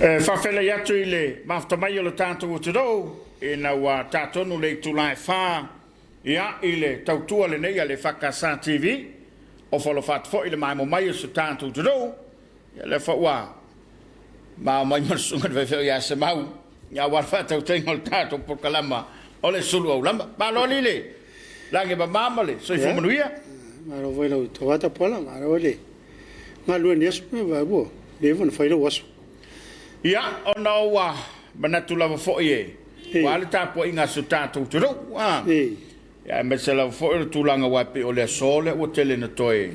E faafeiloai atu i le mafuta mai o le tatou atunuu ina ua ta tonu le itula e fa ia i le tautua lenei a le EFKS TV. Ofo alofa atu foi i le maemo mai o si o tatou atunuu. Ia lea foi ua mao mai ma le susuga i le faifeau ia Semau ia aua le faatautaiga o le tatou polokalama o le sulu aulama. Malo alii le lagi mama ma le soifua manuia. Malo foi lau tauata Pola, malo le galue i aso ua leva ona fai lou aso. Ia, ona ua manatu lava foi e ua le tapuaiga a si o tatou atunuu. Ia, aemaise lava foi o le tulaga aua e pei o le aso lea ua tele ina toe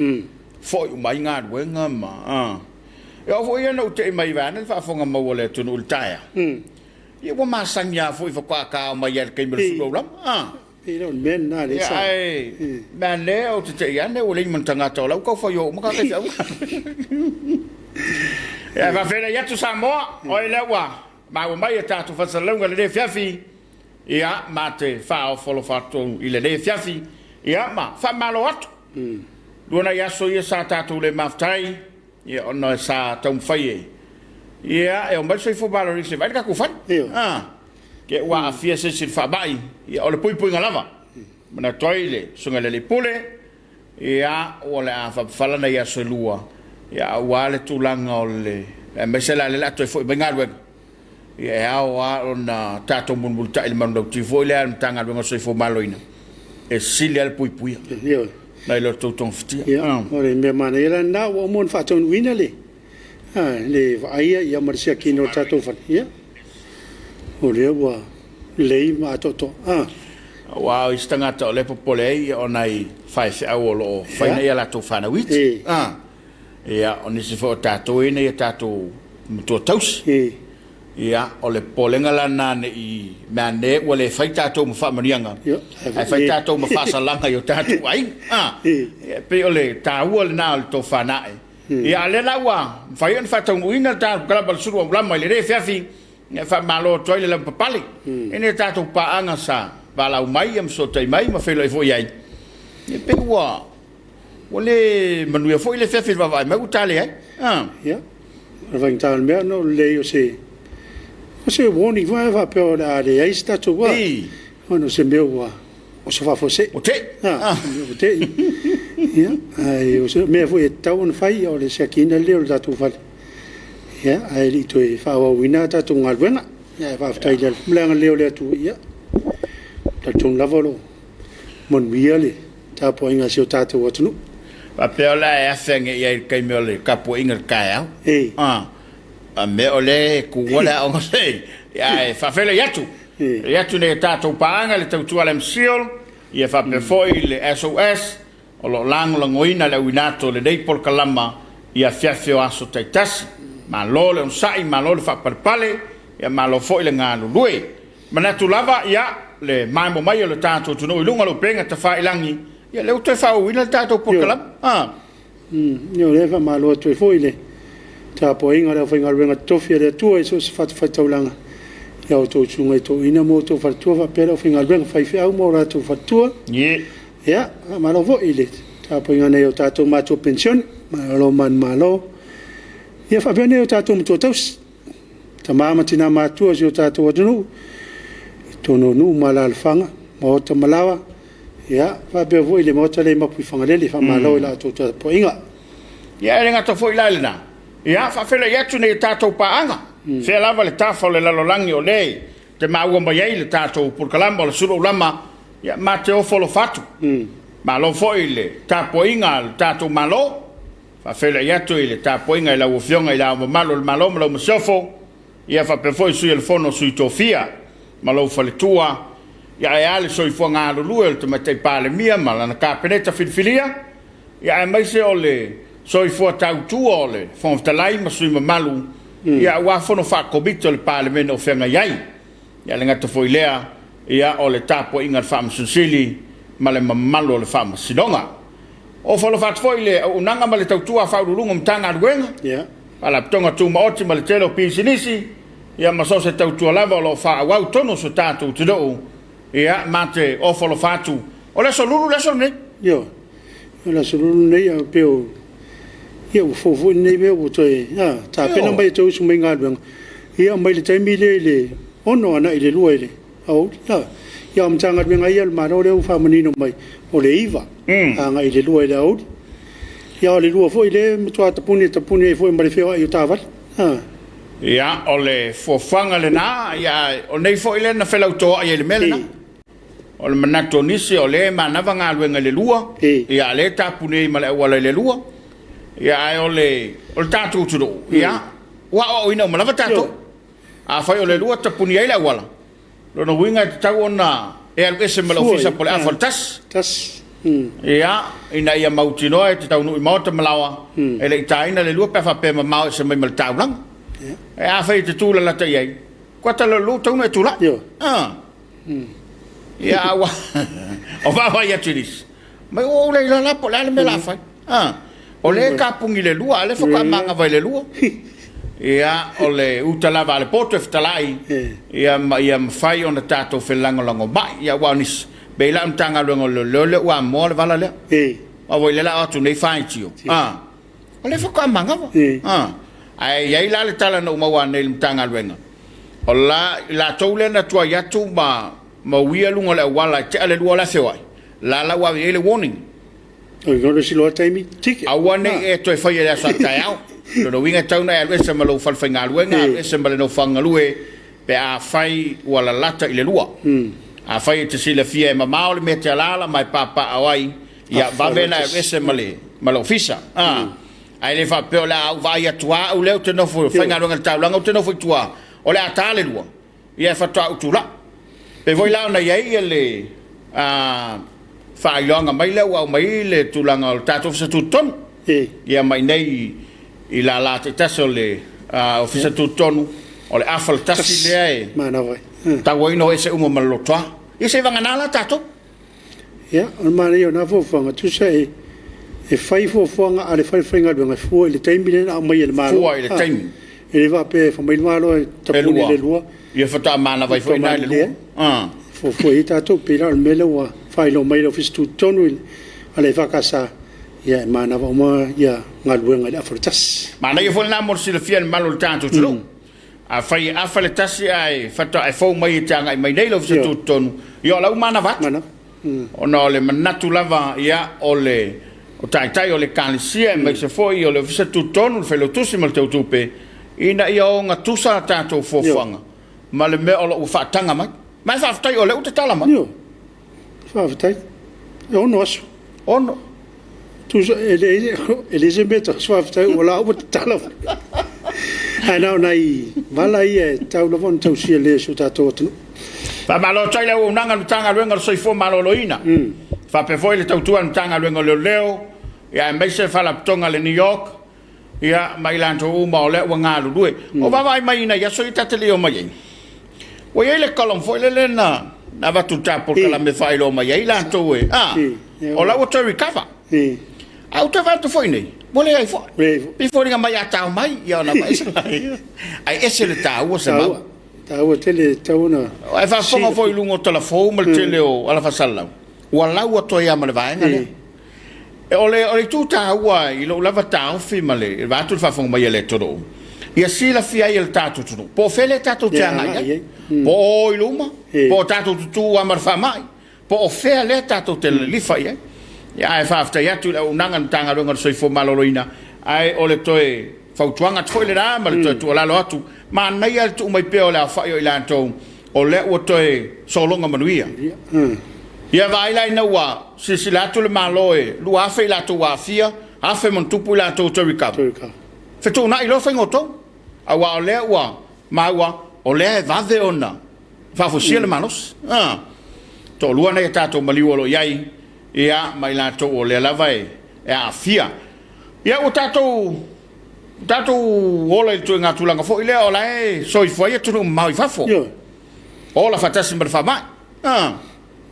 foi uma ai galuega ma. E oo foi ia ina ou tei mai vaeane le faafofoga mau a le atunuu i le taeao, ia ua masani lava foi faatoa ta ao mai lava i le taimi o le sulu aulama. E le o le mea lena lea sa. Ae meaane ou te tei ane ua leai ma ni tagata o la ua tau fai o uma tagata faifeau. Ia, e faafeiloai atu Samoa, o ai lea ua maua mai a tatou faasalalauga i lenei afiafi. Ia, ma te faaofo alofa atu i lenei afiafi, ia, ma faamalo atu. Luanai aso ia sa tatou le mafuta ai, ia, ona sa taumafai e, ia, e omai le soifua maloloina se i vaai le tatou fale. A, ke ua aafia se isi i le faamai, ia, o le puipuiga lava. Manatu ai le Susuga i le Alii Pule, ia, ua le a faapafala nai aso e lua, ia, aua le tulaga o le, aemaise la lea o le a toe foi mai galuega. Ia e ao lava ona tatou mulimulitai i le manulauti foi lea a le Matagaluega o le Soifua Maloloina, e sili lava le puipuia nai lo le tou togafitia. Ia, o le mea manaia la lena, ua uma ona faataunuuina le vaaia ia ma le siakiina o le tatou fale. Ia, o lea ua lelei ma atoatoa. Aua o isi tagata o lea e popole ai o nai faifeau o lo o fai nai a latou fanau iti. Ia, o nisi foi o tatou e i ai nai a tatou matua tausi. Ia, o le popolega la lena ne i meaane ua le fai tatou ma faamanuiaga, ae fai tatou ma faasalaga i o tatou aiga. A, e pei o le taua lena o le tofa nae. Ia, a o lea la ua mafai ona faataunuuina le tatou kalaba o le sulu aulama i lenei afiafi, ia faamalo atu ai le lavapapale i nai a tatou paaga sa valaau mai ma fesootai mai ma feiloai foi i ai. E pei ua Ua le manuia foi le afiafi i le vaavaai mai ua ta leai. Ia, o le faigata o le mea ona o le leai o se o se warning foi lea faapea o le a leai se tatou ona o se mea ua o se faafuasei. Ua tei. Ua tei. Ia, ae o se mea foi e tatau ona fai o le siakiina lelei o le tatou fale. Ia, ae le i toe faaauauina a tatou galuega. Ia, ae faafetai i le agalelei o le Atua, ia, talitonu lava o lo o manuia le tapuaiga a si o tatou atunuu. Faapea o le a e afe ane i ai i le taimi o le tapuaiga i le taeao. A mea o lea e tuua le aoga sei, ae faafeiloai atu. I atu nei tatou paaga le tautua a le MCIL, ia faapea foi le SOS, o lo o lagolagoina le auina atu o lenei polokalama i afiafi o aso taitasi. Malo le onosai, malo le faapalepale, ia malo foi le galulue. Manatu lava, ia, le maemo mai o le tatou atunuu i luga o le upega tafailagi, ia lea ua toe faaauauina le tatou polokalame. A. Ia, o lea e faamalo atu ai foi i le tapuaiga a le aufaigaluega totofi a le Atua i so o se fatafaitaulaga, i a outou susuga i toeaiina ma outou faletua faapea le aufaigaluega faifeau ma o latou faletua. Ia, faamalo foi i le tapuaiga a nai o tatou matua penisione, malo manumalo. Ia faapea nai o tatou matua tausi, tama ma tina matutua o si o tatou atunuu, i totonu o nuu ma alaalafaga, maota ma laoa, ia faapea foi le maota lea i Mapuifagalele, faamalo i la outou tapuaiga. Ia e le gata foi la i lena, ia faafeiloai atu nei tatou paaga, fea lava le tafa o le lalolagi o lea e te maua mai ai le tatou polokalama o le Sulu Aulama, ia ma te ofo alofa atu. Malo foi i le tapuaiga a le tatou Malo, faafeiloai atu i le tapuaiga i lau Afioga i Le Ao Mamalu o le Malo ma lau Masiofo, ia faapea foi Sui o le Fono a Sui Tofia ma lou faletua, ia ae a le soifua galulue o le Tamaitai Palemia ma lana Kapeneta filifilia, ia aemaise o le soifua tautua o le Fofoga Fetalai ma sui mamalu, ia aua fono faakomiti o le Palemene o feagai ai. Ia le gata foi i lea, ia o le tapuaiga a le Faamasino Sili ma le mamalu o le Faamasinoga. Ofo alofa atu foi i le auaunaga ma le tautua a Faauluuluga o Matagaluega, Faalapotopotoga Tumaoti ma le tele o pisinisi, ia ma so o se tautua lava o lo o faaauau i totonu o so tatou atunuu. Ia, ma te ofo alofa atu. O le Aso Lulu le aso lenei. Ioe, o le Aso Lulu lenei, ae pei o, ia ua fou foi lenei mea ua toe tapena mai e toe usu mai i galuega. Ia, mai le taimi lea i le 6 agai i le 2 i le aoauli. Ia, o Matagaluega ia a le Malo lea ua faamanino mai, o le 9 agai i le 2 i le aoauli. Ia, o le 2 foi lea e matua tapuni tapuni ai foi ma le feoai o taavale. Ia, o le fuafuaga lena, ia, o nei foi lea na felautoai ai i le mea lena. O le manatu o nisi o lea e manava galuega i le 2, ia a o lea e tapuni ai ma le auala i le 2. Ia, ae o le, o le tatou atunuu, ia, ua aoaoina uma lava tatou. Afai o le 2 tapuni ai le auala, lona uiga e tatau ona e alu ese ma le ofisa po o le afa o le 1. Ia, ina ia mautinoa e te taunuu i maota ma laoa, e le i taina le 2 pe a faapea e mamao ese mai ma le taulaga. Ae afai e te tu lalata i ai, kuata loa i le 2 ua tatau ona e tulai. Ia, a ua o vaavaai atu i nisi, mai ua ou le iloa la po o le a le mea o le a fai. O lea e tapuni i le 2, a o lea faatoa manava i le 2. Ia, o le uta lava a le poto e fetalai, ia ma ia mafai ona tatou felagolagomai. Ia, aua o nisi, pei la o le Matagaluega o Leoleo lea ua amoa le vala lea. Aua foi lea o le a o atu nei faitio, o lea faatoa manava. Ae i ai la le tala na ou maua ananei i le Matagaluega, o la, i latou lea na tuai atu ma ma uia luga o le auala e tea le 2 o le a feoai, la la ua ave i ai le warning. Aua ne i e toe faia i le aso a taeao. O lona uiga e tatau ona e alu ese ma lou falefaigaluega, alu ese ma le nofoaga galue pe afai ua lalata i le 2. Afai e te silafia e mamao le mea e te alaala ma e papaaao ai, ia vave ona e alu ese ma le ma le ofisa. Ae le faapea o le a ou vaai atu lava au lea ou te nofo faigaluega i le taulaga ou te nofo i tua, o le a ta le 2, ia faatoa ou tulai. Pei foi la ona i ai le faailoaga mai lea ua aumai le tulaga o le tatou Ofisa Tutotonu. Ia ma i inei i lala taitasi o le Ofisa Tutotonu, o le afa le tasi lea e tau ai ona o ese uma ma le lotoa. Ia se i vagana la tatou. Ia, o le manaia o na fuafuaga, tusa e fai fuafuaga a le falefaigaluega e fua i le taimi lea na aumai e le Malo. Fua i le taimi. E le faapea e fai mai le Malo e tapuni i le 2. Ia faatoa manava ai foi i ina i le 2. Fuafua i ai tatou, pei la o le mea lea ua faailoa mai e le Ofisa Tutotonu a le EFKS, ia e manava uma galuega i le afa o le 1. Manaia foi lena mo le silafia e le mamalu o le tatou atunuu. Afai e afa le 1 ae faatoa e fou mai e te agai mai nei le Ofisa Tutotonu, ia o la ua manava atu. Ona o le manatu lava ia o le o taitai o le Ekalesia aemaise foi o le Ofisa Tutotonu, le Failautusi ma le Teutupe, ina ia ogatusa a tatou fuafuaga ma le mea o lo o ua faataga mai. Ma e faafetai o lea ua tatala mai. Ioe. Faafetai. E 6 aso. 6. Tusa, e leai se mea e tau faafetai o la ua tatala mai. Ae na o nai vala ia e tatau lava ona tausia lelei e si o tatou atunuu. Faamalo atu ai le auaunaga a le Matagaluega o le Soifua Maloloina, faapea foi le tautua a le Matagaluega o Leoleo, aemaise le Faalapotopotoga a le New York, ia, ma i latou uma o lea ua galulue. O vaavaai mai i nai aso ia ta te le i omai ai, ua i ai le column foi lele na avatu i le ta polokalame e faailoa mai ai latou e, a, o la ua toe recover. A ou toe vaai atu foi nei, ua leai foi. E foliga mai a tao mai, ia ona aveese lea. Ae ese le taua Semau. Taua tele, e tatau ona. Ae faafofoga foi i luga o talafou ma le tele o ala faasalalau, ua lau atu ai lava ma le vaega lea. O le itu taua i lou lava taofi ma le vaeatu le faafofoga mai a le atunuu, ia silafia ai e le tatou atunuu po o fea lea tatou te agai i ai, po o o i luma, po o tatou tutu lava ma le faamai, po o fea lea tatou te lilifa i ai. Ae faafetai atu i le auaunaga a le Matagaluega o le Soifua Maloloina, ae o le toe fautuaga atu foi lena ma le toe tuualalo atu, manaia le tuu mai pea o le aofai o i latou o lea ua toe sologa manuia. Ia vaai la ina ua silasila atu le Malo e 2,000 i latou ua aafia, 1,000+ i latou ua toe recover. Fetuunai loa faiga o outou, aua o lea ua maua o lea e vave ona faafoisia le malosi. Toalua nai a tatou maliu o lo o i ai, ia, ma i latou o lea lava e aafia. Ia ua tatou tatou ola i le ituaiga tulaga foi lea o la e soifua ai atunuu mamao i fafo. Ola faatasi ma le faamai.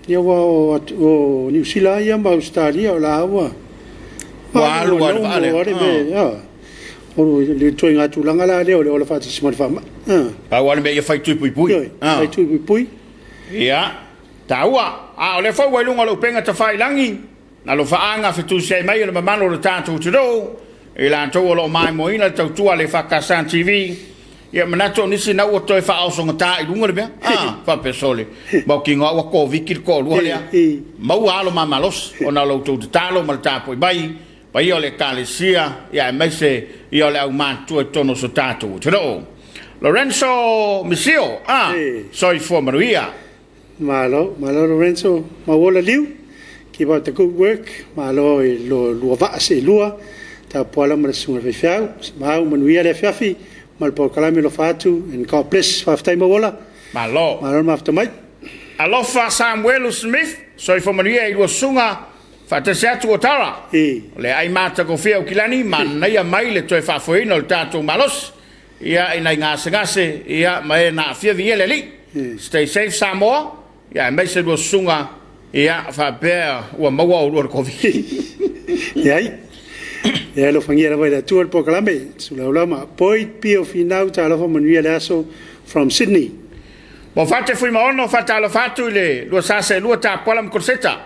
Ia ua o Niu Sila ia ma Ausetalia o la ua ua alu lava i le vaa lea. O le ituaiga tulaga la lea o le ola faatasi ma le faamai. Pau lava le mea ia fai tui puipui. Fai tui puipui. Ia, taua. A o lea foi ua i luga o le upega tafailagi, Alofaaga fetusiai mai e le mamalu o le tatou atunuu, i latou o lo o maimoaina le tautua a le EFKS TV. Ia manatu o nisi na ua toe faaosogata i luga le mea. Ah, faapea sole. Mautinoa ua Koviti le toalua lea. Maua alo ma malosi ona o la outou tatalo ma le tapuai mai, paia o le Ekalesia, ia aemaise ia o le aumatutua i totonu o so tatou atunuu. Lorenzo Misio, ah, soifua manuia. Malo, malo Lorenzo, Mauola Liu, keep up the good work, malo i lo lua vaa seelua, Tapuala ma le susuga i le faifeau, Maau manuia le afiafi ma le polokalame alofa atu, and God bless. Faafetai Mauola. Malo. Malo le mafuta mai. Alofa Samuelu Smith, soifua manuia i lua susuga, faatasi atu o Tara. O le ai matagofie Aukilani, manaia mai le toe faafoeina o le tatou malosi. Ia i nai gasegase, ia ma e na aafia viia le Alii. Stay safe Samoa, ia aemaise lua susuga, ia faapea ua maua oulua i le Koviti. Leai. Ia alofagia lava e le Atua le polokalame. Sulaulama. Boyd Pio Finau, talofa manuia le aso from Sydney. Mo Fate Fuimaono, faatalofa atu i le lua sa seelua Tapuala ma Koloseta,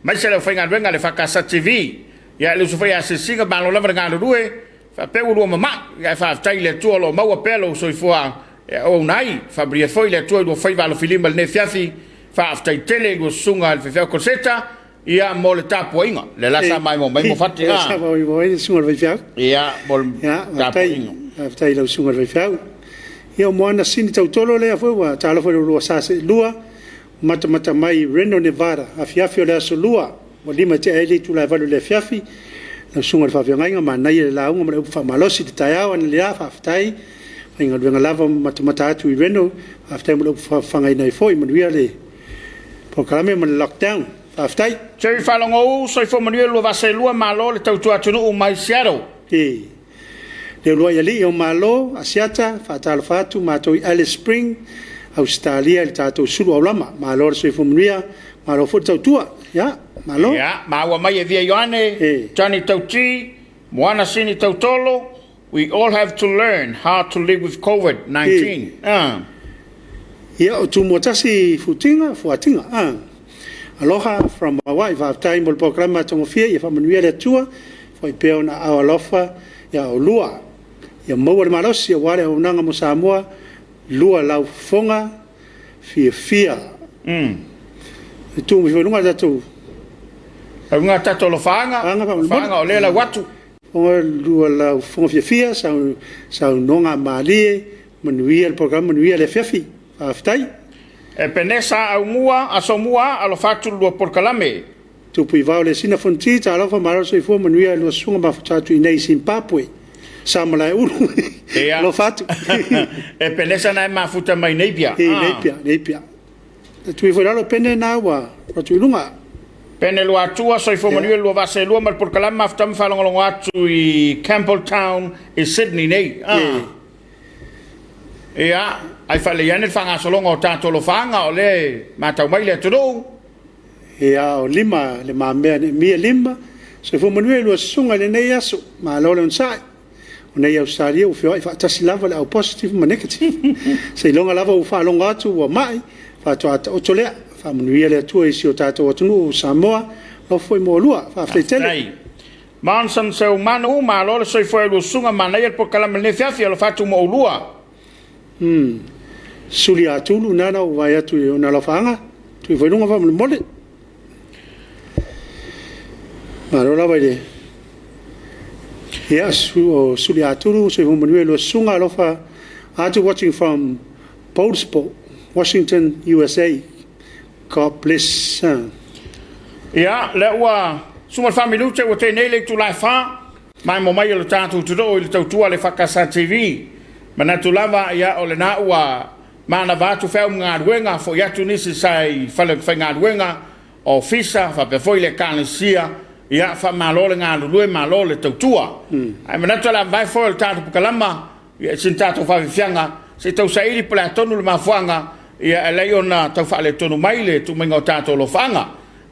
aemaise le aufaigaluega a le FKS TV. Ia le uso foi ia Asiasiga, malo lava le galulue, faapea ua lua mama'i, ia ae faafetai i le Atua o lo o maua pea lou soifua e auauna ai. Faamanuia foi le Atua i lua faiva alofilima i lenei afiafi. Faafetai tele i lua susuga i le faifeau Koloseta, ia mo le tapuaiga. Lea la sa maimoa mai Mofati. Lea sa maimoa mai le susuga i le faifeau. Ia, mo le tapuaiga. Faafetai i lau susuga i le faifeau. Ia, o Moana Sini Tautolo lea foi ua talofa i lo oulua sa seelua, matamata mai i Reno, Nevada, afiafi o le aso Lua, ua 5 tea ai le itula e 8 i le afiafi. Lau susuga i le faafeagaiga, manaia le lauga ma le upu faamalosi i le taeao analeila, faafetai. Faigaluega lava ma matamata atu i Reno, faafetai mo le upu faafofagaina ai foi, manuia le polokalame ma le lockdown. Faafetai. Jerry Faalogou, soifua manuia le lua vaa seelua, malo le tautua atunuu mai Seattle. E le uluai alii o Malo, Asiata, faatalofa atu matou i Alice Spring, Ausetalia i le tatou sulu aulama. Malo le soifua manuia, malo foi le tautua. Ia, malo. Ia, maua mai e Via Ioane, Johnny Tauti, Moana Sini Tautolo, we all have to learn how to live with COVID-19. Ia, o Tumua tasi Futiga, Fuatiga. Aloha from Hawaii, faafetai mo le polokalame matagofie, ia faamanuia le Atua, foi pea ona aao alofa ia oulua. Ia maua le malosi aua le auaunaga mo Samoa, lua lau fofoga fiafia. E tu mai foi i luga le tatou Luga tatou alofaaga, alofaaga o lea lau atu. Lua lau fofoga fiafia, saunoaga malie, manuia le polokalame, manuia le afiafi. Faafetai. Epenesa Aumua, Asomua, alofa atu le lua polokalame. Tupu i vao le sina Fonoti, talofa malo le soifua manuia lua susuga mafuta atu i nei i Zimbabwe. Sa Malaeulu. Ia. Alofa atu. Epenesa na e mafuta mai Napier. I Napier, Napier. E tui foi lalo pene na ua atu i luga. Pene Luatua, soifua manuia le lua vaa seelua ma le polokalame mafuta ma faalogologo atu i Campbelltown i Sydney nei. Ia, ai faalelei ane le faagasologa o tatou alofaaga o lea e matau mai le atunuu. Ia, o Lima le mamea Neemia Lima, soifua manuia i lua susuga i lenei aso, malo le onosai. O nei Ausetalia ua feoai faatasi lava le au positive ma negative. Seiloga lava ua faalogo atu ua mai, faatoa taoto lea. Faamanuia le Atua i si o tatou atunuu o Samoa, alofa foi mo oulua. Faafetai tele. Faafetai. Monson Seumanu, malo le soifua i lua susuga, manaia le polokalame i lenei afiafi, alofa atu mo oulua. Suli Atulu, nana ua vaai atu i ona alofaaga, tui foi i luga faamolemole. Malo lava i le ia, o Suli Atulu, soifua manuia i lua susuga, alofa atu watching from Poulsbo, Washington, USA. God bless. Ia, lea ua suma le 4 minute ua tei nei le itula e 4, maimoa mai o le tatou atunuu i le tautua a le EFKS TV. Manatu lava, ia, o lena ua manava atu feau ma galuega, foi atu nisi sa i fale faigaluega, ofisa, faapea foi le ekalesia, ia, faamalo le galulue, malo le tautua. Ae manatu o le a mavae foi o le tatou pakalama, ia, sina tatou faafiafiaga, se i tausaili po o le a tonu le mafuaaga, ia, e alai ona tau faaletonu mai le tuumaiga o tatou alofaaga.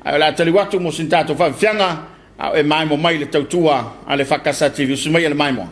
Ae o le a taliu atu mo sina tatou faafiafiaga, a o e maimoa mai le tautua a le EFKS TV. Usi mai e le maimoa.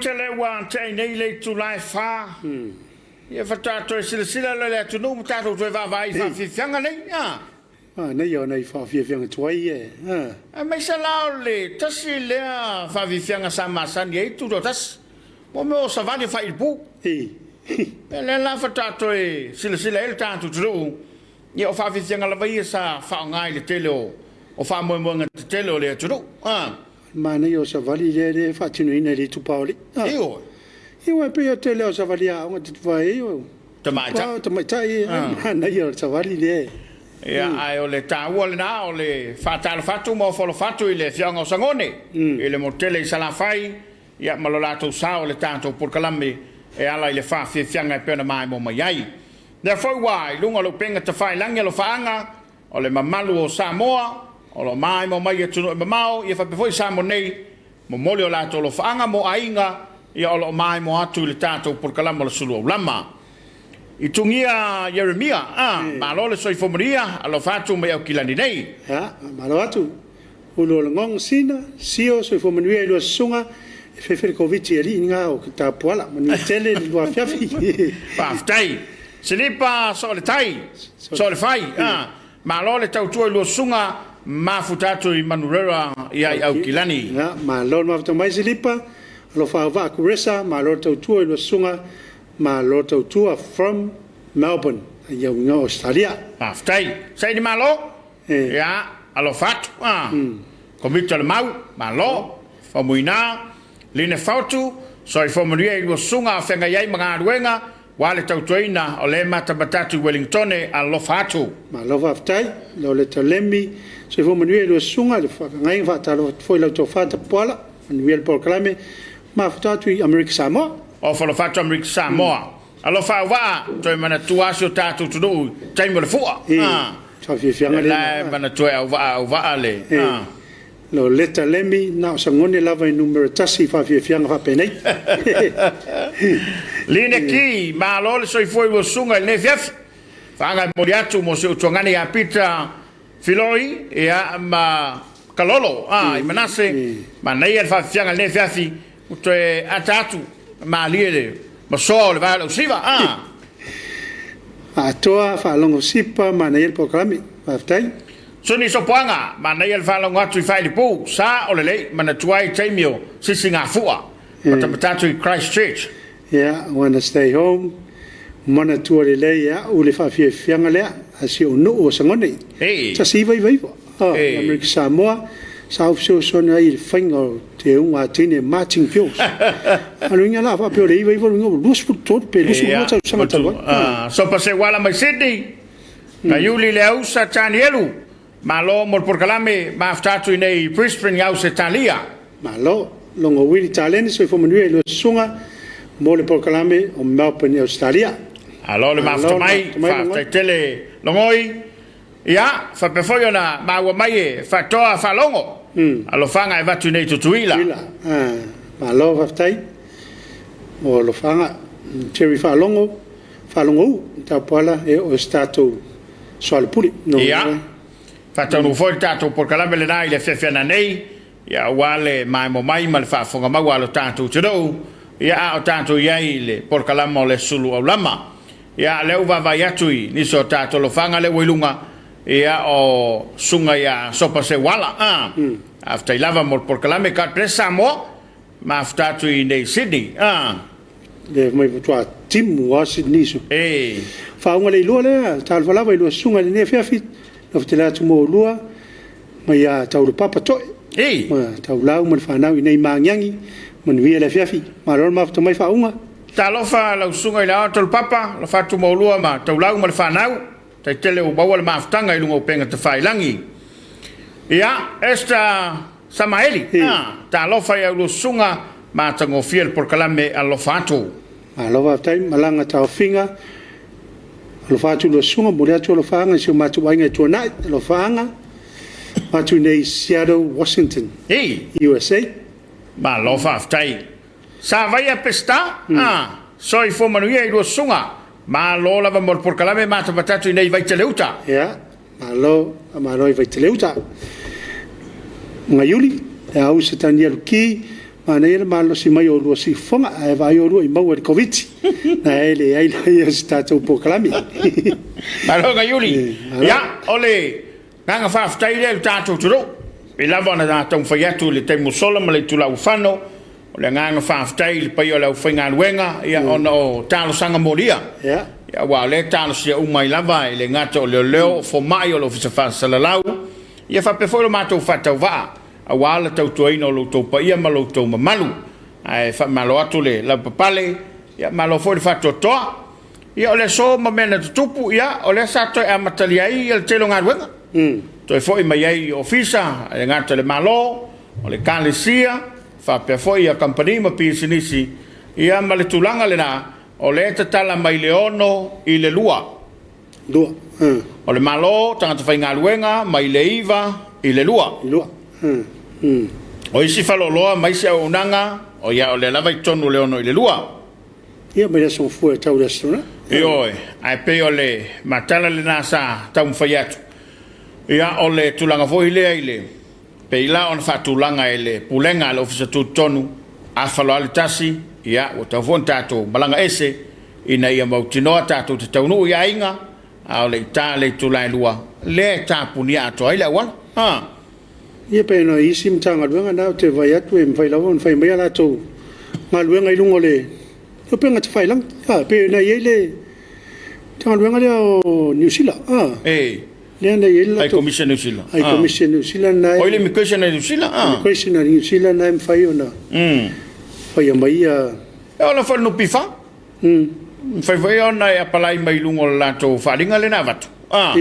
tele ua tea nei le itula e 4. Ia faatoa toe silasila loa i le atunuu ma tatou toe vaavaai i faafiafiaga nei, a. Manaia o nai faafiafiaga tuai ia, a. Aemaise la o le tasi lea faafiafiaga sa masani ai Tutoatasi, mo mea o savali e fai i le pu. Ia lea la faatoa toe silasila ai le tatou atunuu, ia o faafiafiaga lava ia sa faaaoga i le tele o faamoemoega tetele o le atunuu, a. Manaia o savali lea lea e faatinoina i le itupa o alii. Ioe. Ioe, pei o tele o savali aoga te ai o tamaitai. Tamaitai, manaia o savali lea. Ia, ae o le taua lena o le faatalofa atu ma ofo atu i le afioaga o Sagone, i le motu tele i Salafai, ia ma lo latou sao i le tatou polokalame e ala i le faafiafiaga e pei ona maimoa mai ai. Lea foi ua i luga o le upega tafailagi alofaaga o le mamalu o Samoa o lo o maimoa mai i atunuu e mamao, ia faapea foi Samoa nei, momoli o latou alofaaga mo aiga ia o lo o maimoa atu i le tatou polokalame o le Sulu Aulama. I Tugia Ieremia, a, malo le soifua manuia, alofa atu mai Aukilani nei. Ia, malo atu. Ulu o le gong sina, sio soifua manuia i lua susuga, e fefe le Koviti alii ni ngā o ke tapuala. Manuia tele le lua afiafi. Faafetai. Silipa so o le tai, so o le fai. Malo le tautua i lua susuga, mafuta atu i Manurewa ia i Aukilani. Ia, malo le mafuta mai Silipa, alofa auvaa Kuresa, malo le tautua i lua susuga, malo le tautua from Melbourne, i auiga Australia. Faafetai. Saini malo. Ia, alofa atu. Komiti o le Mau, malo. Faumuina, Line Fautu, soifua manuia i lua susuga o feagai ai ma galuega, ua le tautuaina o lea matamata atu i Wellingtone, alofa atu. Malo faafetai, lau leta Lemi, soifua manuia i lua susuga, le faafeagaiga faatalofa atu foi i lau tofa Tapuala, manuia le polokalame, mafuta atu i Amerika Samoa. Ofo alofa atu Amerika Samoa. Alofa auvaa, toe manatua lava si o tatou atunuu i taimi o le fua. Faafiafiaga lea. La e manatua e auvaa auvaa le. Lo leta Lemi, na o Sagone lava i numera 1 i faafiafiaga faapenei. Line ki, malo le soifua i lua susuga i lenei afiafi. Faaga e momoli atu mo si ou tuagane ia Peter Filoi, ia, ma Kalolo, i Manase, manaia le faafiafiaga i lenei afiafi, ua toe ata atu malie le masoa o le vae o le ausiva. Atoa faalogo sipa, manaia le polokalame. Faafetai. Suni Sopoaga, manaia le faalogo atu i Failipu, sa o lelei, manatua ai taimi o sisigafua, matamata atu i Christchurch. Yeah, wanna stay home, manatua lelei ia au le faafiafiaga lea a si ou nuu o Sagone. 1999, Amerika Samoa, sa ou fesoasoani ai i le faiga o teuga a teine Marching Girls. A o le uiga la faapea o le 99 o le uiga ua 23 pe 22 tausaga talu ai. Sopa Seuala mai Sydney, Naiuli le Ausa Tanielu, malo mo le polokalame, mafuta atu i nei Brisbane i Ausetalia. Malo, Logo Willy Taleni, soifua manuia i lua susuga mo le polokalame o Melbourne i Ausetalia. Alo le mafuta mai, faafetai tele Logoi. Ia, faapea foi ona maua mai e Faatoa Faalogo, alofaga e avatu i nei Tutuila. Malo faafetai mo alofaga. Jerry Faalogo, Faalogo u, tapuala e oo i se tatou soalepule. Ia, faataunuu foi le tatou polokalame lena i le afiafi ananei, ia aua le maimoa mai ma le faafofoga maua a lo tatou atunuu, ia a o tatou i ai i le polokalame o le Sulu Aulama. Ia, lea ua vaavaai atu i nisi o tatou alofaga lea ua i luga, ia o susuga ia Sopa Seuala. Faafetai lava mo le polokalame. God bless Samoa. Mafuta atu i nei Sydney. Le mai matua timu lava Sydney so. Faauga le ilua lea, talofa lava i lua susuga i lenei afiafi, nofo atu mo lua, mai ia Taulapapa To'e. Ma Taulau ma le fanau i nei maagiagi, manuia le afiafi. Malo le mafuta mai faauga. Talofa lau susuga i le ao Taulapapa, alofa atu mo lua ma Taulau ma le fanau, taitele ua maua le mafutaga i luga o upega tafailagi. Ia, Esther Samaeli, talofa i au lua susuga, matagofie le polokalame alofa atu. Malo faafetai, malaga taofiga, alofa atu lua susuga, momoli atu alofaaga i si o matou aiga i Tuanai, alofaaga, atu nei Seattle, Washington, USA. Malo faafetai. Sa vaia Peseta, soifua manuia i lua susuga, malo lava mo le polokalame matamata atu i nei Vaiteleuta. Ia, malo, malo i Vaiteleuta. Ngaiuli, le au se Tanielu Ki, Manaia le malosi mai o oulua siufofoga, ae vaai oulua i maua i le Koviti, na e leai lea o se tatou polokalame. Malo Gaiuli. Ia, o le agaga faafetai lea i le tatou atunuu. E pei lava ona taumafai atu i le taimi ua sola ma le itula ua fano, o le agaga faafetai i le paia o le aufaigaluega, ia ona o talosaga molia. Ia, aua o lea e talosia uma ai lava, e le gata o leoleo, o fomai, o le Ofisa Faasalalau, ia faapea foi lo matou faatauvaa aua le tautuaina o lo outou paia ma lo outou mamalu. Ae faamalo atu le lavapapale, ia malo foi le faatoatoa. Ia o le aso ma mea na tutupu, ia o lea sa toe amatalia ai le tele o galuega. Toe foi mai ai i ofisa, e le gata i le Malo, o le Ekalesia, faapea foi ia kamupani ma pisinisi, ia ma le tulaga lena, o lea e tatala mai le 6 i le 2. 2. O le Malo, tagata faigaluega, mai le 9 i le 2. 2. O isi faleoloa ma isi auaunaga, o ia o lea lava i totonu o le 6 i le 2. Ia mai le Aso Gafua e tau i le Aso Toonai. Ioe, ae pei o le matala lena sa taumafai atu. Ia, o le tulaga foi lea i le pei la ona faatulaga e le Pulega a le Ofisa Tutotonu, afa loa le tasi, ia, ua tatau foi ona tatou malaga ese ina ia mautinoa tatou te taunuu i aiga, a o le i ta le itula e 2, lea e tapunia atoa ai le auala. Ha. Ia pei ona i isi Matagaluega na ou te vaai atu e mafai lava ona fai mai a latou galuega i luga o le upega tafailagi. A, pei ona i ai le Matagaluega lea o Niu Sila. A, e lea na i ai le latou High Commission Niu Sila. High Commission Niu Sila na e. O le Immigration a Niu Sila. A. Immigration a Niu Sila na e mafai ona faia mai ia. E ola foi le NPF. Mafai foi ona e apalai mai luga o le latou faaaliga lea na avatu. A,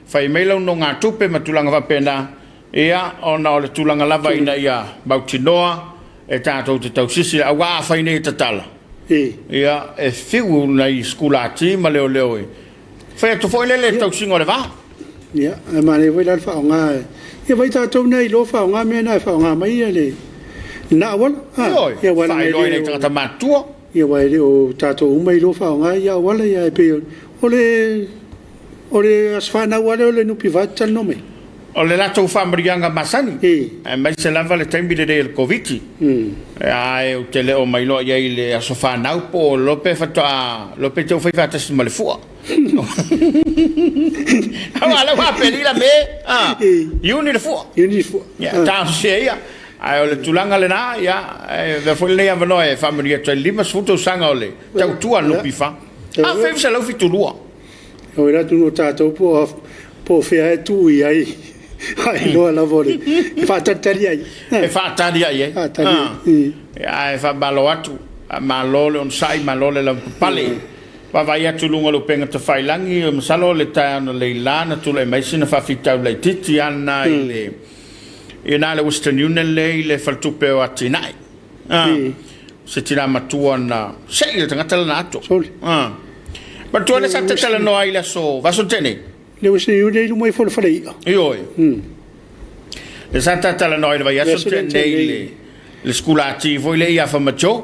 fai mai lau nogatupe ma tulaga faapena, ia, ona o le tulaga lava ina ia mautinoa e tatou te tausisi, aua afai nei e tatala, ia, e fiu nai sikulati ma leoleo e fai atu foi lele i le tausiga o le va. Ia, ae manaia foi la le faaaoga. Ia vaai tatou na iloa faaaoga mea na e faaaoga mai ia le na auala. Ioe, faailoa i nai tagata matutua. Ia aua e le o tatou uma e iloa faaaoga ia auala ia ae pei o le o le aso fanau lava lea o le NPF e te talanoa mai. O le latou faamanuiaga masani, aemaise lava le taimi lenei o le Koviti. Ae ou te le o mailoa i ai i le aso fanau po o lope faatoa lope te u fai faatasi ma le fua. Aua o lea ua Aperila, Me, Iuni le fua. Iuni le fua. Ia, talosia ia. Ae o le tulaga lena, ia, e avea foi lenei avanoa e faamanuia atu ai le 50 tausaga o le tautua a le NPF. 1972. O le atunuu o tatou po o fea e tuu i ai, ailoa lava o le e faatalitali ai. E faatali ai ai. Ae faamalo atu, malo le onosai, malo le lavapapale. Vaavaai atu i luga o le upega tafailagi, masalo o le taeao analeila na tulai mai sina faafitauli laitiiti lava lena i le i na le Western Union lea i le faletupe o Atinae. Se tina matua na sei le tagata lana ato. Sole. Manatua lea sa te talanoa ai i le aso vaiaso na tea nei. Le Western Union i luma ifo o le fale i'a. Ioe. Lea sa ta talanoa ai i le vaiaso na tea nei i le le sikulati foi lea i Afa ma Joe.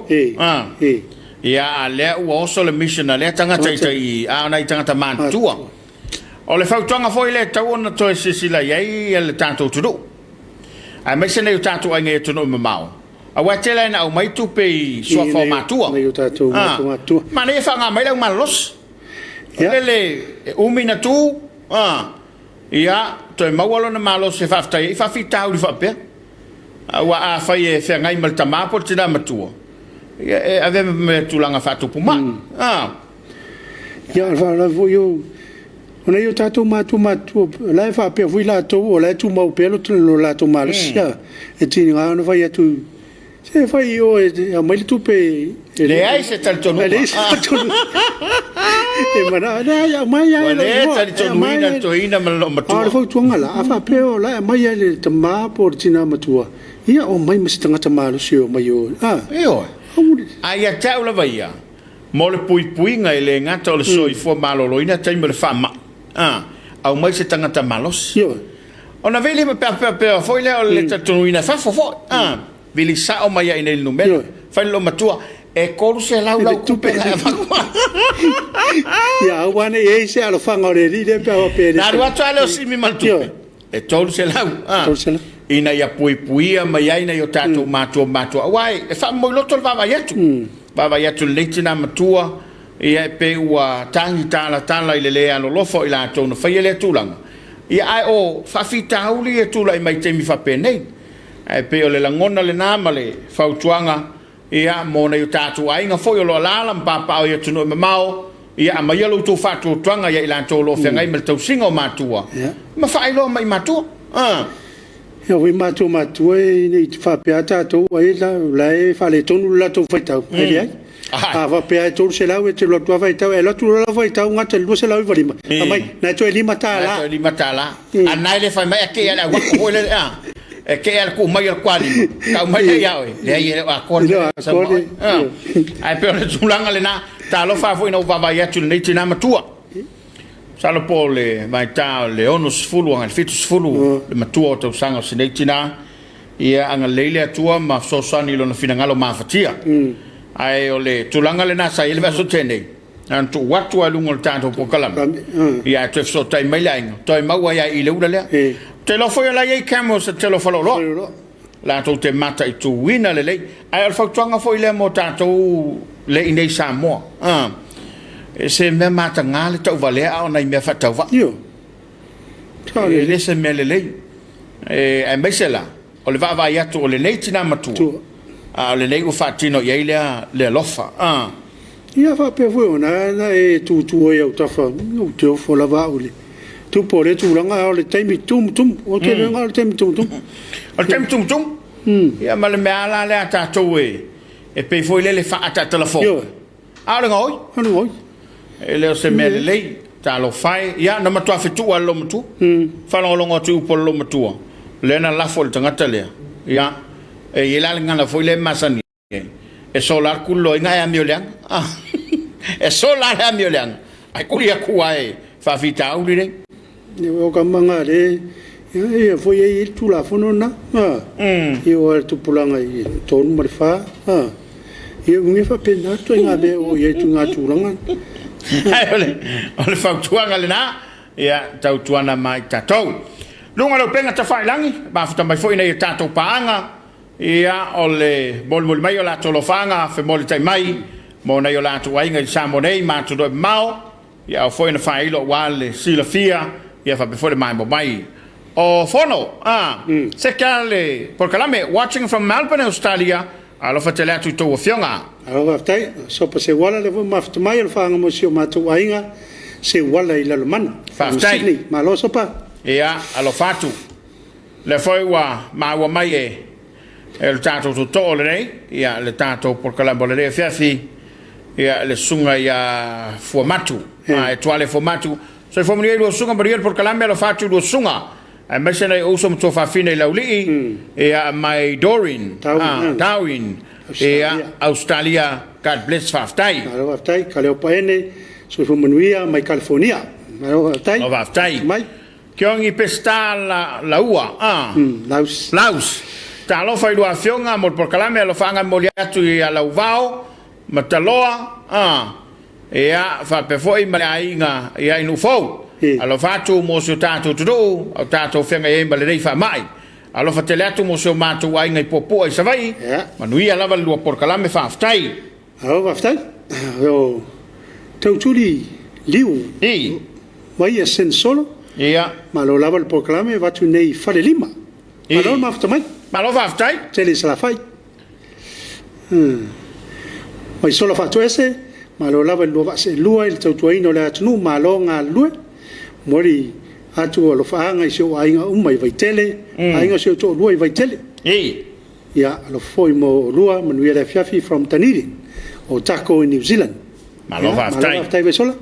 Ia, a lea ua oso le mission a lea tagata i tai i, a o nai tagata matutua. O le fautuaga foi lea e tatau ona toe silasila i ai le tatou atunuu, aemaise nai o tatou aiga i atunuu mamao, aua e tele lava ina aumai tupe i suafa o matua. Manaia faaaoga mai le au malolosi. Lele e umi na tu, ia, toe maua lona malosi e faafetai ai i faafitauli faapea. Aua afai e feagai ma le tama po o le tina matua, ia e avea ma tulaga faatupu mai. Ia, o le faalavelave foi o nai o tatou matua matutua, o la e faapea foi latou o la e tumau pea lo latou malosi. E tiga ona fai atu, se fai i o e aumai le tupe. E leai se talitonuga. E leai se talitonuga. E manao, leai, aumai lava i lou igoa. Ua le talitonuina le toeaina ma le loomatua. A o le fautuaga la, a faapea o la e aumai lava i le tama po o le tina matua, ia omai ma se tagata malosi e omai i o. Ioe. A ia te au lava ia, mo le puipuiga e le gata o le soifua maloloina i taimi o le faamai, a, aumai se tagata malosi. Ioe. Ona vili ma peapeapea foi lea o le talitonuina i fafo foi, a, vili sao mai ai i nei le numera, fai le loomatua, e 300 lau tupe na e avatu. Ia aua ne i i ai se alofaga o le alii lea pe a faapea e le. Na alu atu lava lea o Simi ma le tupe. E 300, a. 300. Ina ia puipuia mai ai nai o tatou matua matua, aua e faamomoiloto le vaavaai atu. Vaavaai atu i lenei tina matua, ia e pei ua tagi talatala i le le alolofa o i latou na faia lea tulaga. Ia ae o faafitauli ia e tulai mai i taimi faapenei. Ae pei o le lagona lena ma le fautuaga Ia, mo nai o tatou aiga foi o lo o alaala ma papaaao i atunuu e mamao, ia aumaia lo outou faatuatuaga ia i latou o lo o feagai ma le tausiga o matua, ma faailoa mai i matua. A. Ia foi matua matua e ne i faapea tatou ai o la e faaletonu le latou faitau, ae leai. A faapea e 300 e te alu atu lava faitau, e alu atu loa lau faitau gata i le 295, fai mai, na e toe $5. Na e toe $5. A na e le fai mai a kei a le auako foi lele a. E kei a le tuu mai o le tualima, tau mai lea ia oe. Leai e le o atoa le mea lea sau ma oe. Ae pei o le tulaga lena, talofa foi ina ua vaavaai atu i lenei tina matua. Masalo po o le vaita o le 60 agai le 70 le matua o tausaga o si nei tina. Ia agalelei le Atua ma fesoasoani i lona finagalo mafatia. Ae o le tulaga lena sa i ai le vaiaso tea nei. Na ona tuu atu lava i luga o le tatou polokalame, ia ae toe fesootai mai le aiga, toe maua ai lava i i le ula lea. Ou te iloa foi o la e i ai cameras a le tele o faleoloa, latou te mataituina lelei. Ae o le fautuaga foi lea mo tatou lea i inei i Samoa, e se mea mataga le tauvalea a o nai mea faatauvaa. E le se mea lelei, aemaise la O le vaavaai atu o lenei tina matua, a o lenei ua faatino i ai lea le alofa. A. Ia faapea foi ona na e tutu ai autafa, ou te ofo lava au i le tupu o lea tulaga, a o le taimi tumutumu. Ou te iloa o le taimi tumutumu. O le taimi tumutumu? Ia ma le mea lava la lea a tatou e pei foi lele e faaataatalafoga. A o le gaoi. O le gaoi. E le o se mea lelei. Talofa e. Ia, na matua fetuu lava le loomatua. Faalogologo atu i upu a le loomatua, lea na lafo i le tagata lea. Ia, e i ai la le gagana foi lea e masani ai, e sola lava le kuliloaina ae amioleaga. E sola lava le amioleaga, ae kuli atu lava e faafitauli lea. O ka maga le ia foi e i ai le Tulafono lena, ia aua o le tupulaga i le 3 ma le 4, ia uiga faapena ituaiga mea e oo i ai ituaiga tulaga. Ae o le fautuaga lena, ia tautuana mai tatou. Luga o le upega tafailagi, mafuta mai foi nai a tatou paaga, ia o le molimoli mai o latou alofaaga, femolitai mai mo nai o latou aiga i Samoa nei ma atunuu e mamao. Ia ao foi ona faailo aua le silafia ia faapea foi le maemo mai o Fono a Seka le polokalame Watching from Melbourne Australia. Alofa tele atu i tou afioga. Malo faafetai. Sopa Seuala lea foi mafuta mai o le faaaga mo si o matou aiga Seuala i Lalomanu. Faafetai. Sydney. Malo Sopa. Ia alofa atu. Lea foi ua maua mai e e le tatou tootoo lenei, ia le tatou polokalame o lenei afiafi, ia le susuga ia Fuamatu, a e Tuale Fuamatu. Soifua manuia i lua susuga, manuia le polokalame, alofa atu i lua susuga, aemaise nai ou uso ma tuafafine i Laulii, ia mai Doreen, Darwin, ia Australia. God bless, faafetai. Malo faafetai. Kaleopa Ene, soifua manuia mai California. Malo faafetai. Malo faafetai. Mai. Kiongi Peseta la, Laua, a. Laus. Laus. Talofa i lua afioga mo le polokalame alofaaga e momoli atu ia Lauvao ma Taloa, a. Ia, faapea foi ma le aiga ia i Nuufou. Alofa atu mo si o tatou atunuu, o tatou feagai ai ma lenei faamai. Alofa tele atu mo si o matou aiga i Puapua i Savaii. Manuia lava le lua polokalame, faafetai. Malo faafetai. O Tautuli Liu I. mai ia Senesolo. Ia. Malo lava le polokalame avatu nei i Falelima. Malo le mafuta mai. Malo faafetai. Tele i Salafai. Mai Sola Faatoese, malo lava i le lua vaa seelua i le tautuaina o le atunuu, malo galulue. Momoli atu alofaaga i si ou aiga uma i Vaitele, aiga o si ou toalua i Vaitele. I. Ia, alofa foi mo oulua, manuia le afiafi from Dunedin, Otago i New Zealand. Malo faafetai. Malo faafetai Vaisola.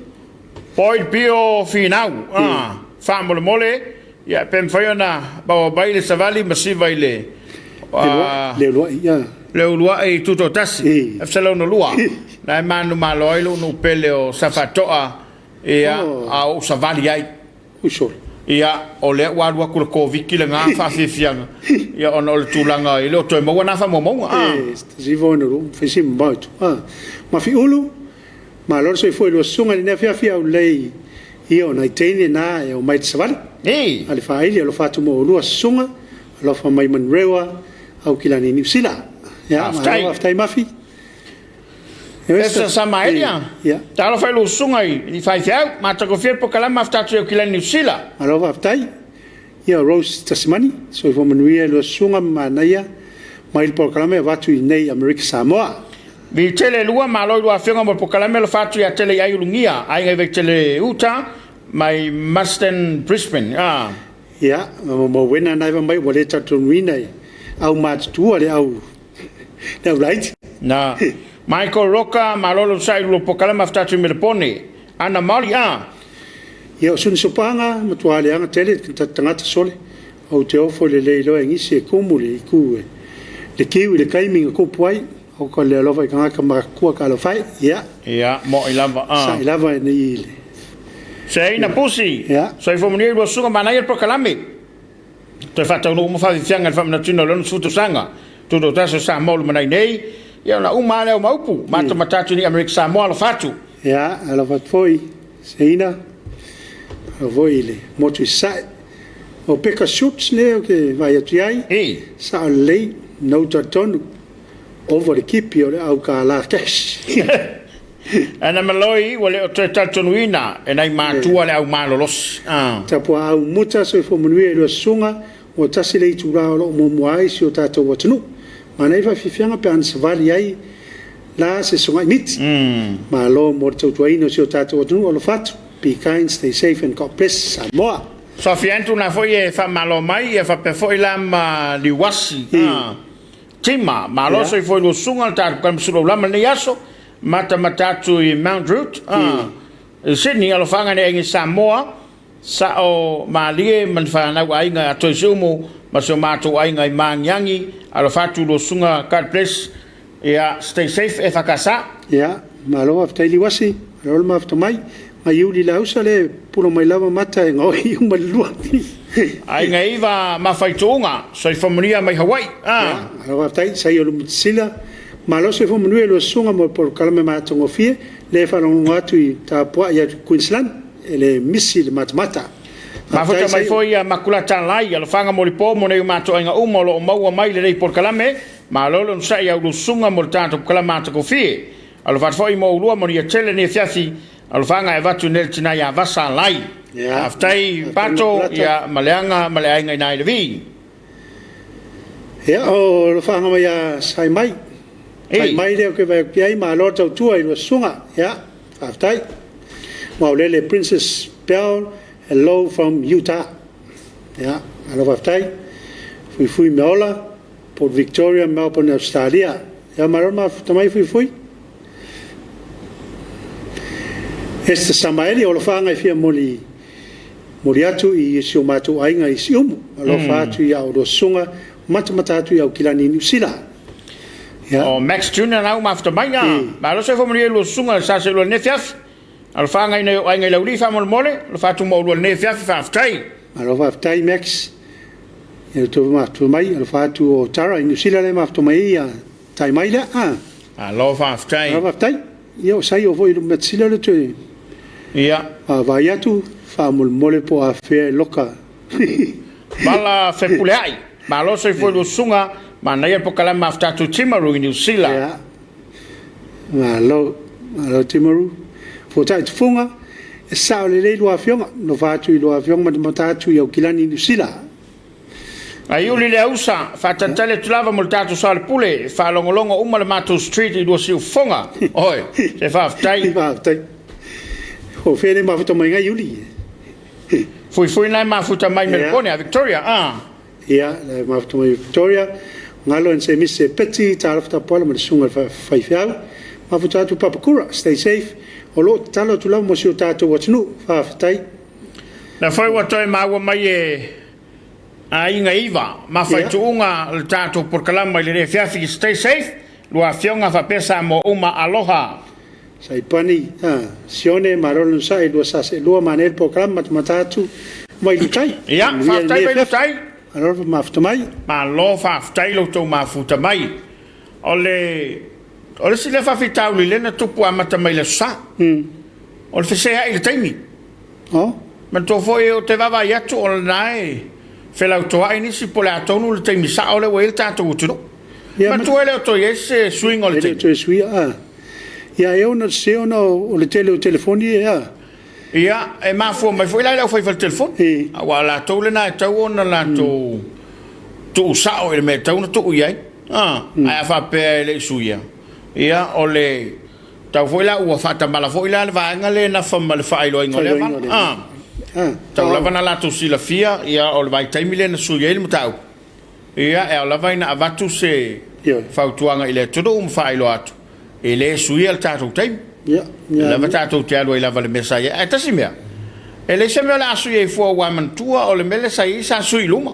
Boyd Pio Finau, ah, faamolemole, ia, pe mafai ona maua mai le savali ma siva i le, Le uluai, ia. Le uluai tutoatasi, F102, na e manumalo ai lou nuu pele o Safatoa, ia, a o ou savali ai. Uso. Ia, o lea ua alu atu le Koviti lena faafiafiaga, ia ona o le tulaga e le o toe maua na faamaumauga. Ah. E, tasi foi ona lou fai si mamao i tua. Ah. Mafiulu, malo le soifua i lua susuga i lenei afiafi, aulelei ia o nai teine na e omai i le savali. A le Faaili, alofa atu mo oulua susuga, alofa mai Manurewa, Aukilani Niu Sila. Ia, malo faafetai Mafi. Esa Samaelia. Talofa i lou susuga i faifeau, matagofie le polokalame mafuta atu i Aukilani Niu Sila. Malo faafetai. Ia, Rose Tasimani, soifua manuia i lua susuga ma manaia mai le polokalame avatu i nei Amerika Samoa. Vitele lua, malo i lua afioga mo le polokalame alofa atu ia Tele i Aiulugia, aiga i Vaitele Uta, mai Marsden Brisbane. Ia, mauena na mai ua le talitonuina e au matutua le au le au laiti. Na Michael Roka, malo le onosai i lua polokalame mafuta atu i Melepone. Ana Maoli. Ia, o suni sopaga, matua leaga tele tagata sole. Ou te ofo i le le iloa e nisi e kumu le itu e le kiu i le taimi na tupu ai. O ka le alofa i tagata matutua talofa e. Ia. Ia, mo'i lava. Sa'i lava e nei le. Seina Pusi. Soifua manuia i lua susuga manaia le polokalame. Toe faataunuu uma faafiafiaga i le faamanatuina o le 60 tausaga Tutoatasi o Samoa o lumanai nei. Ia ona uma lava lea o Maupu. Matamata atu i Amerika Samoa, alofa atu. Ia, alofa atu foi, Seina, alofa foi i le motu i Sasae. O Peka Schultz lea ou te vaai atu i ai, sao lelei, na ou talitonu, ova le kipi o le au kālā cash. Ana Maloi, ua le o toe talitonuina e nai matua le au malolosi. Tapuaau Muta, soifua manuia i lua susuga, ua tasi le itula o lo o muamua ai si o tatou atunuu. Manaia faafiafiaga pe ana savali ai la se sogai miti. Malo mo le tautuaina o si o tatou atunuu, alofa atu. Be kind, stay safe and God bless Samoa. Sophie Andrew na foi e faamalo mai, ia faapea foi la ma Liuasi. Tima, malo soifua i lua susuga le tatou Kalamasulu Aulama i lenei aso, matamata atu i Mount Root, i Sydney, alofaga nei aiga i Samoa, sao malie ma ni fanau aiga a Toisiumu ma si o matou aiga i Maagiagi, alofa atu i lua susuga, God bless, ia stay safe EFKS. Ia, malo faafetai Liuasi, malo le mafuta mai. Mai Iuli Lausa le pula mai lava mata e gaoi uma le lua. Aiga Iva Mafaituuga, soifua manuia mai Hawaii. Ia, malo faafetai, Saia Lumutisila. Malo soifua manuia i lua susuga mo le polokalame matagofie, lea e faalogologo atu i tapuai atu i Queensland, e le misi le matamata. Mafuta mai foi ia Makulata Lai, alofaga mo le po mo nei o matou aiga uma o lo o maua mai lenei polokalame. Malo le onosai i a ulua susuga mo le tatou polokalame matagofie. Alofa atu foi mo ulua manuia tele lenei afiafi. Alofaga e avatu nei le tina ia Vasa Lai. Faafetai Pato ia ma Leaga ma le aiga ina i le vi. Ia, o alofaga mai ia Sai Mai. Sai mai lea ou te vaai atu i ai, malo le tautua i lua susuga. Ia, faafetai. Maulele Princess Bell, hello from Utah. Ia, malo faafetai. Fuifui Meaola, Port Victoria, Melbourne, Australia. Ia, malo le mafuta mai Fuifui. Esther Samaeli, o alofaga e fia moli moli atu i si o matou aiga i Siumu. Alofa atu i a oulua susuga, matamata atu i Aukilani i Niu Sila. Ia. O Max Junior na u mafuta mai na. Malo soifua manuia i lua susuga i le sa seelua i lenei afiafi. Alofaga i nai ou aiga i Laulii faamolemole, alofa atu mo oulua i lenei afiafi, faafetai. Malo faafetai Max. Ia outou mafuta mai, alofa atu o Tara i Niu Sila lea e mafuta mai ai ia tai mai lea. Malo faafetai. Malo faafetai. Ia o Saio foi i Lumatisila le toe vaavaai atu faamolemole po o afea e loka. Vala Fepuleai, malo soifua i lua susuga, manaia le polokalame mafuta atu i Timaru i Niu Sila. Ia, malo, malo Timaru. Fuatai Tufuga, e sao lelei lua afioga, alofa atu i lua afioga matamata atu i Aukilani i Niu Sila. Aiuli le ausa, faatalitali atu lava mo le tatou soalepule, faalogologo uma le matou street i lua siufofoga. Oi, se faafetai. Faafetai. O fea le mafuta mai ngai Iuli? Fuifui na e mafuta mai Melbourne, a Victoria. Ia, le mafuta mai Victoria. Ngalo and say Mr. Peti, talofa tapuala ma le susuga i le faifeau. Mafuta atu Papakura, stay safe. O lo o tatalo atu lava mo si o tatou atunuu. Faafetai. Na foi ua toe maua mai e Aiga Iva ma faituuga le tatou polokalama i lenei afiafi. Stay safe, lua afioga faapea Samoa uma. Aloha. Saipani, Sione, malo le onosai, lua sa seelua, manaia le polokalame, matamata atu Vailutai. Ia, faafetai Vailutai. Malo le mafuta mai. Malo faafetai lo outou mafuta mai. O le o le isi lea faafitauli lea na tupu amata mai i le Aso Sa. O le feseai i le taimi. Oh. Manatua foi ou te vaavaai atu o lena e felautoai nisi po o le a tonu le taimi sao lea ua i ai le tatou atunuu. Ia, Manatua e le o toe i ai se suiga o le e le o taimi. toe suia. A. Ia, e ono sese ona o le tele o telefoni e a. Ia, e mafua mai foi la i le aufai faletelefoni. Aua o latou lena e tatau ona latou tuusao i le mea e tatau ona tuu i ai. Ae a faapea e le i suia, ia o le tau foi la ua faatamala foi la le vaega lea e nafa ma le faailoaina o lea Faailoaina vala. o lea vala. Tau lava na latou silafia, ia o le vaitaimi lea na sui ai le mataupu. Ia, e ao lava ina avatu se Ioe. fautuaga i le atunuu ma faailoa atu, e le suia le tatou taimi. Ia, O ia, lava tatou te alu ai lava i le mea sa i ai. Ae tasi mea, e leai se mea o le a sui ai fua aua e manatua o le mea lea sa i ai sa sui i luma.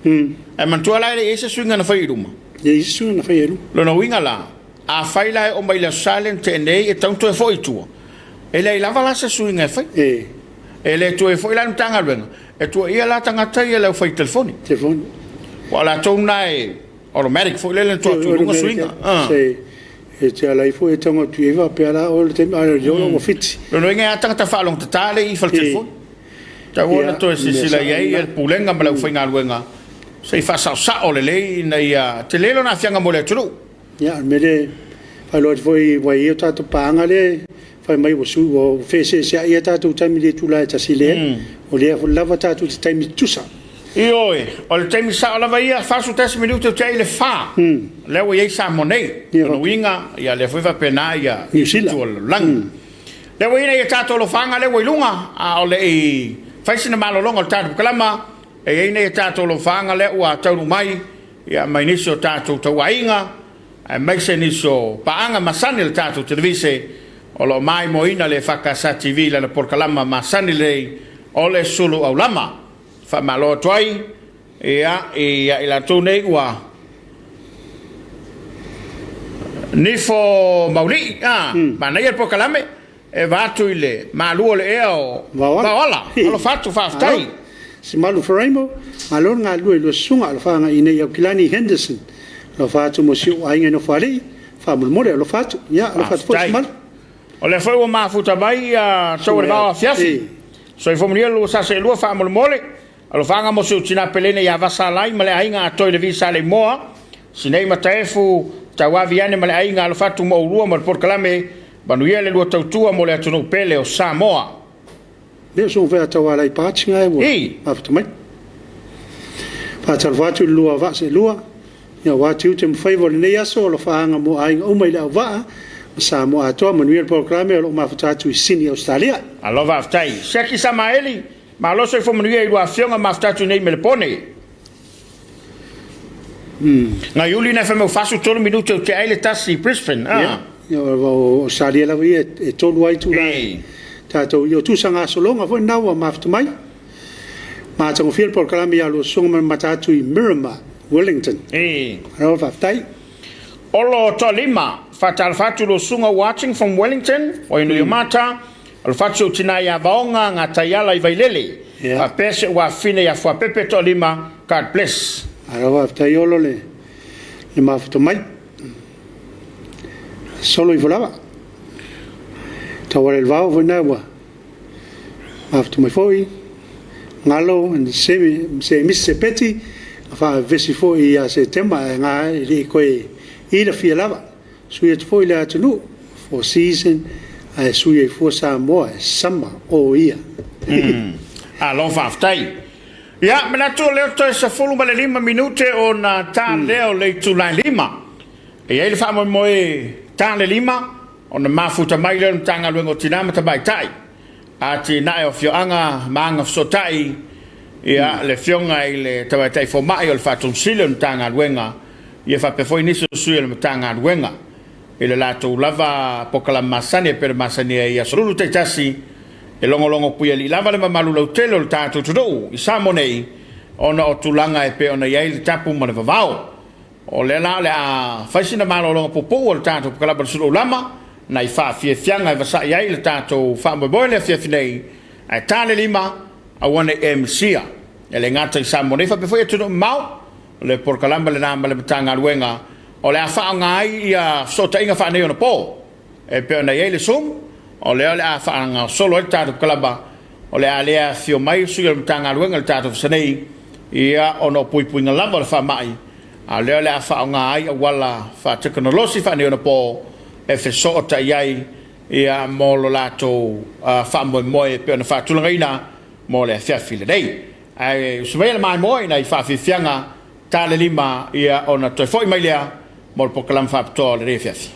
Ae manatua la e le i i ai se suiga na faia i luma. E leai se suiga na faia i luma. Lona uiga la, afai la e oo mai i le Aso Sa lea na tea nei e tatau ona toe foi i tua, e leai lava la se suiga e faia. E le toe foi la le Matagaluega e tuuaia la tagata ia i le aufai telefoni. Telefoni. Aua o latou na e automatic foi lele na tuu atu i luga suiga. Se e te ala ifo e tago atu i ai faapea la o le taimi a o lea ua fiti. Lona uiga e a tagata faalogotata le i fale telefoni. Tau ona toe silasila i ai le Pulega ma le aufaigaluega se i faasaosao lelei ina ia tele lona aafiaga mo le atunuu. Ia, o le mea lea e faailoa atu foi ua i ai o tatou paaga lea e fai mai ua sui ua feeseeseai a tatou taimi i le itula e tasi lea. O lea lava tatou te taimi tutusa. Ioe, o le taimi sao lava ia, 41 minute ua tea i le 4. Lea ua i ai Samoa nei. Lona uiga, ia lea foi faapena ia Niu Sila. Itu o le lalolagi. Lea ua i ai nai a tatou alofaga lea ua i luga, a o le i fai sina malologa o le tatou polokalama, e i ai nai a tatou alofaga lea ua taunuu mai, ia mai nisi o tatou tauaiga, aemaise nisi o paaga masani a le tatou televise o lo o maimoaina le EFKS TV i lana polokalama masani lelei o le Sulu Aulama. Faamalo atu ai ia i latou nei ua nifo maulii, manaia le polokalame e vaatu i le malu o le ea o Vaoala. Alofa atu, faafetai. Simalu Faraimo, malo le galulue i lua susuga, alofa agai nei Aukilani Henderson, alofa atu mo si ou aiga i Nofoalii, faamolemole alofa atu. Ia, alofa atu foi Simalu. O lea foi ua mafuta mai ia Tau o le Vao afiafi. Soifua manuia lua sa seelua faamolemole. Alofaga mo si ou tina Pelene ia Vasalai ma le aiga atoa i le vi Saleimoa. Sinei Mataefu, Tauavi ane ma le aiga alofa atu mo oulua ma le polokalame. Manuia le lua tautua mo le atunuu pele o Samoa. Lea o sogo fai tauala i pati ngai ua mafuta mai. Faatalofa atu i le lua vaa seelua. Ia aua tiute ma faiva o lenei aso, alofaaga mo aiga uma i le auvaa ma Samoa atoa. Manuia le polokalame o lo o mafuta atu i Sini, Ausetalia. Malo faafetai. Siaki Samaeli, malo soifua manuia i lua afioga mafuta atu nei Melepone. Naiuli na fai mai 43 minute o te ai le tasi i Brisbane. Ia, o Australia lava ia e tolu ai itula tatou ia o tusa gasologa foi na ua mafuta mai. Matagofie le polokalame ia lua susuga ma le mata atu i Miramar, Wellington. Malo faafetai. Olo Toalima, faatalofa atu lua susuga watching from Wellington, Wainuiomata, alofa atu si ou tina ia Vaoga Gataiala i Vailele, faapea si ou afafine ia Fuapepe Toalima, God bless. Malo faafetai Olo le mafuta mai. Solo ifo lava. Tauala i le vao foi na ua mafuta mai foi. Galo and Semisi Sepeti, na faavesi foi ia Setema ae ga e le i toe ilafia lava. Sui atu foi le atunuu, four season, ae sui ai fua Samoa e summer o ia. Malo faafetai. Ia, manatu o lea toe 15 minute ona ta lea o le itula e 5. E i ai le faamoemoe ta le 5 ona mafuta mai lea o le Matagaluega o Tina ma Tamaitai, Atinae o Afioaga ma Agafesootai, ia, le Afioga i le Tamaitai Fomai o le Faatonu Sili o le Matagaluega, ia faapea foi nisi o sui o le Matagaluega i le latou lava polokalame masani e pei ona masani ai i aso lulu taitasi e logologo puialii lava le mamalu lautele o le tatou atunuu i Samoa nei ona o tulaga e pei ona i ai le tapu ma le vavao. O lea la o le a fai sina malologa puupuu o le tatou polokalame o le Sulu Lama nai faafiafiaga e vasai ai le tatou faamoemoe i le afiafi nei ae ta le lima aua ne i e misia. E le gata i Samoa nei faapea foi atunuu mamao. O le polokalame lena ma le Matagaluega o le a faaaoga ai ia fesootaiga faaneionapo e pei ona i ai le Zoom, o lea o le a faagasolo ai le tatou kalama. O le a le afifio mai sui o le Matagaluega i le tatou fasa nei, ia, ona o puipuiga lava o le faamai, a o lea o le a faaaoga ai auala faatekonolosi faaneionapo e fesootai ai, ia, mo lo latou faamoemoe e pei ona faatulagaina mo le afiafi lenei. Ae usu maia le maimoa i nai faafiafiaga ta le 5, ia, ona toe foi mai lea mo le polokalame faapitoa o lenei afiafi.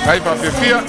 Ai faafiafia.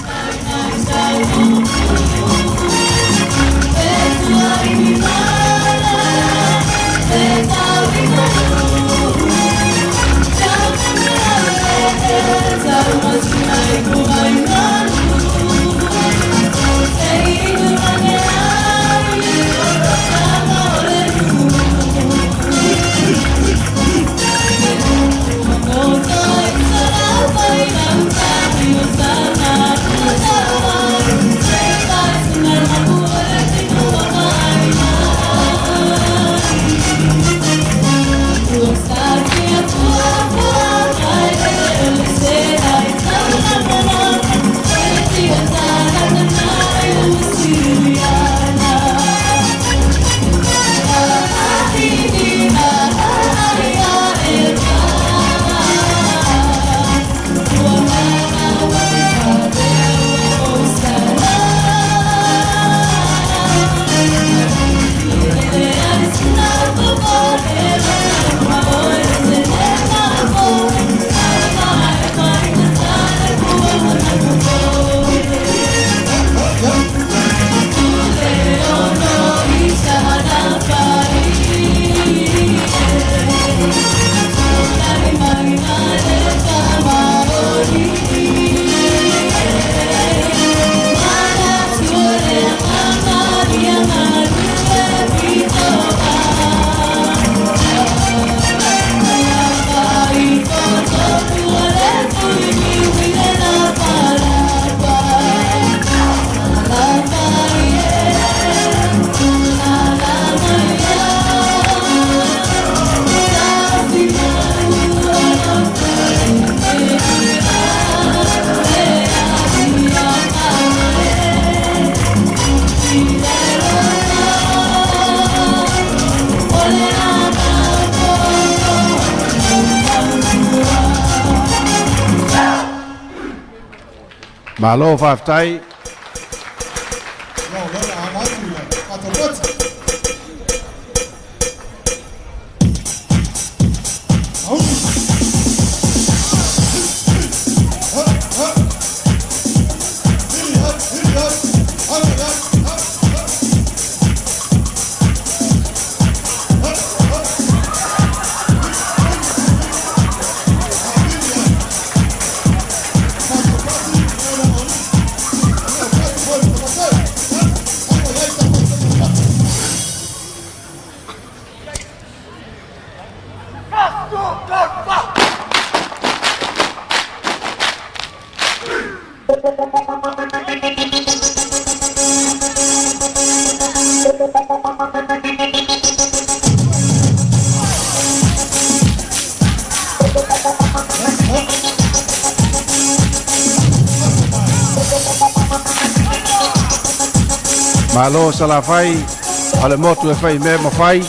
Malo faafetai. Malo Salafai, o le motu e fai mea ma fai.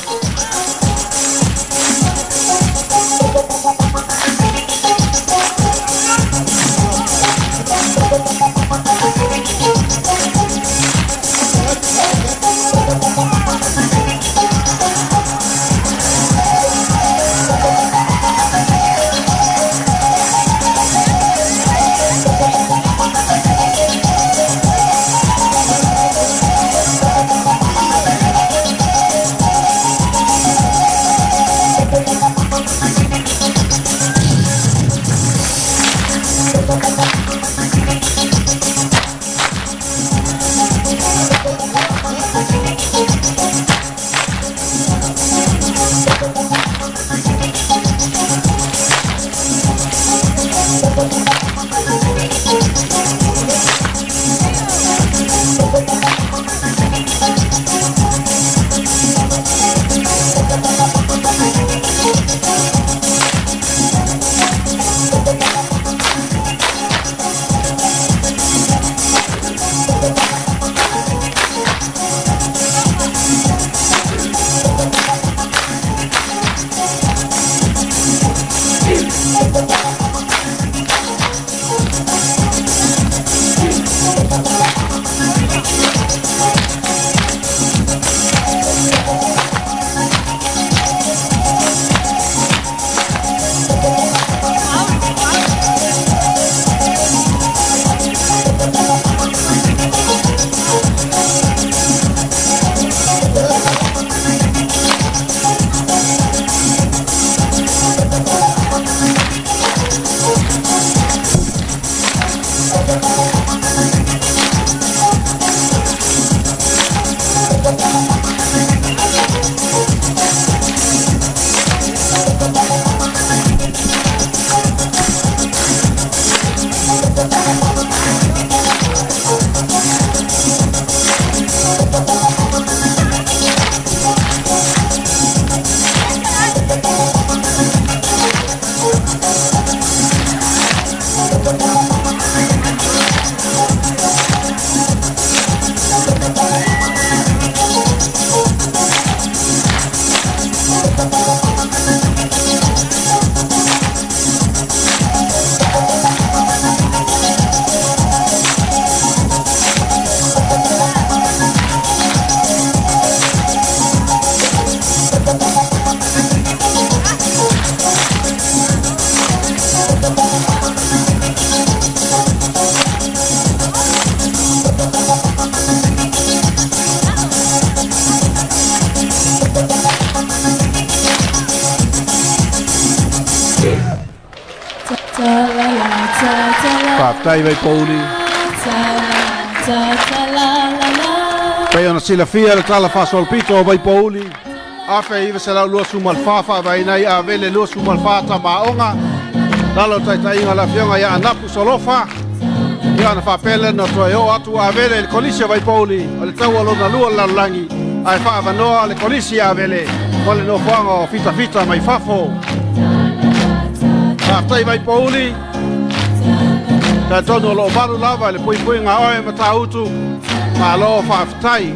Faafetai Vaipouli. Pei ona silafia le tala faasolopito o Vaipouli 1924 faavaeina ai Avele 24 Tamaoga lalo taitaiga o le afioga ia Anapu Solofa. Ia ona faapea lea na toe oo atu Avele i le Kolisi o Vaipouli o le taua lona lua o le lalolagi ae faaavanoa le Kolisi ia Avele mo le nofoaga o fitafita mai fafo. Faafetai Vaipouli. Talitonu o lo o malu lava i le puipuiga a oe Matautu. Malo faafetai.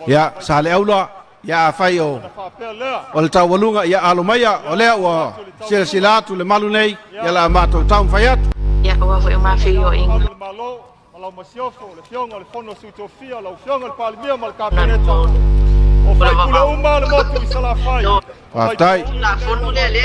Ia, Saleaula, ia afai o o le taualuga, ia alo maia, o lea ua silasila atu le malu nei, ia la matou taumafai atu. Ia, aua foi o ma feioaiga. O le vavao. No. Faafetai. Tulafono lea le.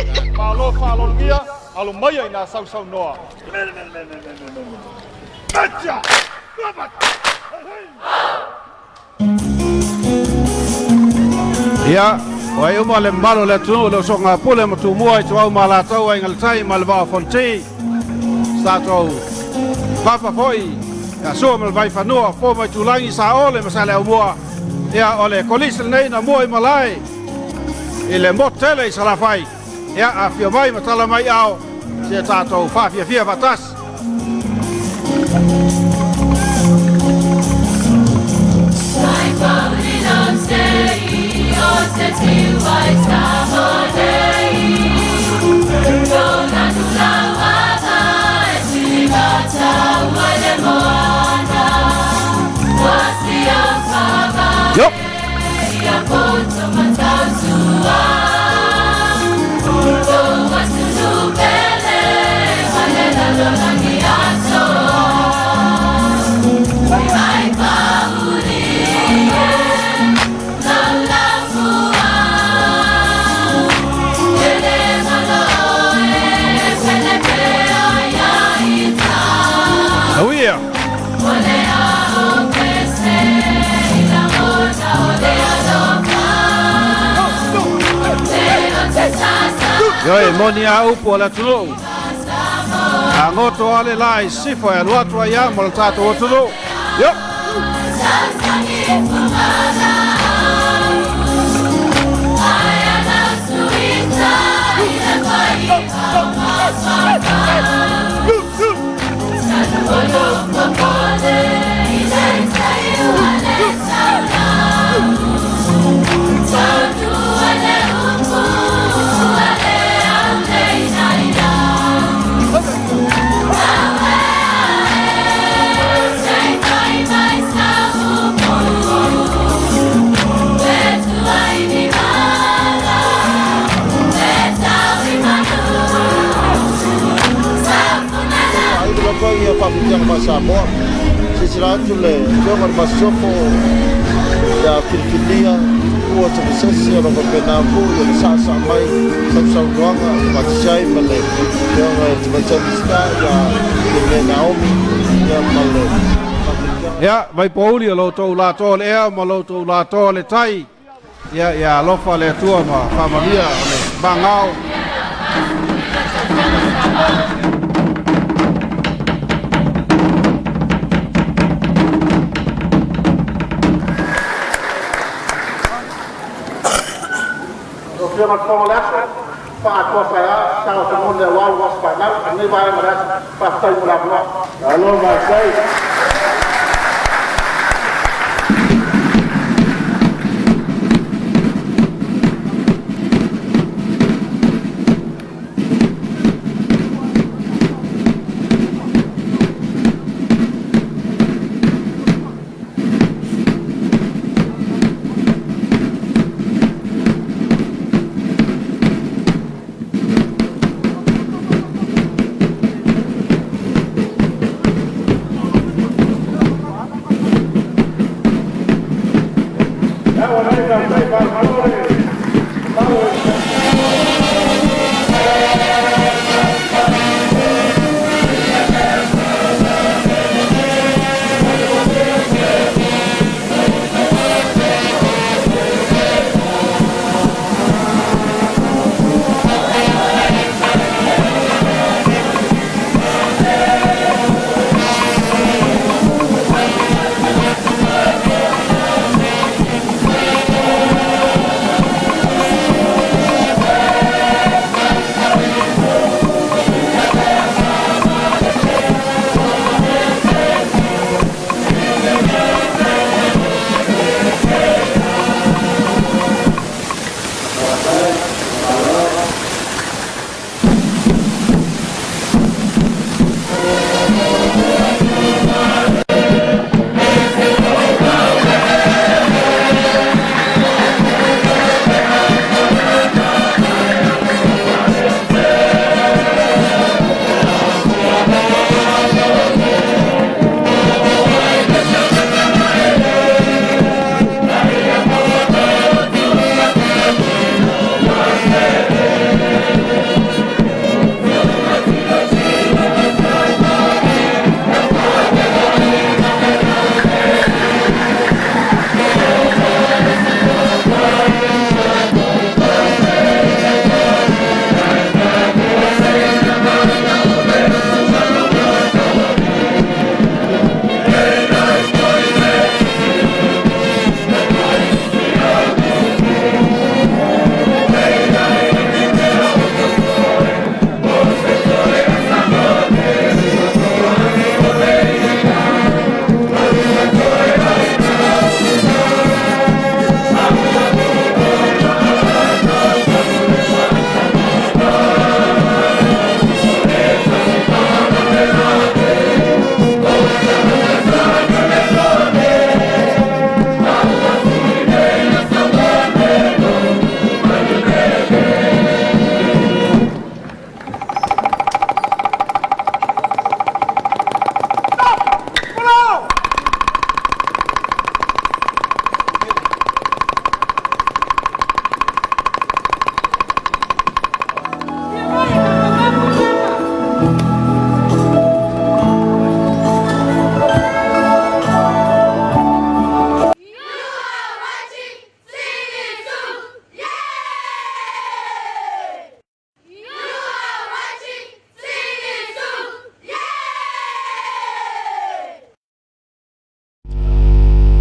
Ia, o ai uma le mamalu o le atunuu o le usoga Pule ma Tumua i Tuau ma Alataua, Aiga i le Tai ma le Vaa o Fonoti, se tatou papa foi ia Sua ma le Vaifanua, Fofo ma Itulagi, Saole ma Saleaaumua. Ia, o le kolisi lenei na mua i malae i le motu tele i Salafai. Ia, afifio mai ma tala mai ao, se tatou faafiafia faatasi. Yup. Auia. Ioe, moni a upu o le atunuu. A goto lava le la i sisifo e alu atu ai lava mo le tatou atunuu. Io! Faaili lava ia faafitiaga faa-Samoa. Silasila atu le Afioga i le Masiofo ia filifilia Tupua Tumasese o lo o faapena foi ona saasaa mai sausaunoaga faatasi ai ma le Afioga i le Tamaitai Minisita ia Fiame Naomi ia ma le faafitiaga. Ia, Vaipouli, o lo outou latoa o le ea ma lo outou latoa o le tai. Ia, ia alofa le Atua ma faamanuia o le magao. Lau Afioga i le Fofoga o le Aso, faaatoa saea sao o se moni aua le aso fanau o lenei vaega o le aso. Faafetai mo le avanoa. Malo faafetai.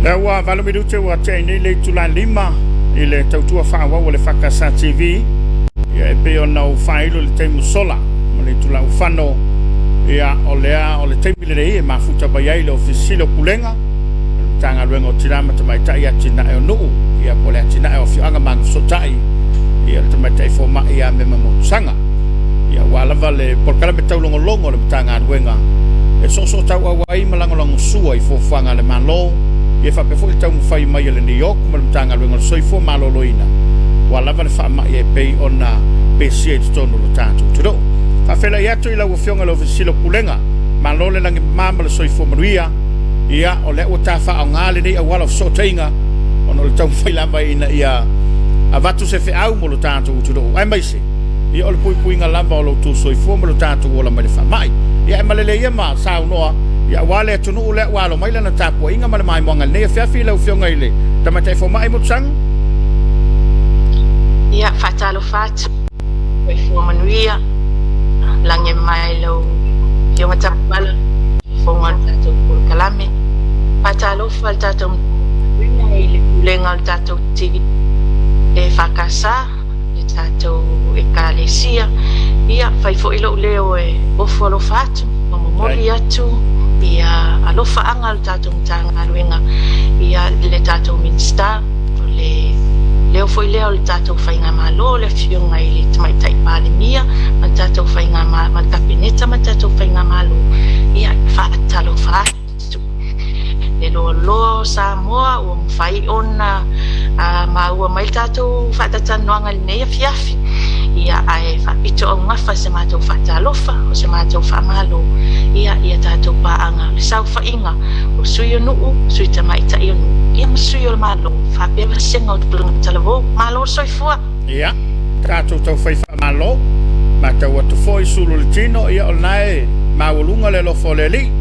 Lea ua 8 minute ua tea ai nei le itula 5 i le tautua faaauau a le EFKS TV, ia e pei ona ou faailo i le taimi ua sola ma le itula ua fano, ia o lea o le taimi lenei e mafuta mai ai le Ofisa Sili o Pulega o le Matagaluega o Tina ma Tamaitai Atinae o Nuu, ia po o le Atinae o Afioaga ma Agafesootai, ia le Tamaitai Fomai ia Mema Motusaga. Ia aua lava le polokalame taulogologo a le Matagaluega e soosootauau ai ma lagolagosua i fuafuaga a le Malo, ia faapea foi le taumafai mai a le NEOC ma le Matagaluega o le Soifua Maloloina aua lava le faamai e pei ona pesia i totonu o lo tatou atunuu. Faafeiloai atu i lau Afioga i le Ofisa Sili o Pulega, malo le lagimama ma le soifua manuia. Ia, o lea ua ta faaaoga lenei auala o fesootaiga ona o le taumafai lava ina ia avatu se feau mo lo tatou atunuu, aemaise ia o le puipuiga lava o lo outou soifua ma lo tatou ola mai le faamai. Ia e malele ia ma saunoa, ia aua le atunuu lea ua alo mai lana tapuaiga ma le maimoaga i lenei afiafi lau Afioga i le Tamaitai Fomai Motusaga. Ia, faatalofa atu, soifua manuia, lagi e mai lau Afioga Tapuala, fofoga o le tatou polokalame. Faatalofa i le tatou Matagaluega i le Pulega o le tatou TV EFKS, le tatou Ekalesia. Ia, fai foi lou leo e ofo alofa atu ma momoli atu ia alofaaga o le tatou Matagaluega ia i le tatou Minisita, o le leo foi lea o le tatou Faigamalo, le Afioga i le Tamaitai Palemia ma le tatou Faigamalo, ma le Kapeneta ma le tatou Faigamalo. Ia, faatalofa atu. Le loaloa o Samoa ua mafai ona maua mai le tatou faatatalanoaga i lenei afiafi, ia ae faapito augafa se matou faatalofa, o se matou faamalo ia i a tatou paaga, le saofaiga o sui o nuu, sui tamaitai o nuu, ia ma sui o le Malo, faapea vasega o tupulaga talavou. Malo le soifua! Ia, tatou taufai faamalo, matau atu foi sulu o le tino, ia o lena e maualuga le alofa o le Alii,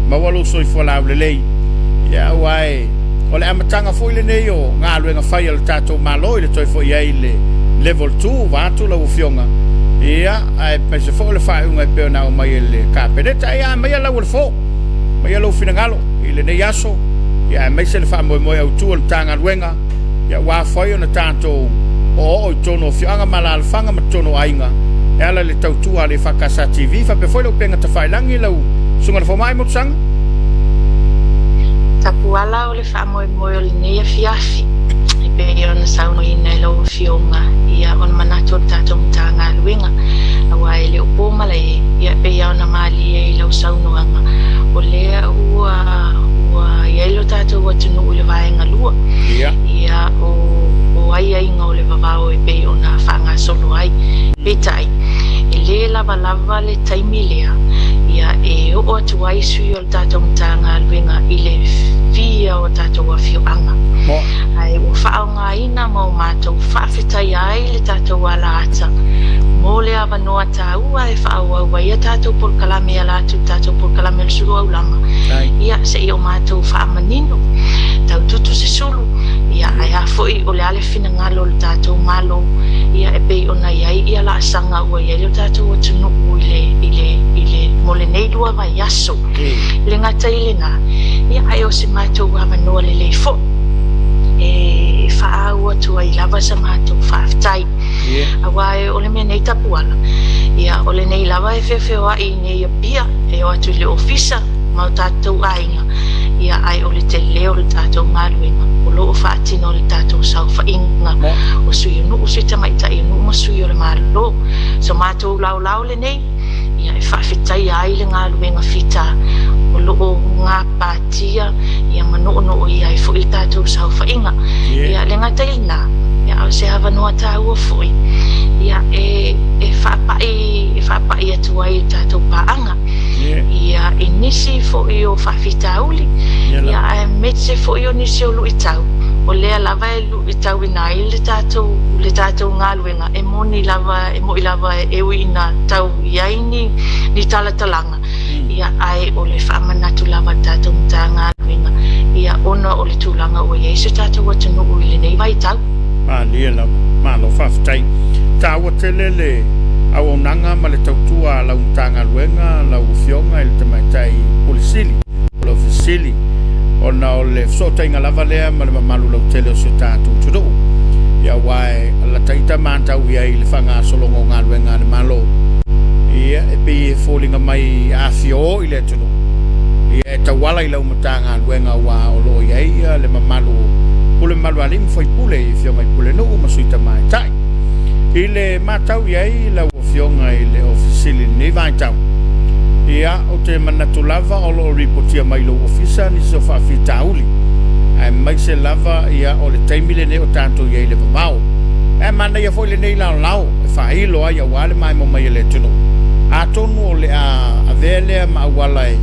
maua lou soifua laulelei. Ia aua e o le amataga foi lenei o galuega fai a le tatou Malo i le toe foi ai i le level 2 vaeatu lau Afioga, ia aemaise foi o le faaiuga e pei ona aumai e le Kapeneta. Ia aumaia lau o le fo, aumaia lou finagalo i lenei aso, ia aemaise le faamoemoe autu o le Matagaluega, ia ua afua ai ona tatou oooo i totonu o afioaga ma alaalafaga ma totonu o aiga e ala i le tautua a le EFKS TV faapea foi le upega tafailagi lau Susuga i le Fomai Motusaga. Tapuala o le faamoemoe o lenei afiafi e pei ona saunoaina e lau Afioga ia o le manatu o le tatou Matagaluega aua e le o po malae ia e pei lava ona malie i lau saunoaga o lea ua ua i ai lo tatou atunuu i le vaega 2 ia o o aiaiga o le vavao e pei ona faagasolo ai. Peitai, e le lavalava le taimi lea ia e oo atu ai sui o le tatou Matagaluega i le fia o tatou afioaga. Ae ua faaaogaina ma o matou faafetaia ai le tatou alaata mo le avanoa taua e faaauau ai a tatou polokalame e ala atu i le tatou polokalame o le Sulu Aulama, ia seia o matou faamanino, tau tutu se sulu, ia ae a foi o le a le finagalo o le tatou Malo, ia e pei ona i ai ia laasaga ua i ai lo tatou atunuu i le, i le, i le, mo lenei lua vaiaso. E le gata i lena, ia ae o se matou avanoa lelei foi e faaau atu ai lava sa matou faafetai. Aua o le mea nei tapuala, ia o lenei lava e feofeoai i nei Apia, e o atu i le ofisa ma o tatou aiga, ia ae o le tele o le tatou galuega o lo o faatino e le tatou saofaiga o sui o nuu, sui tamaitai o nuu ma sui o le Malo. So matou laolao lenei, ia e faafetaia ai le galuega fita o lo o gapatia ia ma noonooia ai foi le tatou saofaiga. Ia le gata i lena, ia a o se avanoa taua foi ia e e faapai e faapai atu ai i le tatou paaga ia i nisi foi o faafitauli ia aemaise foi o nisi o luitau o lea lava e luitauina ai le tatou le tatou galuega e moni lava e moi lava e ui ina tau i ai ni ni talatalaga ia ae o le faamanatu lava a le tatou Matagaluega ia ona o le tulaga ua i ai si o tatou atunuu i lenei vaitau. Malie lava. Malo faafetai. Taua tele le auaunaga ma le tautua a lau Matagaluega, lau Afioga i le Tamaitai Pule Sili o le Ofisa Sili, ona o le. fesootaiga lava lea ma le mamalu lautele o si o tatou atunuu. Ia aua e lata ita matau i ai i le faagasologa o galuega a le Malo, ia e pei e foliga mai a fia o i le atunuu, ia e tauala i lau Matagaluega aua o lo o i ai ia le mamalu o pule mamalu a alii ma faipule i afioga i Pulenuu ma Sui Tamaitai. I le matau i ai lau Afioga i le Ofisa Sili i lenei vaitau, ia ou te manatu lava o lo o ripotia mai i lou Ofisa nisi o faafitauli, aemaise lava ia o le taimi lenei o tatou i ai i le vavao. Ae manaia foi lenei laolao e faailo ai aua le maemo mai e le atunuu. Atonu o le a avea lea ma auala e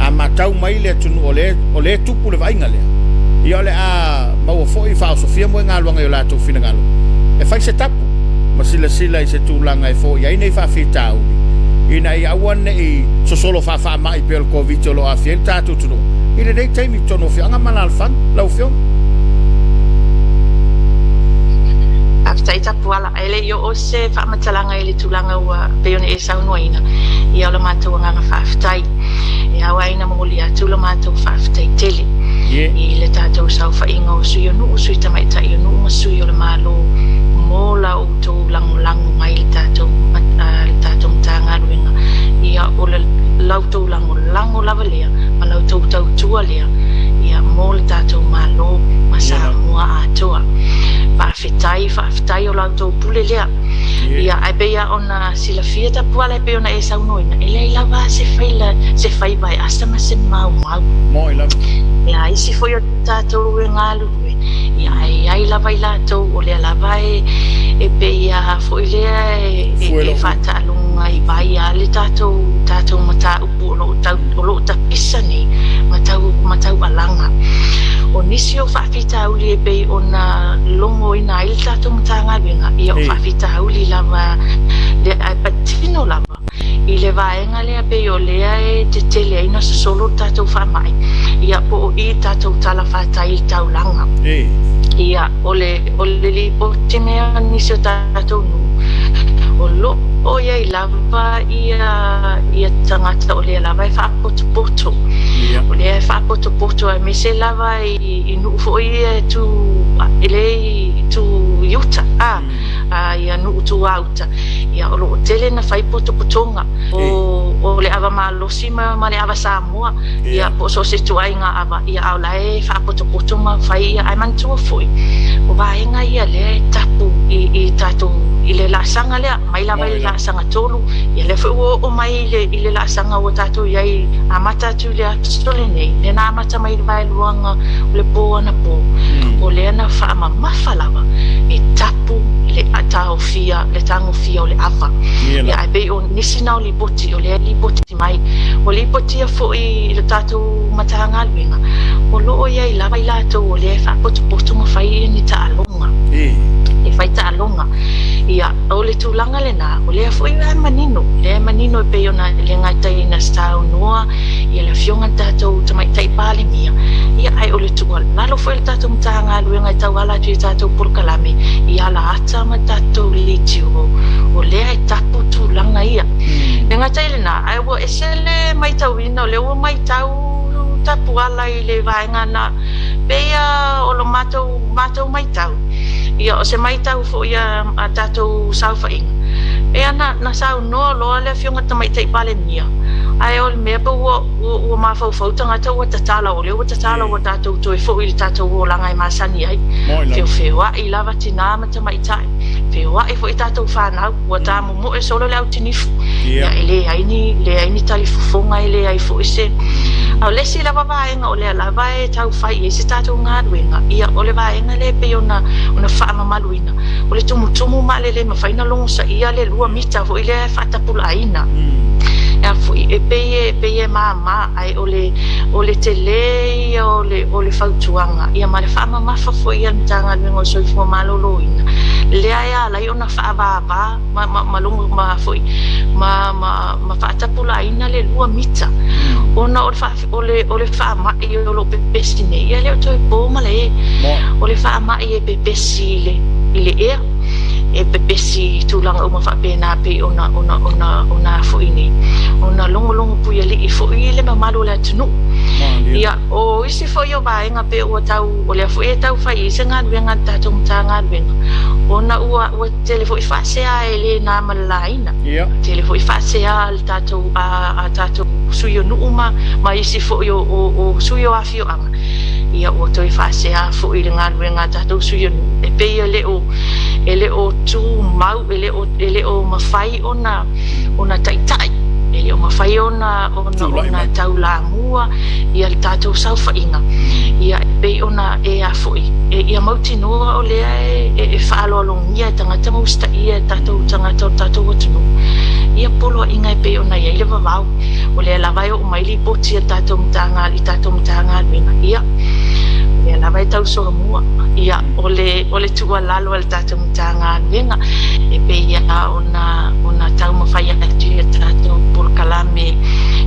a matau mai le atunuu o lea o lea e tupu le vaaiga lea, ia o le a maua foi faaosofia moegaluaga i o latou finagalo e fai se tapu ma silasila i se tulaga e foia ai nei faafitauli ina ia aua ne i sosolo faafaamai pei o le Koviti o lo o aafia ai le tatou atunuu i lenei taimi i totonu o afioaga ma alaalafaga. Lau Afioga. Faafetai Tapuala. Ae le i oo se faamatalaga i le tulaga ua pei ona e saunoaina, ia o le matou agaga faafetai. E ao ai ona momoli atu le matou faafetai tele i le tatou saofaiga o sui o nuu, sui tamaitai o nuu ma sui o le Malo mo la outou lagolago mai i le tatou le tatou Matagaluega. Ia o le la outou lagolago lava lea ma la outou tautua lea ia mo le tatou Malo ma Samoa atoa. Faafetai, faafetai o la outou pule lea. Ia ae pei lava ona silafia Tapuala e pei ona e saunoaina, e leai lava se faila, se faiva e asa ma se maumau. Moi lava. Ia isi foi o tatou e galulue, ia ae i ai lava i latou o lea lava e e pei a foi lea e e faataaloga i vai a le tatou tatou mataupu o lo o tau o lo o tapisa nei ma tau ma taualaga. O nisi o faafitauli e pei ona logoina ai le tatou Matagaluega, ia o faafitauli lava lea ae patino lava i le vaega lea pei o lea e tetele ai na sosolo le tatou faamai, ia po o i tatou talafatai i le taulaga. Ia o le o le lipoti mai a nisi o tatou nuu, o lo o i ai lava ia ia tagata o lea lava e faapotopoto. O lea e faapotopoto aemaise lava i i nuu foi ia e tu lea i tu i uta a ia nuu tuauta ia o lo o tele na fai potopotoga o o le ava malosi ma ma le ava Samoa ia po o so o se ituaiga ava ia a o la e faapotopoto ma fai ia ae manatua foi o vaega ia lea e tapu i i tatou i le laasaga lea mai lava i le laasaga 3 ia lea foi ua oo mai i le i le laasaga ua tatou i ai amata atu i le aso lenei lea na amata mai i le vaeluaga o le pō anapo, o lea na faamamafa lava e tapu le taofia, le tagofia o le ava. Ia, ae pei o nisi na o lipoti, o lea e lipoti mai. Ua lipotia foi i le tatou Matagaluega, o lo o i ai lava i latou o lea e faapotopoto ma fai ni taaloga, e fai taaloga. Ia, o le tulaga lena, o lea foi e manino, lea e manino e pei ona le gata ina saunoa ia le Afioga i le tatou Tamaitai Palemia, ia ae o le tuualalo foi a le tatou Matagaluega e tauala atu i a tatou polokalame i alaata ma tatou leitio, o lea e tapu tulaga ia. E le gata i lena, ae ua ese le maitauina, o lea ua maitau tapuala i le vaega na pei lava o le matou, matou maitau, ia o se maitau foi a tatou saofaiga, pei lava na saunoa loa le Afioga i le Tamaitai Palemia, Ae o le mea pe ua, ua mafaufau tagata ua tatala, o lea ua tatala ua tatou toe foi i le tatou olaga e masani ai. Feofeoai lava tina ma tamaitai, feoai foi tatou fanau, ua tamomoe solo le autinifu. Ia, e leai ni, leai ni talifofoga, e leai foi se. A o le isi lava vaega o lea lava e tau fai i ai se tatou galuega, ia o le vaega lea e pei ona, ona faamamaluina, o le tumutumu ma le le mafai ona logosaia le 2 mita foi lea e faatapulaaina. E a foi, e pei e, pei e mama, ae o le, o le tele ia o le, o le fautuaga, ia ma le faamamafa foi a le Matagaluega o le Soifua Maloloina, lea e ala ai ona faavava ma, ma, ma logo, ma foi, ma, ma, ma faatapulaaina le 2 mita, ona o le faa, o le, o le faamai o lo o pepesi nei, ia e le o toe po malae. O le faamai e pepesi i le, i le ea, e pepesi i tulaga uma faapena pei ona, ona, ona, ona a foi nei, ona logologo puialii foi le mamalu o le atunuu. Ia, o isi foi o vaega pe ua tau, o lea foi e tau fai i ai se galuega a le tatou Matagaluega, ona ua, ua tele foi faasea e le na ma le laina. Tele foi faasea a le tatou, a, a tatou sui o nuu ma, ma isi foi o, o, o sui o afioaga, ia ua toe faasea foi i le galuega a tatou sui o nuu, e pei e le o, e le o tumau, e le o, e le o mafai ona, ona taitai, e le o mafai ona, ona, ona taulamua ia le tatou saofaiga, ia e pei ona e a foi, e, ia mautinoa o lea e, e, e faaaloalogia e tagata ma usitaia e tatou tagata o le tatou atunuu ia poloaiga e pei ona i ai le vavao. O lea lava e oo mai lipoti a le tatou Matagaluega i tatou Matagaluega, ia, o lea lava e tausolomua. Ia, o le, o le tuualalo a le tatou Matagaluega e pei lava ona, ona taumafai atu i a tatou polokalame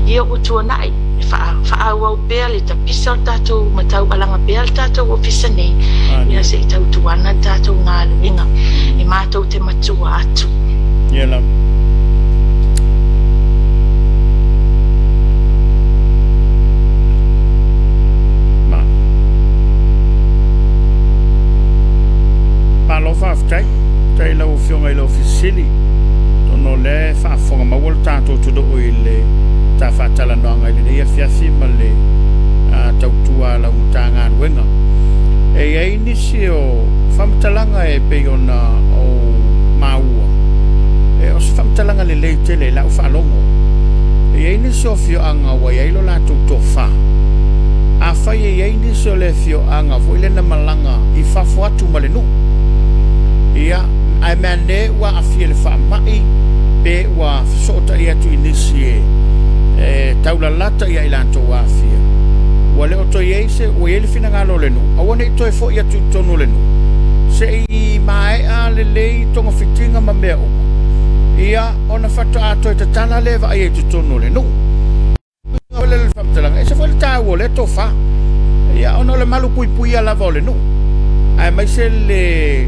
ia ua tuanai, e faaauau pea le tapisa o le tatou ma taualaga pea le tatou ofisa nei, ia se i tautuana le tatou galuega e matou te matua atu. Ia lava. Ma. Malo faafetai. Faafetai i lau Afioga i le Ofisa Sili. Atonu o lea e faafofoga maua le tatou atunuu i le ta faatalanoaga i lenei afiafi ma le tautua a lau Matagaluega. E i ai nisi o faamatalaga e pei ona ou maua, o se faamatalaga lelei tele i lau faalogo. E i ai nisi o afioaga ua i ai lo latou tofa. Afai e i ai nisi o le afioaga foi lea na malaga i fafo atu ma le nuu, ia, ae meaane ua aafia i le faamai pe ua fesootai atu i nisi e taulalata ia i latou aafia, ua le o toe i ai se, ua i ai le finagalo o le nuu, aua ne i toe foi atu i totonu o le nuu, se i maea lelei togafitiga ma mea uma, ia, ona faatoa toe tatala lea e vaai ai i totonu o le nuu. Uiga foi lea o le faamatalaga, e ese foi le taua o lea tofa, ia, ona o le malupuipuia lava o le nuu, aemaise le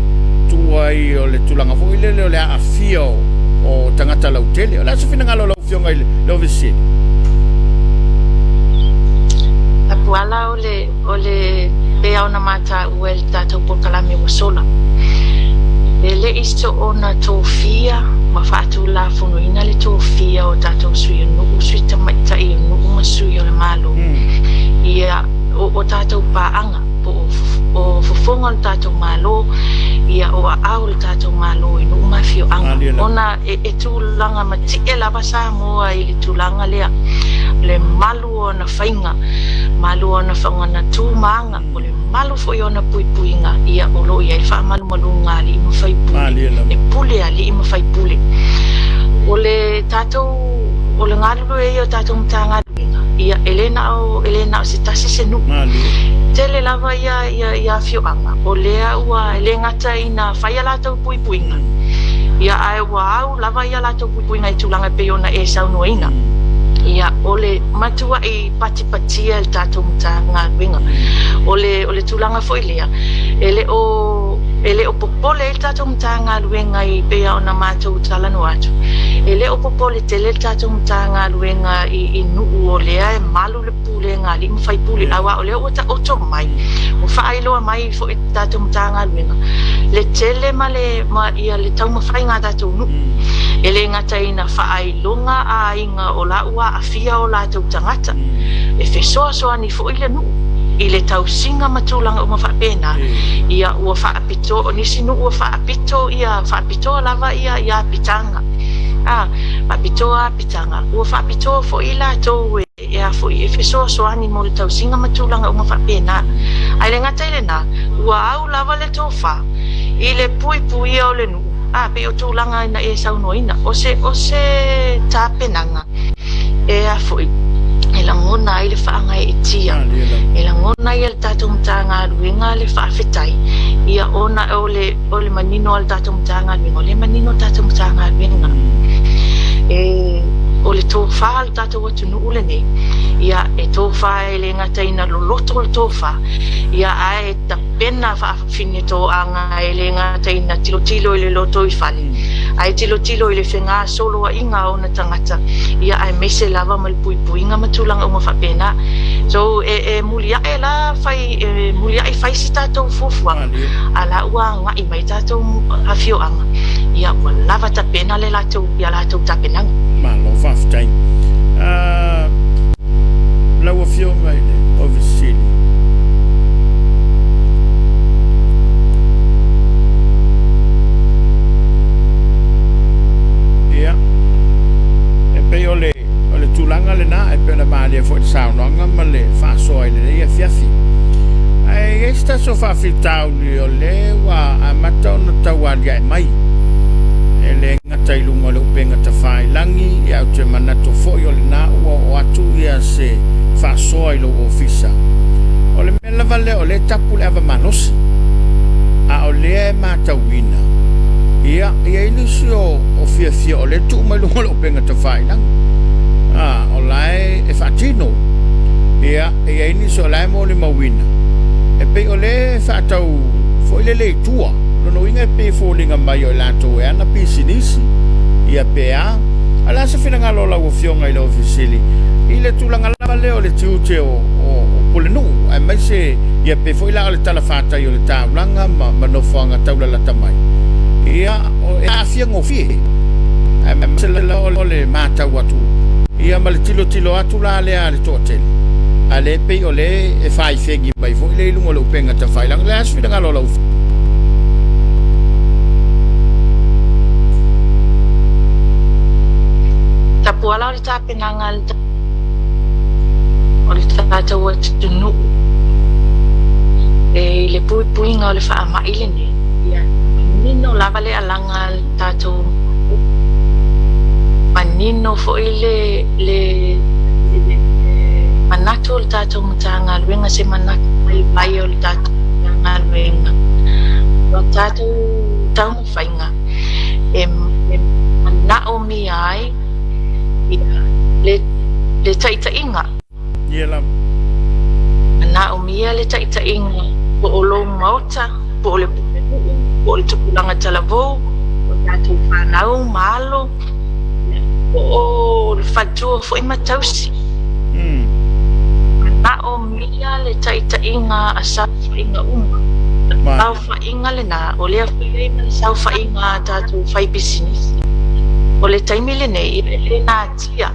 tuai o le tulaga foi lele o le aafia o tagata lautele. O le a se finagalo o lau Afioga i le Ofisa Sili? Tapuala o le, o le pei lava ona mataua e le tatou polokalame ua sola, e le i soona tofia ma faatulafonoina le tofia o tatou sui o nuu, sui tamaitai o nuu ma sui o le Malo, ia, o, o tatou paaga, po o, o fofoga o le tatou Malo, ia, o aao o le tatou Malo i nuu ma afioaga, ona e, e tulaga matie lava Samoa i le tulaga lea, le malu o ana faiga, malu o ana ona tu ma aga, o le malu foi o ana puipuiga, ia o lo o i ai le faamalumaluga a alii ma faipule, e pule alii ma faipule. O le tatou, o le galulue ia o tatou Matagaluega, ia e le na o, e le na o se tasi se nuu. Tele lava ia, ia, ia afioaga, o lea ua, e le gata ina fai a latou puipuiga, ia ae ua au lava ia latou puipuiga i tulaga e pei ona e saunoaina. Ia, o le matuai patipatia e le tatou Matagaluega. O le, o le tulaga foi lea, e le o, e le o popole ai le tatou Matagaluega i pei lava ona matou talanoa atu, e le o popole tele le tatou Matagaluega i, i nuu o lea e malu le pulega a alii ma faipule, aua o lea ua taoto mai, ua faailoa mai foi i le tatou Matagaluega le tele ma le, ma ia le taumafaiga a tatou nuu. E le gata ina faailoga aiga o la ua aafia o latou tagata, e fesoasoani foi le nuu i le tausiga ma tulaga uma faapena. Ia ua faapitoa, o nisi nuu ua faapito ia, faapitoa lava ia, ia apitaga, a, faapitoa apitaga, ua faapitoa foi i latou e. E a foi, e fesoasoani mo le tausiga ma tulaga uma faapena. Ae le gata i lena, ua au lava le tofa i le puipuia o le nuu, a, pei o tulaga na e saunoaina, o se, o se tapenaga e a foi, e lagona ai le faagaeetia, e lagona ai e le tatou Matagaluega le faafetai, ia, ona o le, o le manino a le tatou Matagaluega, o lea e manino le tatou Matagaluega, e, o le tofa a le tatou atunuu lenei, ia, e tofa e le gata ina loloto le tofa, ia, ae tapena faafinetoaga e le gata ina tilotilo i le lotoifale, Ae tilotilo i le fegasoloaiga a ona tagata, ia aemaise lava ma le puipuiga ma tulaga uma faapena. So e muliae la fai, e muliae fai se tatou fuafuaga, a la ua agai mai tatou afioaga, ia ua lava tapena le latou, ia latou tapenaga. Malo faafetai. Lau Afioga i le Ofisa Sili, Ia, e pei o le, o le tulaga lena e pei ona malie foi i le saunoaga ma le faasoa i lenei afiafi. Ae i ai se tasi o faafitauli o lea ua amata ona tau aliae mai, e le gata i luga o le upega tafailagi, ia ae ou te manatu foi o lena ua oo atu ia se faasoa i lou ofisa. O le mea lava lea o lea e tapu le ava malosi, a o lea e matauina, ia, e i ai nisi o, o fiafia o lea e tuu mai luga o le upega tafailagi, a, o la e, e faatino. Ia, e i ai nisi o la e molimauina, e pei o lea e faatau foi lele i tua. Lona uiga e pei e foliga mai o i latou e ana pisinisi, ia pe a. A o le a se finagalo o lau Afioga i le Ofisa Sili i le tulaga lava lea o le tiute o, o, o Pulenuu, aemaise ia pei foi la o le talafatai o le taulaga ma, ma nofoaga taulalata mai, ia, e aafia gofie, aemaise lava o le matau atu, ia ma le tilotilo atu la lea a le toatele, a o lea e pei o lea e faifegi mai foi lea i luga o le upega tafailagi. O le a se finagalo o lau Tapuala o le tapenaga o le tatou atunuu i le puipuiga o le faamai lenei, ia manino lava le alaga a le tatou Malo, manino foi le le manatu o le tatou Matagaluega, se manatu vaivai o le tatou Matagaluega. O a tatou taumafaiga e manaomia ai le le taitaiga. Ia lava. Manaomia le taitaiga po o lou maota, po o le pulenuu, po o le tupulaga talavou, po o tatou fanau ma alo, po o le faletua foi ma tausi. Manaomia le taitaiga a saofaiga uma. Saofaiga lena, o lea foi e i ai ma le saofaiga a tatou faipisinisi. O le taimi lenei, e le natia.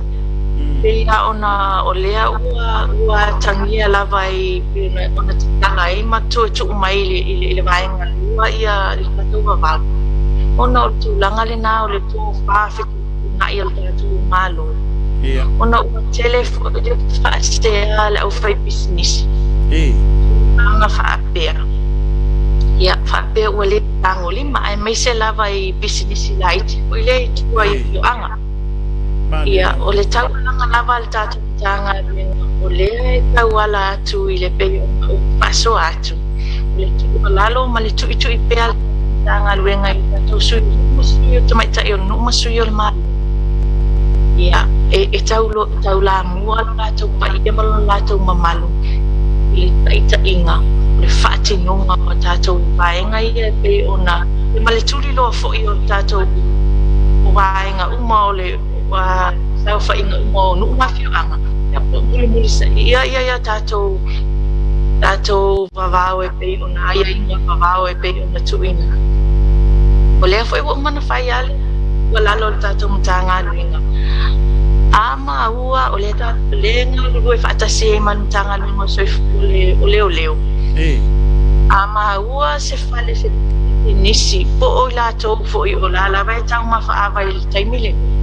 Pei lava ona o lea ua ua atagia lava i pei ona tatala ai ma toe tuu mai i le vaega lua ia le tatou vavau, ona o le tulaga lena o le tofa fetuutuunai o le tatou Malo, ona ua tele foi le faasea a le aufaipisinisi i tulaga faapea, ia faapea ua le tagolima, aemaise lava i pisinisi laiti foi lea i tua i afioaga. Ia, o le taualaga lava a le tatou Matagaluega, o lea e tauala atu i le pei ona ou faasoa atu, o le tuualalo ma le tuitui pea a le tatou Matagaluega i tatou sui o nuu ma sui o tamaitai o le nuu ma sui o le Malo, ia, e, e tau, taulamua lo latou paia ma lo latou mamalu i le taitaiga, o le faatinoga o tatou vaega ia e pei ona, ma le tuliloa foi o le tatou vaega uma o le saofaiga uma o nuu ma afioaga, ia po o mulimulisaia ia tatou tatou vavao e pei ona aiaiga o vavao e pei ona tuuina atu. O lea foi ua uma ona fai lava le tuualalo a le tatou Matagaluega, a maua o lea e galulue faatasi ai ma le Matagaluega o le Soifua o Leoleo, a maua se fale nisi po o i latou foi o la lava e taumafa ava i le taimi lenei,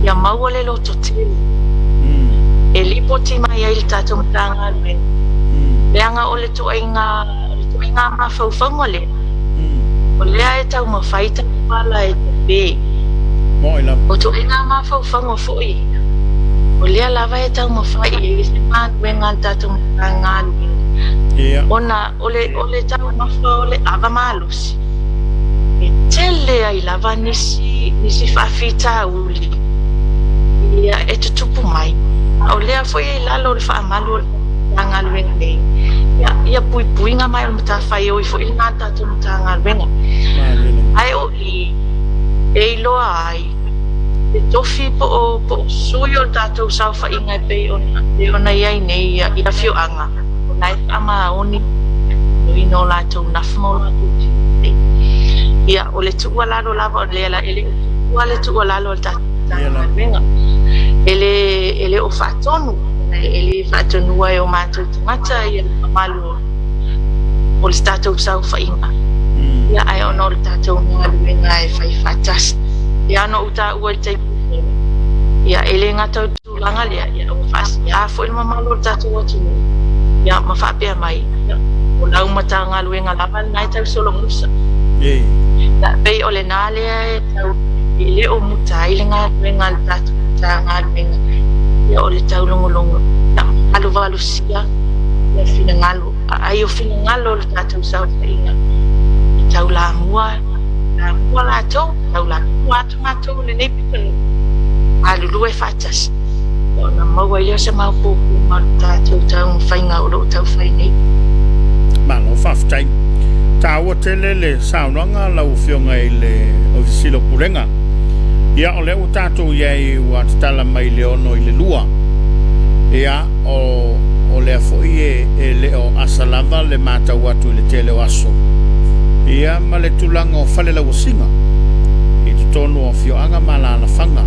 ia maua le lototele e lipoti mai ai le tatou Matagaluega, leaga o le ituaiga, o le ituaiga mafaufauga lea, o lea e taumafai tauala e tape. O ituaiga mafaufauga foi ia, o lea lava e taumafai i ai se galuega a le tatou Matagaluega, ona o le, o le taumafa o le ava malosi, e tele ai lava nisi, nisi faafitauli ia e tutupu mai. A o lea foi e i lalo o le faamalu o le Matagaluega nei, ia, ia puipuiga mai o le matafaioi foi lena a le tatou Matagaluega. Ae o i, E iloa ai le tofi po o po o sui o le tatou saofaiga e pei ona pei ona i ai nei i afioaga, o la e faamaoni i o latou nafa ma o latou tiute. Ia, o le tuualalo lava o lea e le o tuua le tuualalo a le tatou Matagaluega. E le e le o faatonu, e le faatonua e o matou tagata ia le mamalu o le tatou saofaiga, ia ae ona o le tatou galuega e fai faatasi. Ia ona ou taua i le taimi ua sola, ia e le gata o le tulaga lea, ia ua faasea foi le mamalu o le tatou atunuu, ia ma faapea mai, ia, o lau Matagaluega lava lena e tau solomusa. Ia, pei o lena lea e tau e le o muta ai le galuega a le tatou Matagaluega, ia o le taulogologo, ia valuvalusia ia finagalo, ai o finagalo o le tatou saofaiga e taulamua, lamua latou, taulamua atu matou i lenei pitonuu, galulue faatasi, ona maua ai lea o se maopoopoga o le tatou taumafaiga o lo o taufai nei. Malo faafetai. Taua tele le saunoaga lau Afioga i le Ofisa Sili o Pulega. Ia o lea ua tatou i ai ua tatala mai i le 6 i le 2. Ia o, o lea foi e, e le o asa lava le matau atu i le tele o aso, ia ma le tulaga o falelauasiga i totonu o afioaga ma alaalafaga.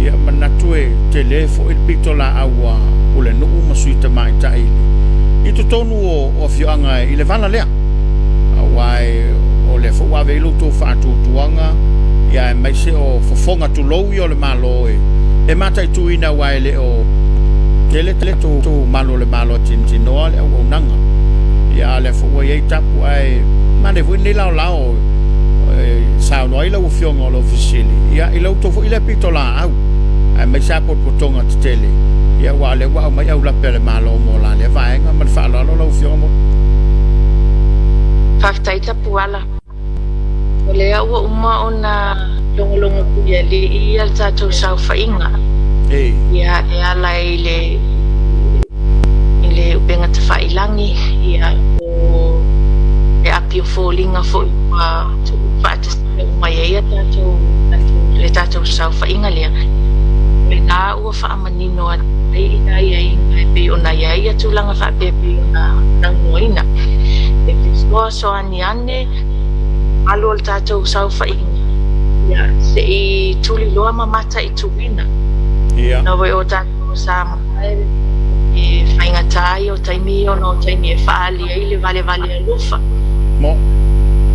Ia manatu e tele foi le pitolaau a Pulenuu ma Sui Tamaitai i totonu o, o afioaga i le vala lea, aua e, o lea foi ua ave i ai lo outou faatuatuaga, ia aemaise o fofoga tulou ia o le Malo e, e mataituina aua e le o tele tele tou malu o le Malo e tinoa le auaunaga. Ia a o lea foi ua i ai tapu ae manaia foi lenei laolao e saunoa ai lau Afioga o le Ofisa Sili, ia i la outou foi lea pitolaau aemaise lava potopotoga tetele, ia aua o lea ua aumai aulape a le Malo mo la lea vaega. Ma le faaaloalo lau Afioga mo. Faafetai Tapuala. O lea ua uma ona logologo puialii ia le tatou saofaiga ia e ala i le i le upega tafailagi ia o le api o foliga foi ua tuufaatasia uma ai ia tatou le tatou saofaiga lea. O lena ua faamanino atu ai i aiaiga e pei ona i ai ia tulaga faapea e pei ona talanoaina. E fesoasoani ane mamalu o le tatou saofaiga, ia, se i tuliloa ma mataituina. Ia. Na foi o tatou Samoa e faigata ai o taimi ia ona o taimi e faaali ai le valevale alofa. Mo.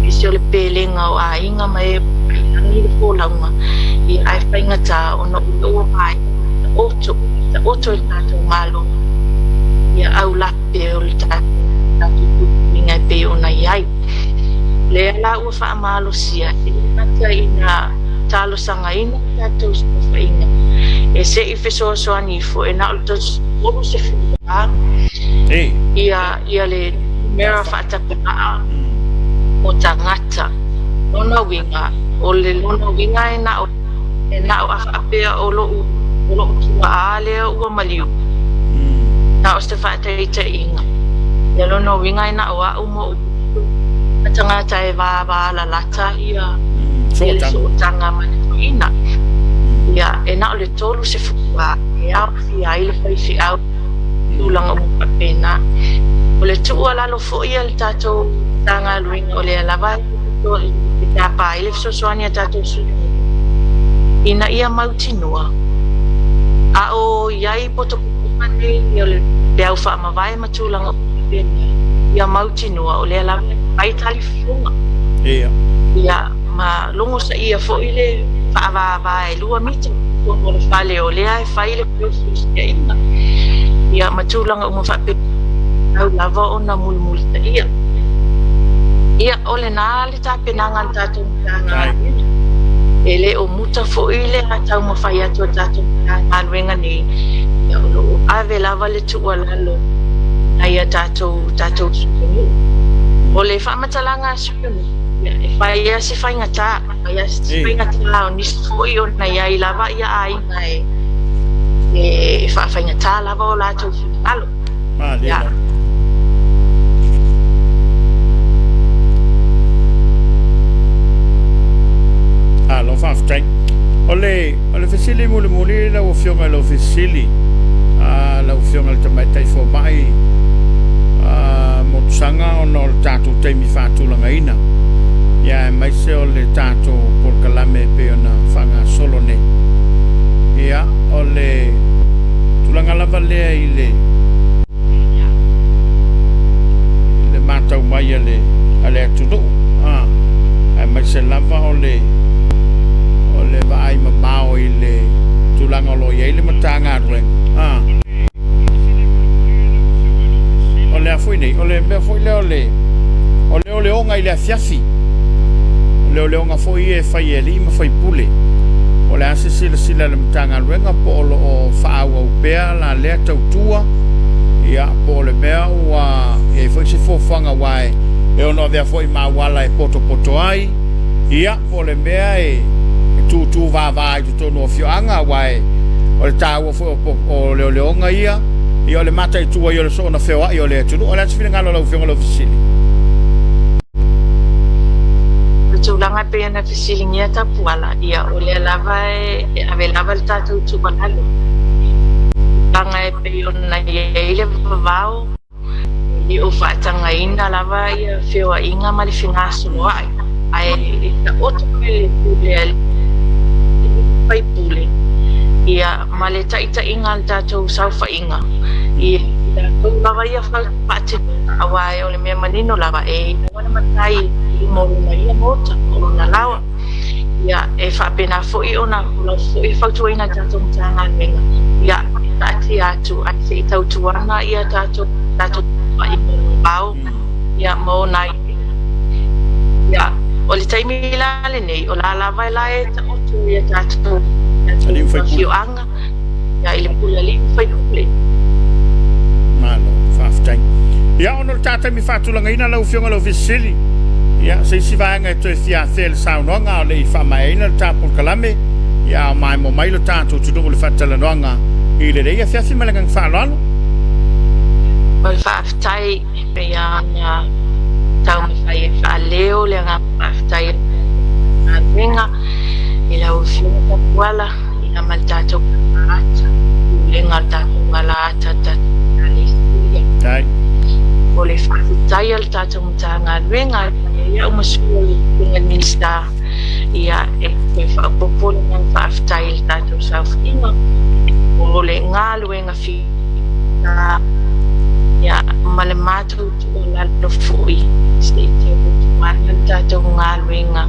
Nisi o le pelega o aiga ma e ua pailagi le folauga, ia, ae faigata ona o lea ua maea ona taoto, taoto e le tatou Malo ia aulape o le tatou puipuiga e pei ona i ai. O lea la ua faamalosia e le gata ina talosagaina le tatou saofaiga e se i fesoasoani ifo e na o le 34 ia, ia le numera faatapulaa o tagata. Lona uiga, o le lona uiga e na o, e na o a faapea o lo'u, o lo'u tuaa lea ua maliu, na o se faataitaiga. Ia lona uiga e na o a'u ma o'u ma tagata e vavalalata ia ia le sootaga ma le toeaina. Ia, e na o le 34 e aofia ai le faifeau i tulaga uma faapena. O le tuualalo foi a le tatou Matagaluega o lea lava e tapa ai le fesoasoani a tatou sui usufono ina ia mautinoa a o i ai potopotoga nei o le peau faamavae ma tulaga uma faapena, ia mautinoa o lea lava e fai talifuafuaga. Ia. Ia, ma logosaia foi le faavava e 2 mita i totonu o le fale o lea e fai le feusiusiaiga, ia, ma tulaga uma faapena, e tatau lava ona mulimulitaia. Ia, o lena le tapenaga a le tatou Matagaluega. E le o muta foi le taumafai atu a le tatou Matagaluega nei, ia, o lo o ave lava le tuualalo nai a tatou tatou Sui o Nuu. O le faamatalaga a Sui o Nuu, ia, e fai lava si faigata, e fai lava si faigata o nisi foi ona e i ai lava ia aiga e e faafaigata lava o latou finagalo. Malie Ia. lava. Malo. O le fesili mulimuli lau Afioga i le Ofisa Sili, lau Afioga i le Tamaitai Fomai Motusaga ona o le tatou taimi faatulagaina, ia aemaise o le tatou polokalame e pei ona faagasolo nei. Ia, o le tulaga lava lea i le le matau mai a le, a le atunuu, a, aemaise lava o le, o le vaai mamao i le tulaga o lo o i ai le Matagaluega, a, o le a foi nei, o le mea foi lea o le, o leoleoga i le afiafi, o leoleoga foi ia e fai e alii ma faipule. O le a se silasila a le Matagaluega po o lo o faaauau pea la lea tautua, ia, po o le mea ua i ai foi se fuafuaga aua e ono avea foi ma auala e potopoto ai, ia, po o le mea e tutu vava i totonu o afioaga aua o le taua foi o leoleoga ia, ia o le mataitu ai o le soona feoai o le atunuu. O le a se finagalo o lau Afioga i le Ofisa Sili? O le tulaga e pei ona fesiligia Tapuala, ia o lea lava e ave lava le tatou tuualalo i tulaga e pei ona i ai le vavao, e le o faatagaina lava ia feoaiga ma le fegasoloai, ae taoto le pule a alii ma faipule, ia ma le taitaiga a le tatou saofaiga i latou lava ia faatinoga, aua o le mea manino lava, e i ai lava le matai i luma o lona ia maota po o lona laoa. Ia, e faapena foi ona o lau foi fautuaina i le tatou Matagaluega, ia, e taatia atu ae se i tautuana ia tatou tatou vao, ia, ma ona aiaiga. Ia, o le taimi la lenei, o la lava la e taoto ia tatou tatou afioaga, ia, i le pule a alii ma faipule. Malo, faafetai. Ia, ona o le ta taimi faatulagaina lau Afioga i le Ofisa Sili, ia, se isi vaega e toe fia afea i le saunoaga a o le i faamaeaina le ta polokalame, ia, a o maemo mai lo tatou atunuu i le faatalanoaga i lenei afiafi ma le agaga faaaloalo. O le faafetai e pei lava ona taumafai e faaleo le agaga faafetai a le Matagaluega i lau Afioga Tapuala ia ma le tatou alaata, pulega o le tatou alaata, le tatou Ekalesia. O le faafetai a le tatou Matagaluega e i ai au ma sui o le Afioga i le Minisita, ia e toe faaopoopo le agaga faafetai i le tatou saofaiga o le galuega fita ia ma le matou tuualalo foi se i tautuana le tatou galuega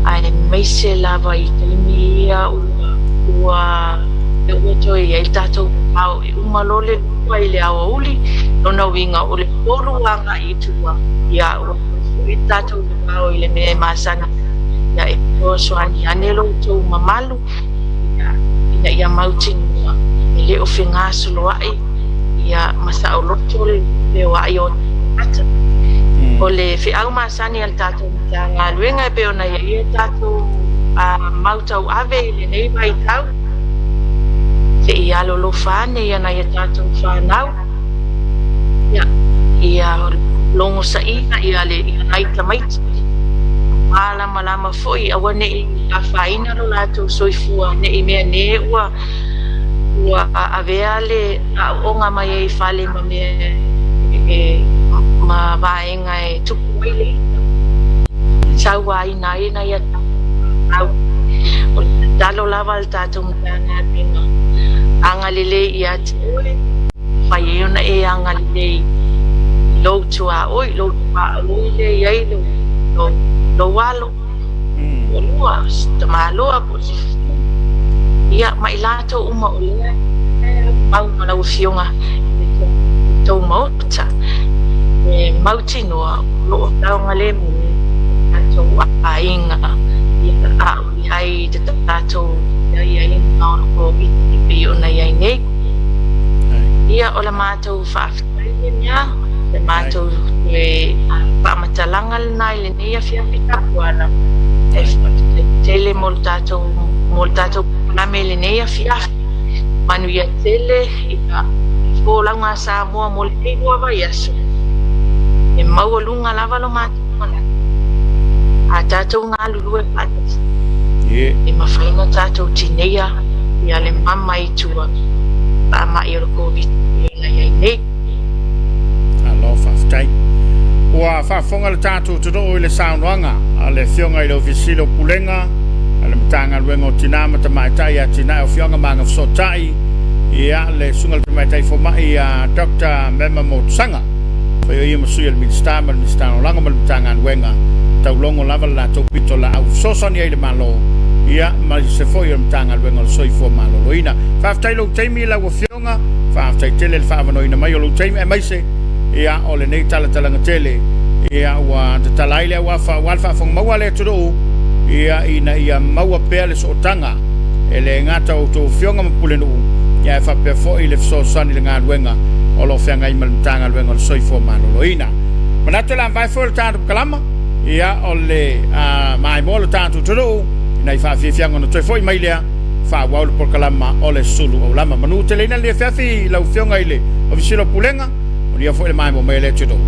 aemaise lava i taimi ia ua ua ua toe i ai le tatou vavao e uma loa le 2 i le aoauli, lona uiga o le 3 agai i tua, ia ua toe foi le tatou vavao i le mea e masani ai, ia e fesoasoani ane lo outou mamalu ia, ina ia mautinoa e le o fegasoloai ia ma saoloto le feoai o tagata. O le feau masani a le tatou Matagaluega e pei ona i ai a tatou mau tauave i lenei vaitau, se i alolofa ane i nai a tatou fanau, ia, ia logosaia ia le, ia nai tamaiti, malamalama foi aua ne i afaina lo latou soifua ne i meaane ua ua avea le aoaoga mai ai i fale ma mea e ma vaega e tupu ai le ita, sauaina ai nai a tatou fanau. O le tatalo lava a le tatou Matagaluega, agalelei ia te oe, mafai ai ona e agalelei i lou tuaoi, lou tuaoi lea e i ai lou, lou alo, toalua, o se tamaloa po o se fafine, ia, ma i latou uma o lea e aumau ma lau Afioga i le tou Maota, e mautinoa o lo o saogalemu o tatou aiga, ia, a o i ai i te tatou aiaiga o le Koviti e pei ona i ai nei. Ia, o le matou faafetai lena, le matou toe faamatalaga lena i lenei afiafi tapuala. E faafetai tele mo le tatou, mo le tatou polokalame i lenei afiafi. Manuia tele ia folauga a Samoa mo lenei lua vaiaso. E maualuga lava lo matou manatu, a tatou galulue faatasi, e mafai ona tatou tineia Ia le mama i tua faamai o le Koviti e pei ona i ai nei. Malo faafetai. Ua faafofoga le tatou atunuu i le saunoaga a le Afioga i le Ofisa Sili o Pulega a le Matagaluega o Tina ma Tamaitai, Atinae o Afioaga ma Agafesootai, ia le Susuga i le Tamaitai Fomai ia Doctor Mema Motusaga, fai o ia ma sui o le Minisita ma le Minisita Lagolago ma le Matagaluega, taulogo lava le latou pitolaau e fesoasoani ai i le Malo, ia ma se foi o le Matagaluega o le Soifua Maloloina. Faafetai i lou taimi lau Afioga, faafetai tele le faaavanoaina mai o lou taimi aemaise ia o lenei talatalaga tele ia ua tatala ai le auafa aua le faafofoga maua a le atunuu ia ina ia maua pea le sootaga e le gata o outou afioga ma pulenuu ia ae faapea foi le fesoasoani i le galuega o lo o feagai ma le Matagaluega o le Soifua Maloloina. Manatu o le a mavae foi le tatou kalama ia o le a maimoa lo tatou atunuu i nai faafiafiaga ona toe foi mai lea faaauau le polokalama o le sulu aulama. Manu teleina lenei afiafi i lau Afioga i le Ofisa Sili o Pulega, manuia foi le maimoa mai a le atunuu.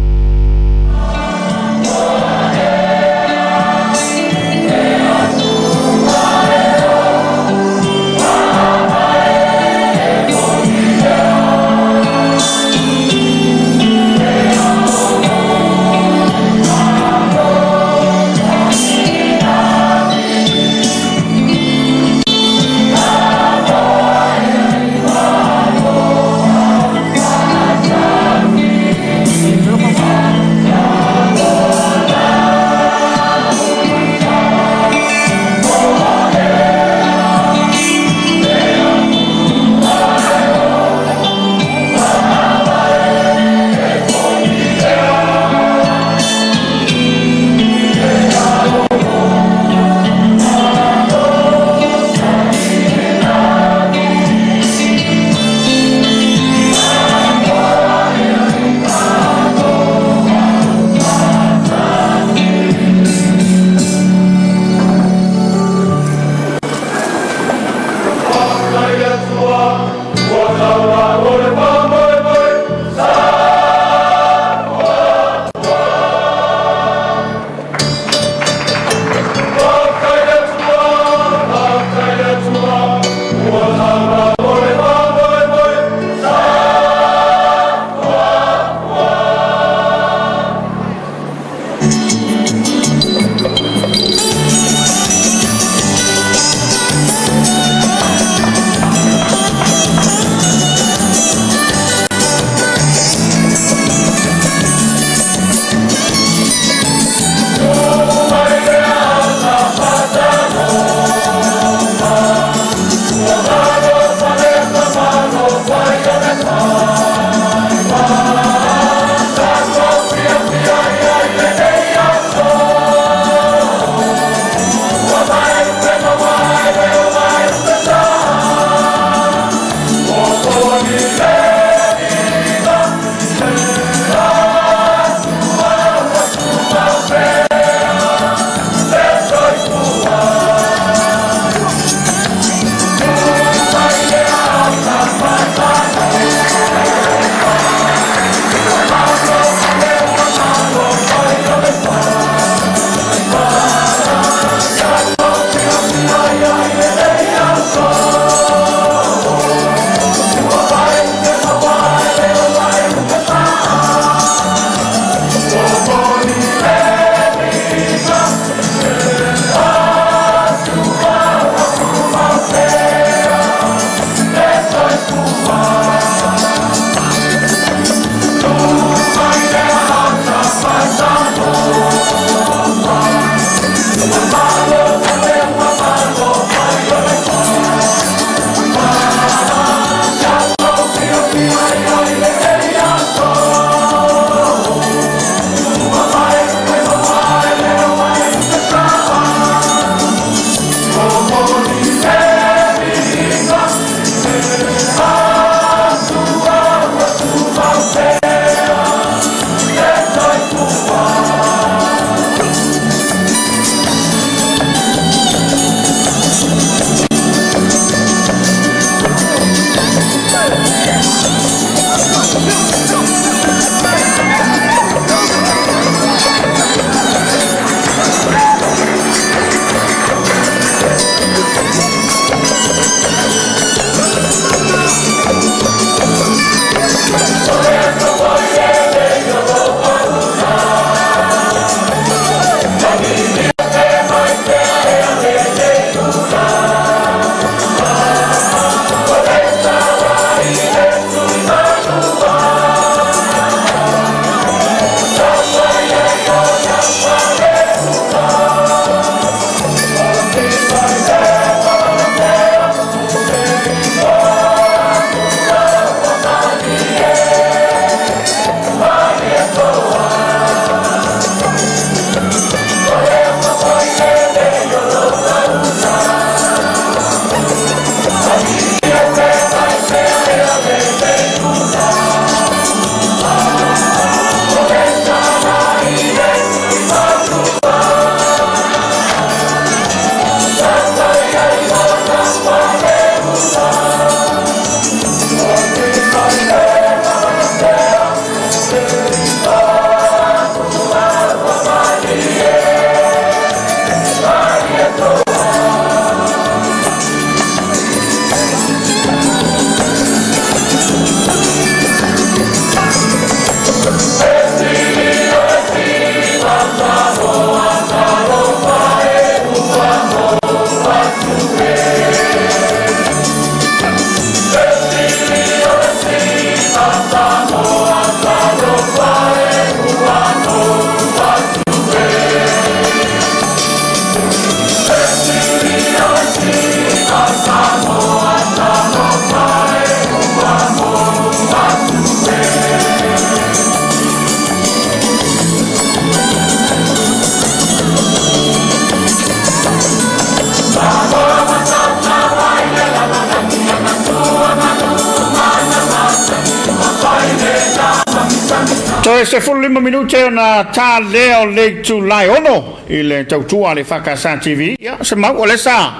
Toe 15 minute ona ta lea o le itulai 6 i le tautua a le EFKS TV. Ia, se mau o lea sa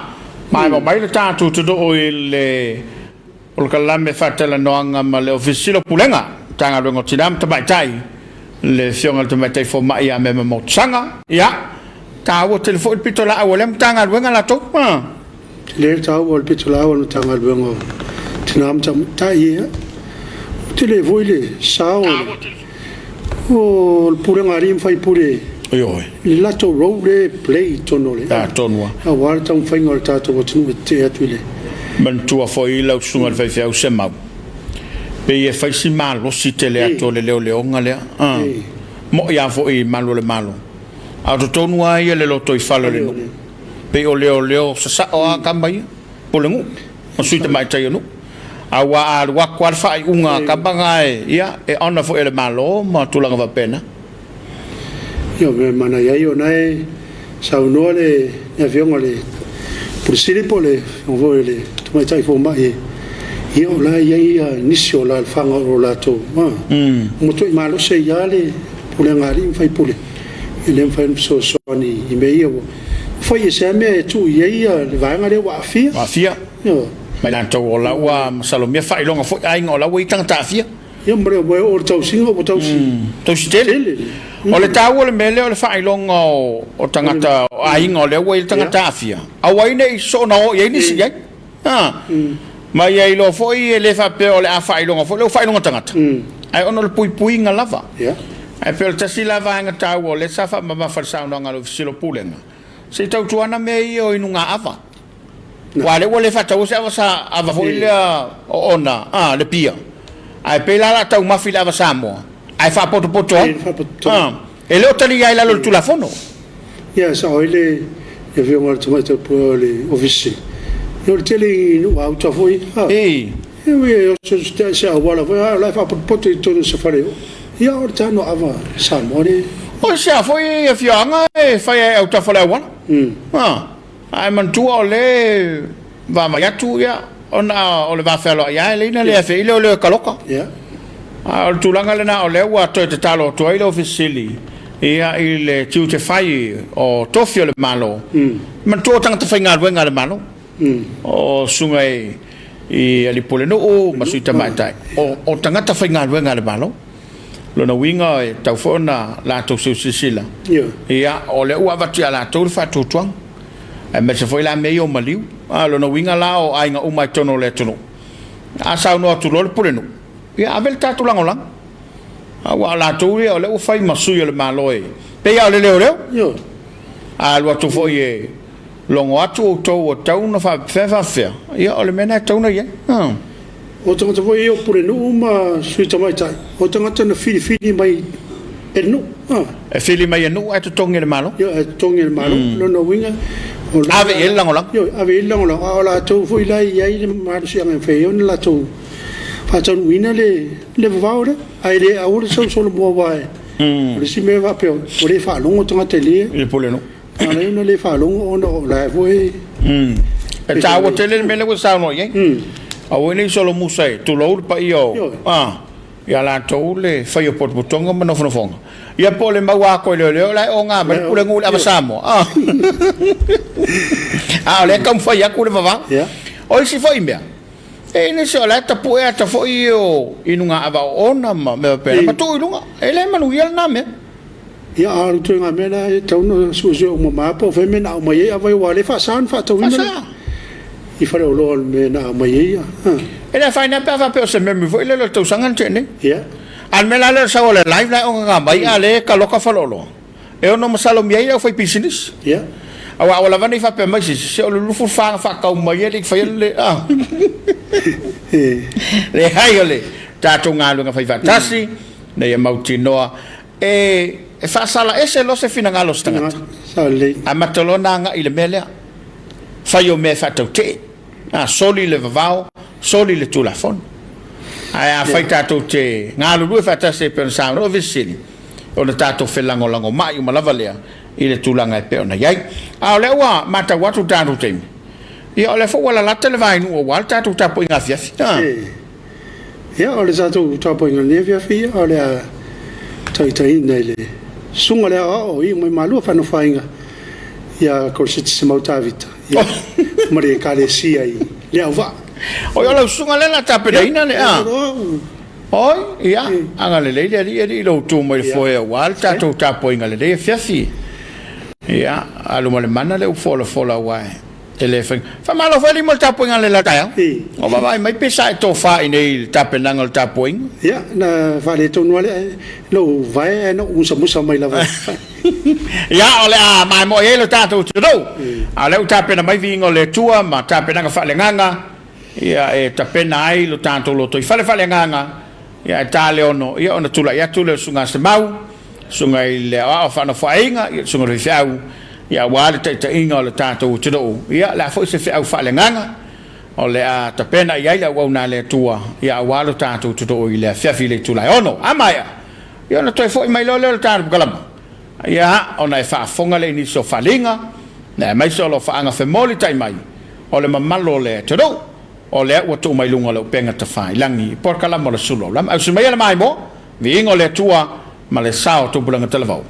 maeva mai le tatou atunuu i le polokalame faatalanoaga ma le Ofisa Sili o Pulega, Matagaluega o Tina ma Tamaitai, le Afioga i le Tamaitai Fomai ia Mema Motusaga. Ia, taua tele foi le pitolaau a lea Matagaluega latou. Tele le taua o le pitolaau a le Matagaluega o Tina ma Tamaitai, ia. Ua tele foi le sao o le pulega a alii ma faipule Ioe. i le latou role lea e play i totonu o le Atonu lava. aua le taumafaiga o le tatou atunuu e tetee atu i le Manatua foi lau susuga i le faifeau Semau, pei e fai si malosi tele atu o le leoleoga lea. Mo'i lava foi i malu o le Malo, a o totonu lava ia le lotoifale o le nuu. Pei o leoleo sasao lava tama ia, pulenuu ma sui tamaitai o nuu. Aua a alu atu lava le faaiuga a tama na e, ia, e honour foi e le Malo ma tulaga faapena. Ia, o mea e manaia ai o na e saunoa le Afioga i le Pule Sili po o le Afioga foi i le Tamaitai Fomai, ia o la e i ai nisi o alaalafaga o lo latou matuai malosi ai lava le pulega a alii ma faipule, e le mafai ona fesoasoani i mea ia ua fai e se mea e tuu i ai le vaega lea ua aafia. Ua aafia. Ma i latou o la ua masalomia faailoga foi aiga o la ua i ai tagata aafia. Ia ma le o le tausiga ua tausi. Tausi tele. O le taua o le mea lea o le faailoga o tagata o aiga o lea ua i ai le tagata aafia, aua ai ne i soona o i ai nisi i ai. Ma ia iloa foi e le faapea o le a faailoga foi lea ua faailoga tagata, ae ona o le puipuiga lava. Ae pei o le tasi la vaega taua o lea sa faamamafa i le saunoaga a le Ofisa Sili o Pulega, se i tautuana mea ia o inuga ava. Aua o lea ua le faataua se ava sa ava foi lea oona a le pia, ae pei la o le a taumafi i le ava Samoa, ae faapotopoto ai. E le o talia ai i lalo o le Tulafono. Ia, e sao ai le Afioga i le Tamaitai Pule o le Ofisa Sili. Ia, o le tele i nuu gauta foi, a, e ui e oso se auala foi, a o la e faapotopoto i totonu o se fale. Ia, o le tano ava Samoa lea. O se a foi afioaga e fai ai autafa o le auala. A. Ae manatua o lea e vaavaai atu, ia, ona o le va fealoai lava e leai na le afea ai leoleo e kaloka. A o le tulaga lena o lea ua toe tatalo atu ai le Ofisa Sili ia, i le tiute fai o tofi o le Malo. Manatua o tagata faigaluega a le Malo, o susuga i alii pulenuu ma sui tamaitai, o tagata faigaluega a le Malo. Lona uiga e tatau foi ona latou seu silasila, ia, o lea ua avatu ia latou le faatuatuaga, aemaise foi la mea ia o maliu. A o lona uiga la o aiga uma i totonu o le atunuu, a saunoa atu loa le pulenuu, ia ave le tatou lagolago. Aua o latou ia o lea ua fai ma sui o le Malo e pei lava o le leoleo. A alu atu foi e logo atu outou ua tatau ona faapefea faapefea, ia o le mea lena e tatau ona i ai. O tagata foi ia o pulenuu ma sui tamaitai, o tagata na filifili mai e le nuu. E fili mai e nuu ae totogi e le Malo. Ioe, ae totogi e le Malo. Lona uiga, o la Ave i ai le lagolago. Ioe, ave i ai le lagolago, a o latou foi la e i ai le malosiaga e mafai ai ona latou faataunuuina le vavao lea. Ae le aua le sau solomua aua o le isi mea faapea ua le faalogo tagata i le I le pulenuu. Ala ai ona le faalogo ona o la foi E taua tele le mea lea ua e saunoa i ai. Aua ne i solomusa e tulou le paia o ia latou le fai o potopotoga ma nofonofoga. Ia po o le maua atoa i leoleo la e oga mai le pulenuu i le ava Samoa. A o lea e taumafai atu le vavao. O isi foi mea, e le se o la e tapue ata foi o inuga ava oona ma mea faapena ma tuu i luga. E le manuia lena mea. Ia, a o le ituaiga mea lea e tatau ona suesue uma mai po o fea mea na aumai ai ava aua o lea e faasa ona faatauina Faasa. i faleoloa o le mea na aumai ai. E le afaina pe a faapea o se memory foi lele o le tausaga na tea nei. Ia. A o le mea la lea o le sau o le live la e ogaga mai a o lea e kaloka faleoloa, e ono masalomia ai le aufaipisinisi. Ia. Aua ua lava nei faapea mai se isi, se o le 24 na faatau mai e le i faia le a. Leai, o le tatou galuega faifaatasi ina ia mautinoa E faasala ese loa se finagalo o se tagata, amata loa ona agai i le mea lea, fai o mea e faatautee, a soli le vavao, soli le Tulafono. Ae afai tatou te galulue faatasi e pei ona saunoa Ofisa Sili, ona tatou felagolagomai uma lava lea i le tulaga e pei ona i ai. A o lea ua matau atu le tatou taimi, ia o lea foi ua lalata le vainuu aua le tatou tapuaiga afiafi. Ia, o le tatou tapuaiga i lenei afiafi, o le a taitaiina i le susuga le aoao i mai malua faanofoaiga ia Koliseti Semau Tavita ia, ma le ekalesia i Leauvaa. Oi, o lau susuga lea la tapenaina le a. Oi, ia, agalelei le Alii alii lou tu mai le foe aua le tatou tapuaiga lelei afiafi. Ia, alu ma le mana le upu folafola aua e le fai. Faamalo foi alii mo le tapuaiga le la taeao. O vaavaai mai pe sa e tofa i nei i le tapenaga o le tapuaiga. Ia, na faaletonu lava le lou vae ae na ou musamusa mai lava. Ia, o le a maimoa i ai lo tatou atunuu. A o lea ua tapena mai viiga o le Atua ma tapenaga faaleagaga, ia, e tapena ai lo tatou lotoifale faaleagaga, ia, ae ta le 6, ia, ona tulai atu lea o le Susuga a Semau, Susuga i le Aoao Faanofoaiga, ia, le Susuga i le Faifeau, ia, aua le taitaiga o le tatou atunuu. Ia, o le a foi se feau faaleagaga o le a tapena i ai le auauna a le Atua, ia, aua lo tatou atunuu i le afiafi i le itula e 6. A maea, ia ona toe foi mai loa lea o le tatou polokalama, ia, ona e faafofoga lea i nisi o faaaliga, aemaise o lo o faagafemolitai mai o le mamalu o le atunuu, o lea ua tuu mai luga o le upega tafailagi i polokalama o le sulu aulama. Ausi maia le maimoa, viiga o le Atua ma le sao o tupulaga talavou.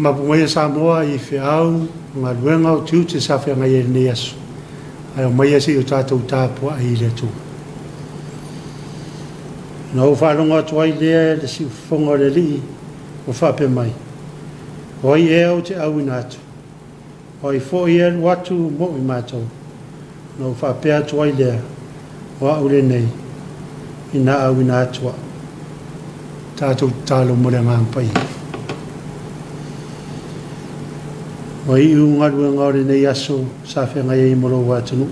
Mapu mai a Samoa i feau, o galuega, o tiute sa feagai ai i lenei aso, ae aumaia se i o tatou tapuai i le Atua. Ona ou faalogo atu ai lea i le siufofoga o le Alii ua faapea mai, O ai ea ou te auina atu? O ai foi e alu atu mo i matou? Ona ou faapea atu ai lea, O au lenei, ina auina atu au. Tatou tatalo mo le Agaga Paia. Ua iu galuega o lenei aso sa feagai ai ma lou atunuu,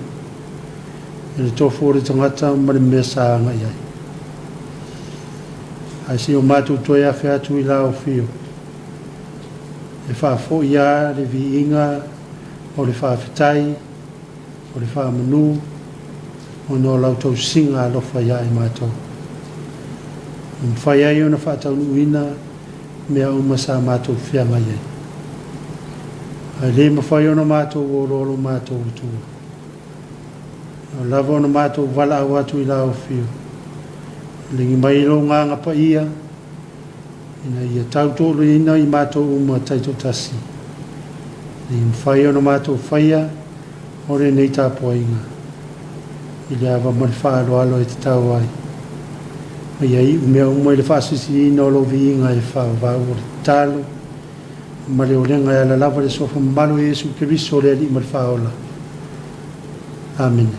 i le tofu o le tagata ma le mea sa agai ai. Ae se i o matou toe afe atu i la Ofio, e faafoi lava le viiga o le faafetai, o le faamanu, ona o lau tausiga alofa ia i matou. Ua mafai ai ona faataunuuina mea uma sa matou feagai ai. Ae le mafai ona matou oloolo matou atua. E ao lava ona matou valaau atu i la Ofio, lagi mai lou Agaga Paia, ina ia tautoaluaina i matou uma taitoatasi, ina ia mafai ona matou faia o lenei tapuaiga i le ava ma le faaaloalo e tatau ai, ma ia iu mea uma i le faasilisiliina o lou viiga e faavavau o le tatalo ma le olega e ala lava i le Suafa mamalu o Iesu Keriso o le Alii ma le Faaola. Amene.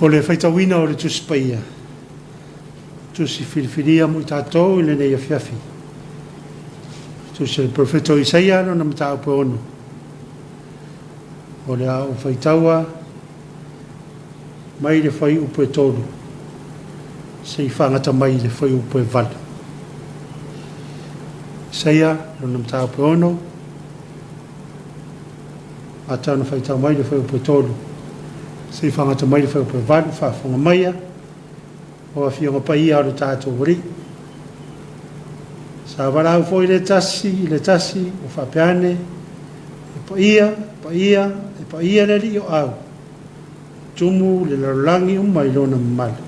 O le faitauina o le Tusi Paia. Tusi filifilia mo i tatou i lenei afiafi. Tusi a le Perofeta o Isaia lona mataupu e ono. O le a ou faitaua mai le fuaiupu e 3 seia faagata mai i le fuaiupu e 8. Isaia lona mataupu e ono, amata ona faitau mai le fuaiupu e 3 seia faagata mai le fuaiupu e 8, faafofoga maia. O Afioga Paia o le tatou Alii. Sa valaau foi le tasi i le tasi ua faapea ane, E paia, e paia, e paia le Alii o Au, tumu le lalolagi uma i lona mamalu.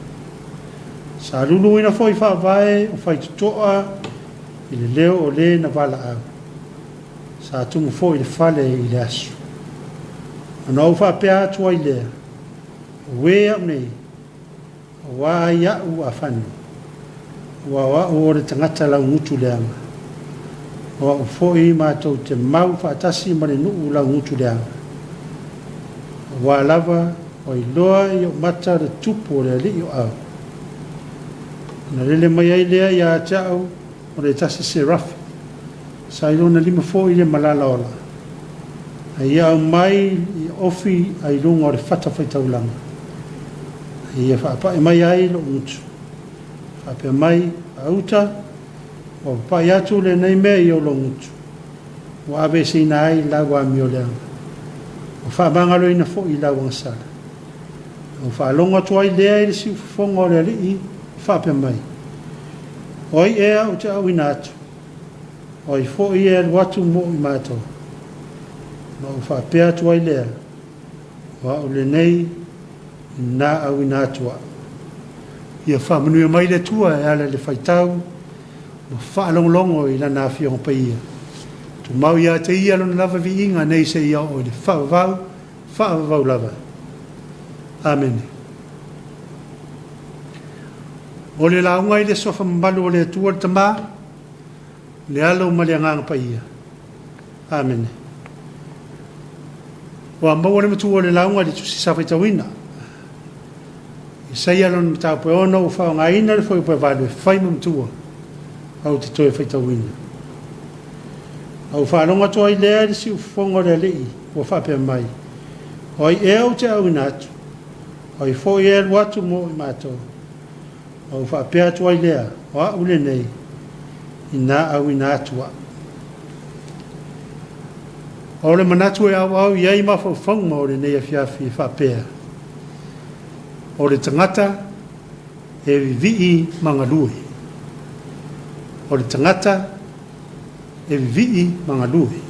Sa luluina foi faavae o faitotoa i le leo o le na valaau. Sa tumu foi le fale i le aso. Ona ou faapea atu ai lea, Auē au nei, Aua ai a'u afanu, aua o a'u o le tagata laugutu leaga, o a'u foi matou te mau faatasi ma le nuu laugutu leaga. Aua lava ua iloa i o'u mata le tupu o le alii o Au. Ona lele mai ai lea ia te a'u o le tasi serafi, sa i lona lima foi le malala ola, a ia aumai i ofi a i luga o le fata faitaulaga, a ia faapa'i mai ai lo'u gutu, faapea mai, Auta, ua papa'i atu lenei mea i ou lou gutu, ua aveeseina ai lau amio leaga, ua faamagaloina foi i lau agasala. Ona ou faalogo atu ai lea i le siufofoga o le Alii, faapea mai, O ai ea ou te auina atu? O ai foi e alu atu mo i matou? Ona ou faapea atu ai lea, O au lenei, ina auina atu au. Ia faamanuia mai le Atua e ala i le faitau ma faalogologo i Lana Afioga Paia. Tumau ia te Ia Lona lava viiga nei seia oo i le faavavau, faavavau lava. Amene. O le lauga i le Suafa Mamalu o le Atua le Tama, le Alo ma le Agaga Paia. Amene. Ua maua le matua o le lauga i le tusi sa faitauina. Isaia lona mataupu e ono ua faaaogaina le fuaiupu e 8 e fai ma matua au te toe faitauina. A ua faalogo atu ai lea i le siufofoga o le Alii ua faapea mai, O ai ea ou te auina atu? O ai foi e alu atu mo i matou? Ona ou faapea atu ai lea, O a'u lenei, inā auina atu a'u. O le manatu e auau i ai mafaufauga o lenei afiafi e faapea, O le tagata e vivii ma galue. O le tagata e vivii ma galue.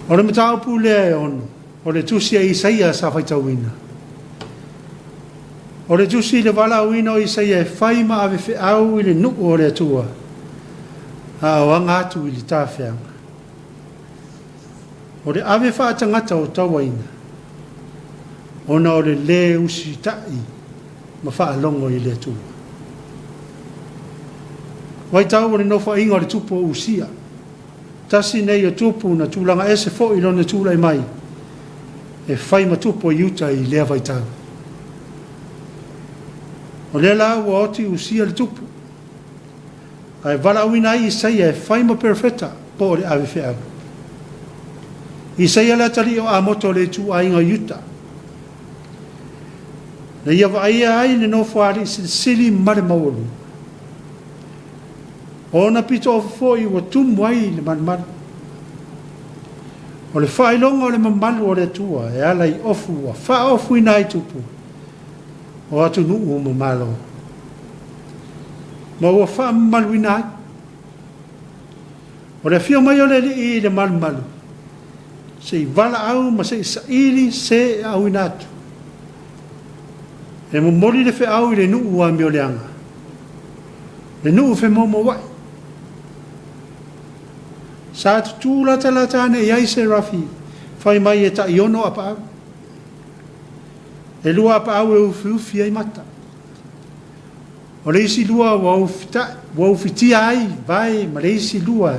O le mataupu lea e ono, O le tusi a Isaia sa faitauina. O le tusi i le valaauina o Isaia e fai ma ave feau i le nuu o le Atua. A o aga atu i le tafeaga. O le ave faatagata o tauaina, ona o le lē usitaʻi ma faalogo i le Atua. Vaitau o le nofoaiga o le tupu o Usia, tasi nei o tupu na tulaga ese foi lona tulai mai e fai ma tupu o Iuta i lea vaitau. O lea la ua oti Usia le tupu, ae valaauina ai Isaia e fai ma perofeta po o le ave feau. Isaia le atalii o Amoto o le ituaiga o Iuta. Na ia vaaia ai le nofoalii silisili ma le maualuga. O ona pitoofo foi ua tumu ai le malumalu. O le faailoga o le mamalu o le Atua e ala i ofu ua faaofuina ai tupu o atunuu ma malo, ma ua faamamaluina ai. O le afio mai o le Alii i le malumalu, se i valaau ma se i saili se e auina atu. E momoli le feau i le nuu amioleaga, le nuu femoumouai. Sa tutū latalata ane i ai Serafi, fai mai e taiono apaau. E lua apaau e ufiufi ai mata. O le isi lua ua ufitaʻi, ua ufitia ai vae ma le isi lua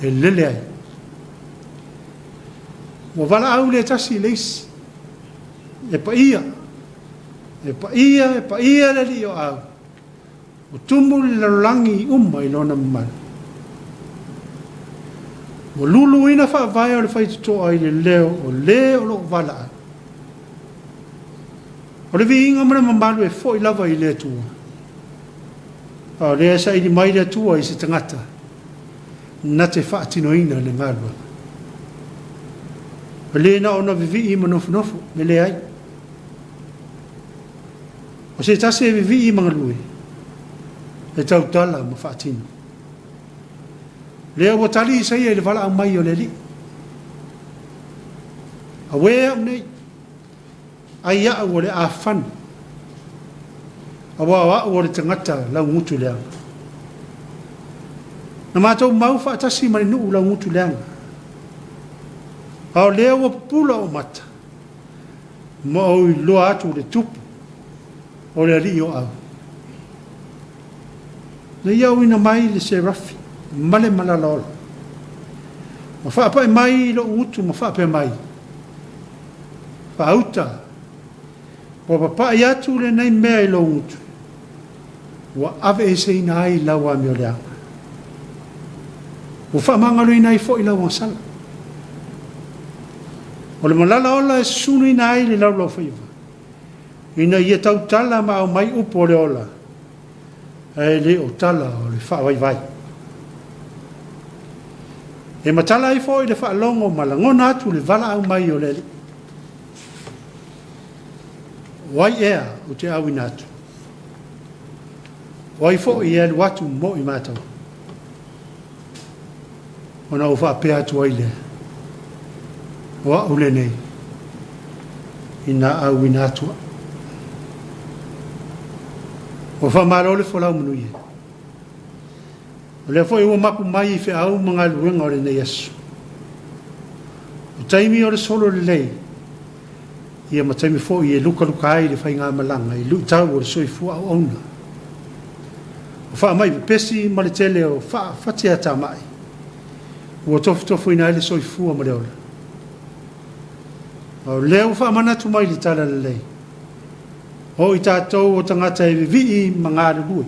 e lele ai. Ua valaau le tasi i le isi, E paia, e paia, e paia le Alii o Au, ua tumu le lalolagi uma i lona mamalu. Ua luluina faavae o le faitotoa i le leo o le o lo o valaau. O le viiga ma le mamalu e foi lava i le Atua. A o lea e saili mai le Atua i se tagata na te faatinoina le galuega. E le na ona vivii ma nofonofo, e leai. O se tasi e vivii ma galue, e tautala ma faatino. Lea ua tali Isaia i le valaau mai o le Alii. Auē au nei, ai au o le afani, aua o au o le tagata laugutu leaga. Na matou mau faatasi ma le nuu laugutu leaga, a o lea ua pupula ou mata, ma ou iloa atu le tupu o le alii o Au. Na ia auina mai le serafi ma le malala ola, ma faapai mai i lou gutu ma faapea mai, Faauta, ua papai atu lenei mea i lou gutu, ua aveeseina ai lau amioleaga. Ua faamagaloina ai foi lau agasala. O le malala ola e susunuina ai le laulaufaiva, ina ia tautala ma aumai upu o le ola, ae le o tala o le faavaivai. E matala ai foi le faalogo ma lagona atu le valaau mai o le Alii. O ai ea ou te auina atu? O ai foi e alu atu mo i matou? Ona ou faapea atu ai lea, O au lenei, ina auina atu au. Ua faamalo le folau manuia. O lea foi ua mapu mai i feau ma galuega o lenei aso. O taimi o le solo lelei, ia ma taimi foi e lukaluka ai le faigamalaga i luitau o le soifua auauna. O faamai pepesi ma le tele o faafatiatamai ua tofutofuina ai le soifua ma le ola. A o lea ua faamanatu mai le Talalelei, o i tatou o tagata e vivii ma galulue.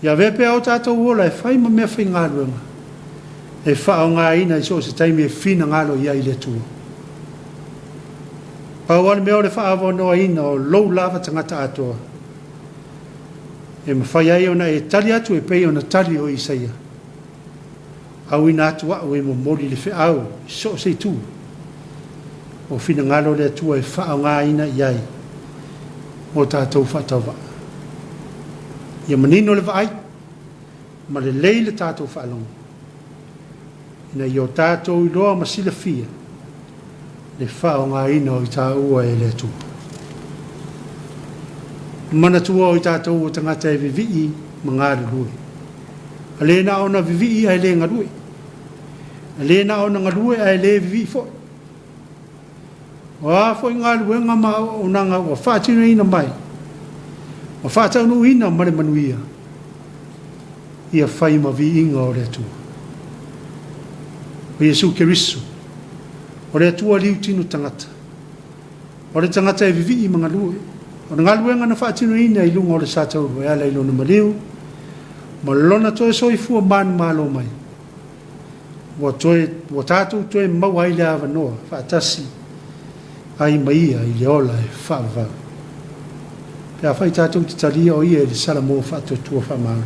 Ia avea pea o tatou ola e fai ma mea faigaluega e faaaogaina i so o se taimi e finagalo i ai le Atua. Pau lava le mea o le faaavanoaina o lou lava tagata atoa e mafai ai ona e tali atu e pei ona tali o Isaia, Auina atu au e momoli le feau i so o se itu o finagalo le Atua e faaaogaina i ai o tatou faatauvaa. Ia manino le vaai ma lelei le tatou faalogo ina ia o tatou iloa ma silafia le faaaogaina o i taua e le Atua. Manatua o i tatou o tagata e vivii ma galulue. A le na ona vivii ae le galue. A le na ona galue ae le vivii foi. O a foi galuega ma auaunaga ua faatinoina mai ma faataunuuina ma le manuia, ia fai ma viiga o le Atua. O Iesu Keriso, o le Atua liutino tagata, o le tagata e vivii ma galue, o le galuega na faatinoina i luga o le sataurua e ala i lona maliu ma lona toe soifua manumalo mai, ua toe ua tatou toe maua ai le avanoa faatasi ai ma ia i le ola e faavavau. Pe afai tatou te talia o ia i le Salamo faatuatua faamaoni.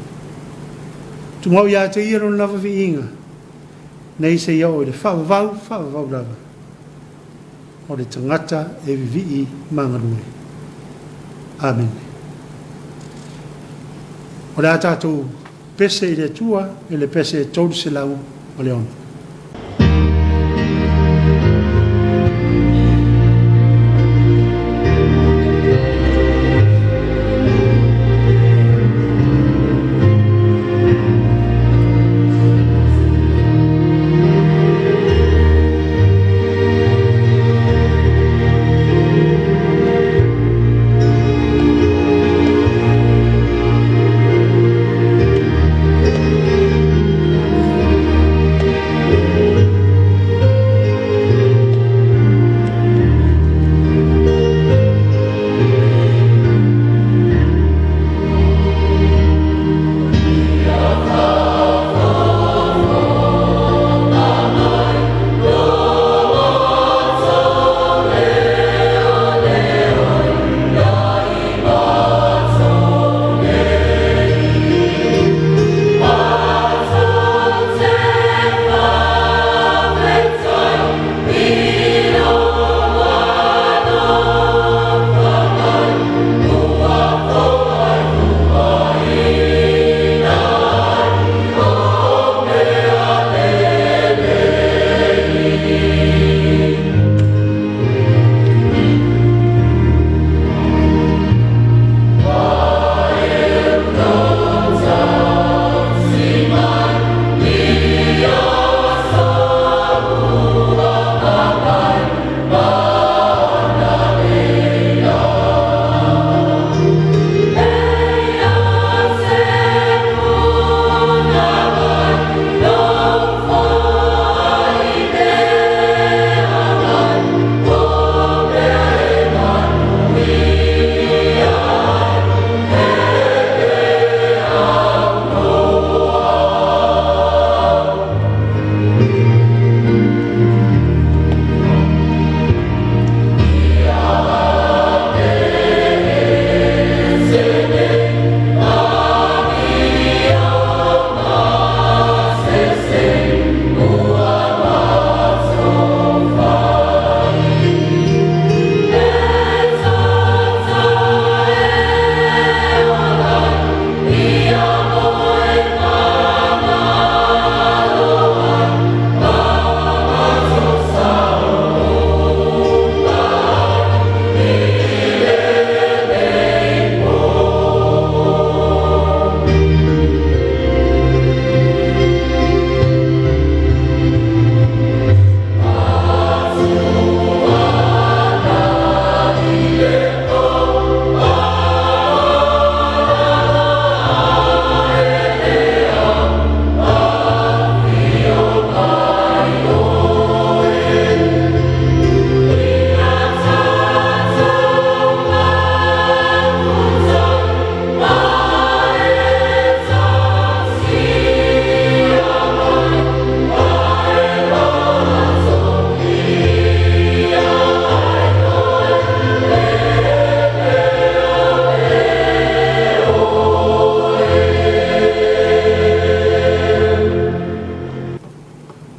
Tumau ia te ia lona lava viiga, nei seia oo i le faavavau, faavavau lava. O le tagata e vivii ma galue. Amene. O le a tatou pese i le Atua i le pese 306.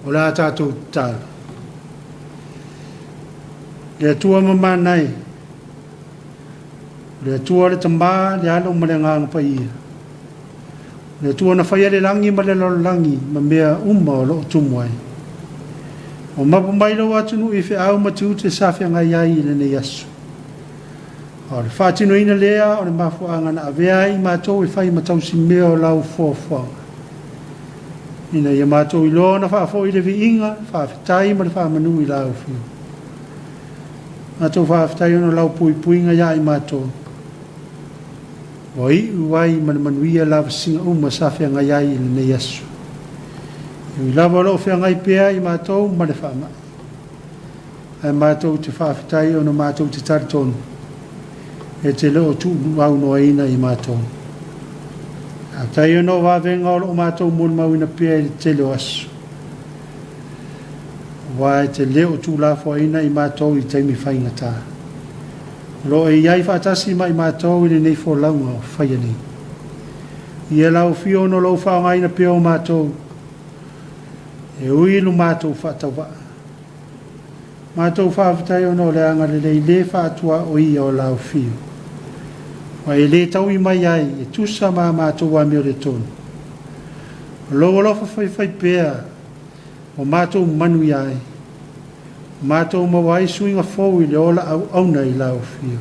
O le a tatou tatalo. Le Atua mamana e, o le Atua le Tama, le Alo ma le Agaga Paia. O le Atua na faia le lagi ma le lalolagi ma mea uma o lo o tumu ai. Ua mapu mai lou atunuu i feau ma tiute sa feagai ai i lenei aso. A o le faatinoina lea o le mafuaaga na avea ai i matou e fai ma tausimea o lau foafoaga. Ina ia matou iloa ona faafoi le viiga, faafetai ma le faamanu i Lau Afioga. Matou faafetai ona o Lau puipuiga ia i matou, ua iu ai ma le manuia lavasiga uma sa feagai ai i lenei aso. E ui lava o lo o feagai pea i matou ma le faamai, ae matou te faafetai ona matou te talitonu e te le o tuuaunoaina i matou. Faafetai ona o vavega o lo o matou molimauina pea i le tele o aso, aua e te le o tuulafoaiina i matou i taimi faigata. O lo o e i ai faatasi ma i matou i lenei folauga o faia nei. Ia lau Afio ona o lou faaaogaina pea o matou, e ui i lo matou faatauvaa. Matou faafetai ona o le agalelei le faatuaoia o lau Afio, ua e le taui mai ai e tusa ma a matou amioletonu. O lou alofa faifai pea ua matou manuia ai, ua matou maua ai suiga fou i le ola auauna i lau Afio.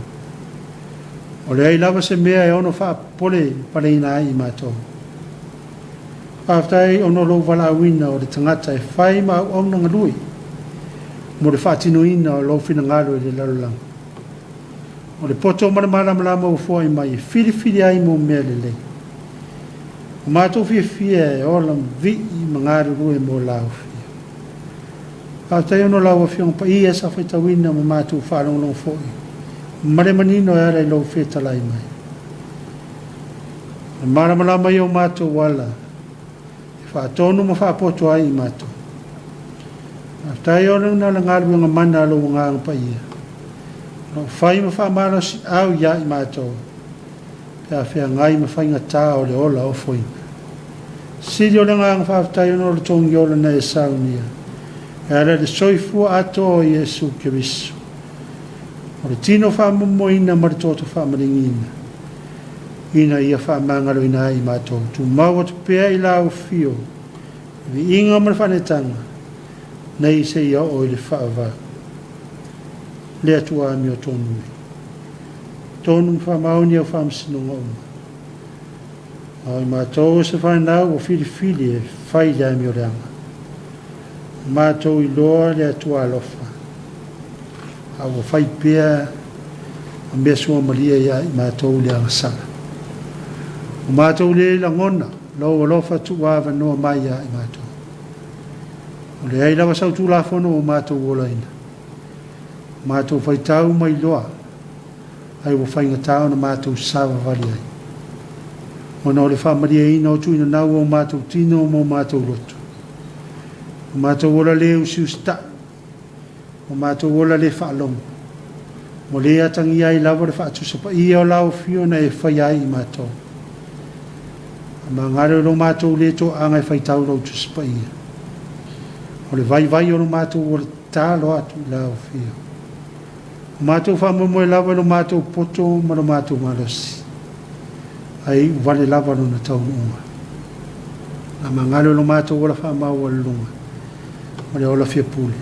O leai lava se mea e ono faapopole paleina ai i matou. Faafetai ona o lou valaauina o le tagata e fai ma auauna galue mo le faatinoina o lou finagalo i le lalolagi. O le poto ma le malamalama ua foai mai e filifili ai mo mea lelei. Ua matou fiafia e ola ma vii ma galulue mo lau Afio. Faafetai ona o lau Afioga Paia sa faitauina ma matou faalogologo foi ma le manino e ala i lou fetalai mai. O le malamalama ia o matou ala e faatonu ma faapoto ai i matou. Faafetai ona o le galuega mana a lou Agaga Paia, o lo o fai ma faamalosiau ia i matou pe a feagai ma faigata o le ola ofoina. Sili o le agaga faafetai ona o le togi ola na e saunia e ala i le soifua atoa o Iesu Keriso, o le tino faamomoina ma le toto faamaligiina, ina ia faamagaloina ai i matou. Tumau atu pea i lau Afio le viiga ma le faaneetaga, nei seia oo i le faavavau. Le Atua amiotonu e tonu ma faamaoni au faamasinoga uma. A o i matou o se fanau ua filifili e fai le amioleaga, ua matou iloa le Atua alofa, a ua fai pea ma mea suamalie ia i matou i le agasala. Ua matou le lagona lou alofa tuuavanoa mai ia i matou. Ua leai lava sau Tulafono ua matou olaina. Ua matou faitau ma iloa ai ua faigata ona matou savavali ai, ona o le faamalieina o tuuinanau o matou tino ma o matou loto. Ua matou ola le usiusitai, ua matou ola le faalogo, ua le atagia ai lava le faatusa paia o lau Afio na e faia ai i matou. Faamagalo i lo matou le toaga e faitau lou Tusi Paia. O le vaivai o lo matou ola tatalo atu i lau Afio. Ua matou faamoemoe lava i lo matou poto ma lo matou malosi, ae iu vale lava lona taunuuga. Faamagalo i lo matou ola faamaualuluga ma le ola fiapule.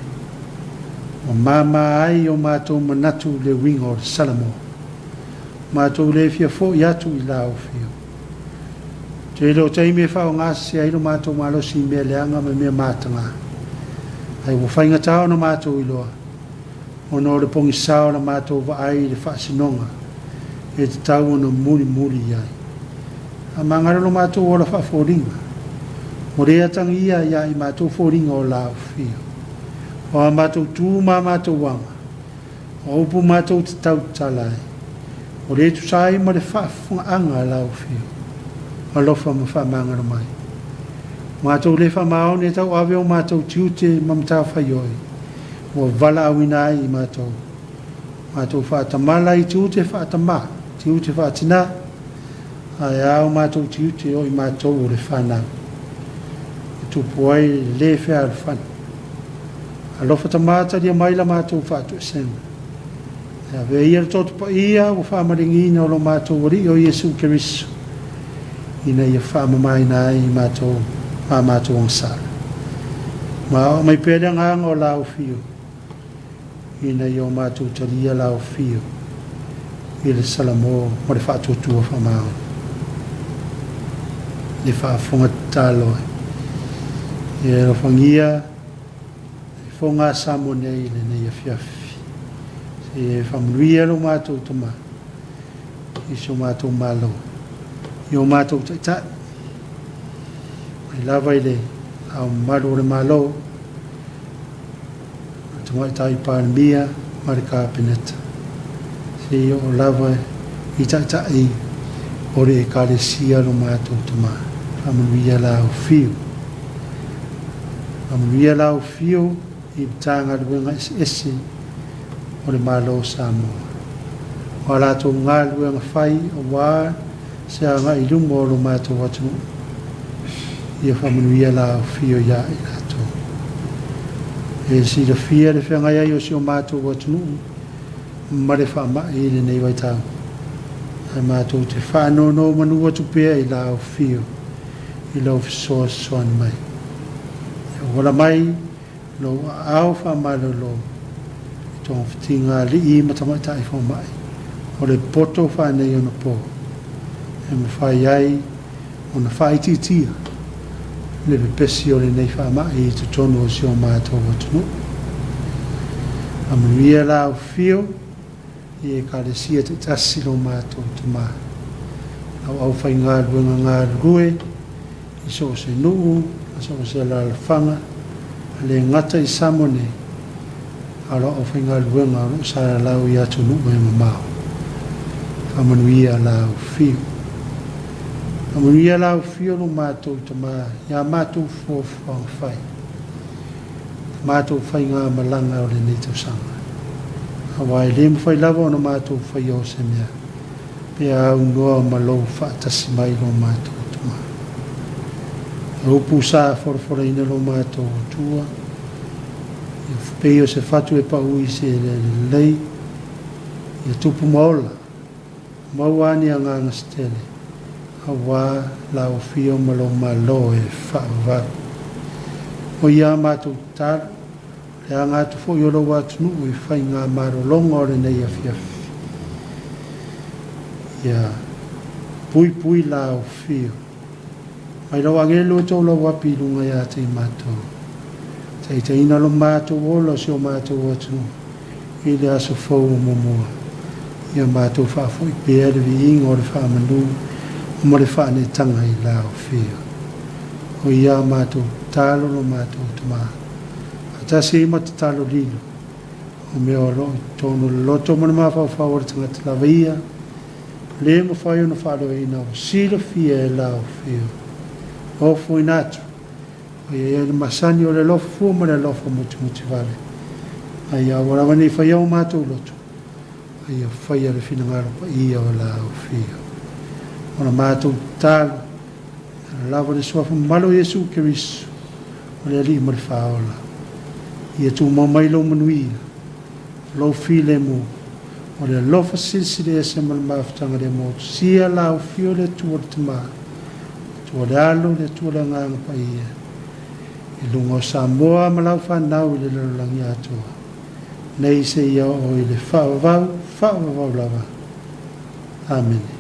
Ua mama ai o matou manatu le uiga o le Salamo. Matou le fia foi atu i lau Afio. Tele o taimi e faaaogasese ai lo matou malosi i mea leaga ma mea mataga, ae ua faigata ona matou iloa, ona o le pogisa o la matou vaai i le faasinoga e tatau ona mulimuli i ai. Faamagalo lo matou ola faafoliga, ua le atagia ia i matou foliga o lau Afio. O a matou tu ma a matou aga, O upu matou te tautala ai, ua le tusa ai ma le faafofogaaga a lau Afioga, alofa ma faamagalo mai. Ua matou le faamaoni e tauave o matou tiute ma matafaioi ua valaauina ai i matou. Matou faatamala i tiute faatamā, tiute faatinā, ae a o matou tiute o i matou o le fanau e tupu ai le le fealofani. Alofa Tama talia mai la matou faatoesega. E avea ia le toto paia ua faamaligiina o lo matou Alii o Iesu Keriso, ina ia faamamaina ai i matou ma a matou agasala. Ma aoao mai pea le agaga o la Afio, ina ia o matou talia la Afio i le Salamo ma le faatuatua faamaoni. Le faafofoga tatalo ai. Ia alofagia le fofoga a Samoa nei i lenei afiafi. Se i e faamanuia lo matou Tama i si o matou Malo, i o matou Taitai, mai lava i le Ao Mamalu o le Malo, le Tamaitai Palemia ma le Kapeneta, se i oo lava i Taitai o le Ekalesia lo matou Tama. Faamanuia la afio. Faamanuia la afio i Matagaluega eseese o le Malo o Samoa. O a latou galuega fai aua se agai i luma o lo matou atunuu, ia faamanuia la afio ia i latou. E silafia le feagai ai o si o matou atunuu ma le faamai i lenei vaitau, ae matou te faanonomanu atu pea i la afio i lau fesoasoani mai. Ia auala mai lou aao faamalolo i togafitiga alii ma tamaitai fomai o le poto faaneionapo e mafai ai ona faaitiitia le pepesi o lenei faamai i totonu o si o matou atunuu. Faamanuia la afio i Ekalesia taitasi lo matou Tama, lau aufaigaluega galulue i so o se nuu ma so o se alaalafaga, e le gata i Samoa nei, a o lau aufaigaluega o lo o salalau i atunuu e mamao. Faamanuia la afio. Faamanuia la afio lo matou Tama i a matou fuafuaga fai, matou faigamalaga o lenei tausaga, aua e le mafai lava ona matou faia o se mea pe a aunoa ma lou faatasi mai lo matou Tama. O upu sa folafolaina lo matou Atua, ia pei o se fatu e pau i se eleele lelei, ia tupu ma ola, maua ni agaga se tele, aua lau afio ma lou Malo e faavavau. O ia matou tatalo, le aga atu foi o lou atunuu i faiga malologa o lenei afiafi. Ia puipui la afio. Mai lau agelu e taulau api i luga ia te i matou. Taitaiina lo matou ola o si o matou atunuu i le aso fou o muamua. Ia matou faafoi pea le viiga o le faamanu ma le faaneetaga i la afio. O ia matou tatalo lo matou Tama. Faatasi ai ma tatalo lilo, o mea o lo o i totonu o le loto ma le mafaufau o le tagata lava ia, le mafai ona faaleoina ua silafia e la afio. Ofoina atu, o ia ai le masani o le alofa fua ma le alofa mutimutivale. A ia aua lava nei faia o matou loto, a ia faia le finagalo paia o la afio. O la matou tatalo, lava le suafa mamalu o Iesu Keriso, o le Alii ma le Faaola. Ia tumau mai lou manuia, lou filemu, o le alofa silisili ese ma le mafutaga le motusia la afio le Atua le Tama, le Atua le Alo, le Atua le Agaga Paia, i luga o Samoa ma lau fanau i le lalolagi atoa, nei seia oo i le faavavau, faavavau lava. Amene.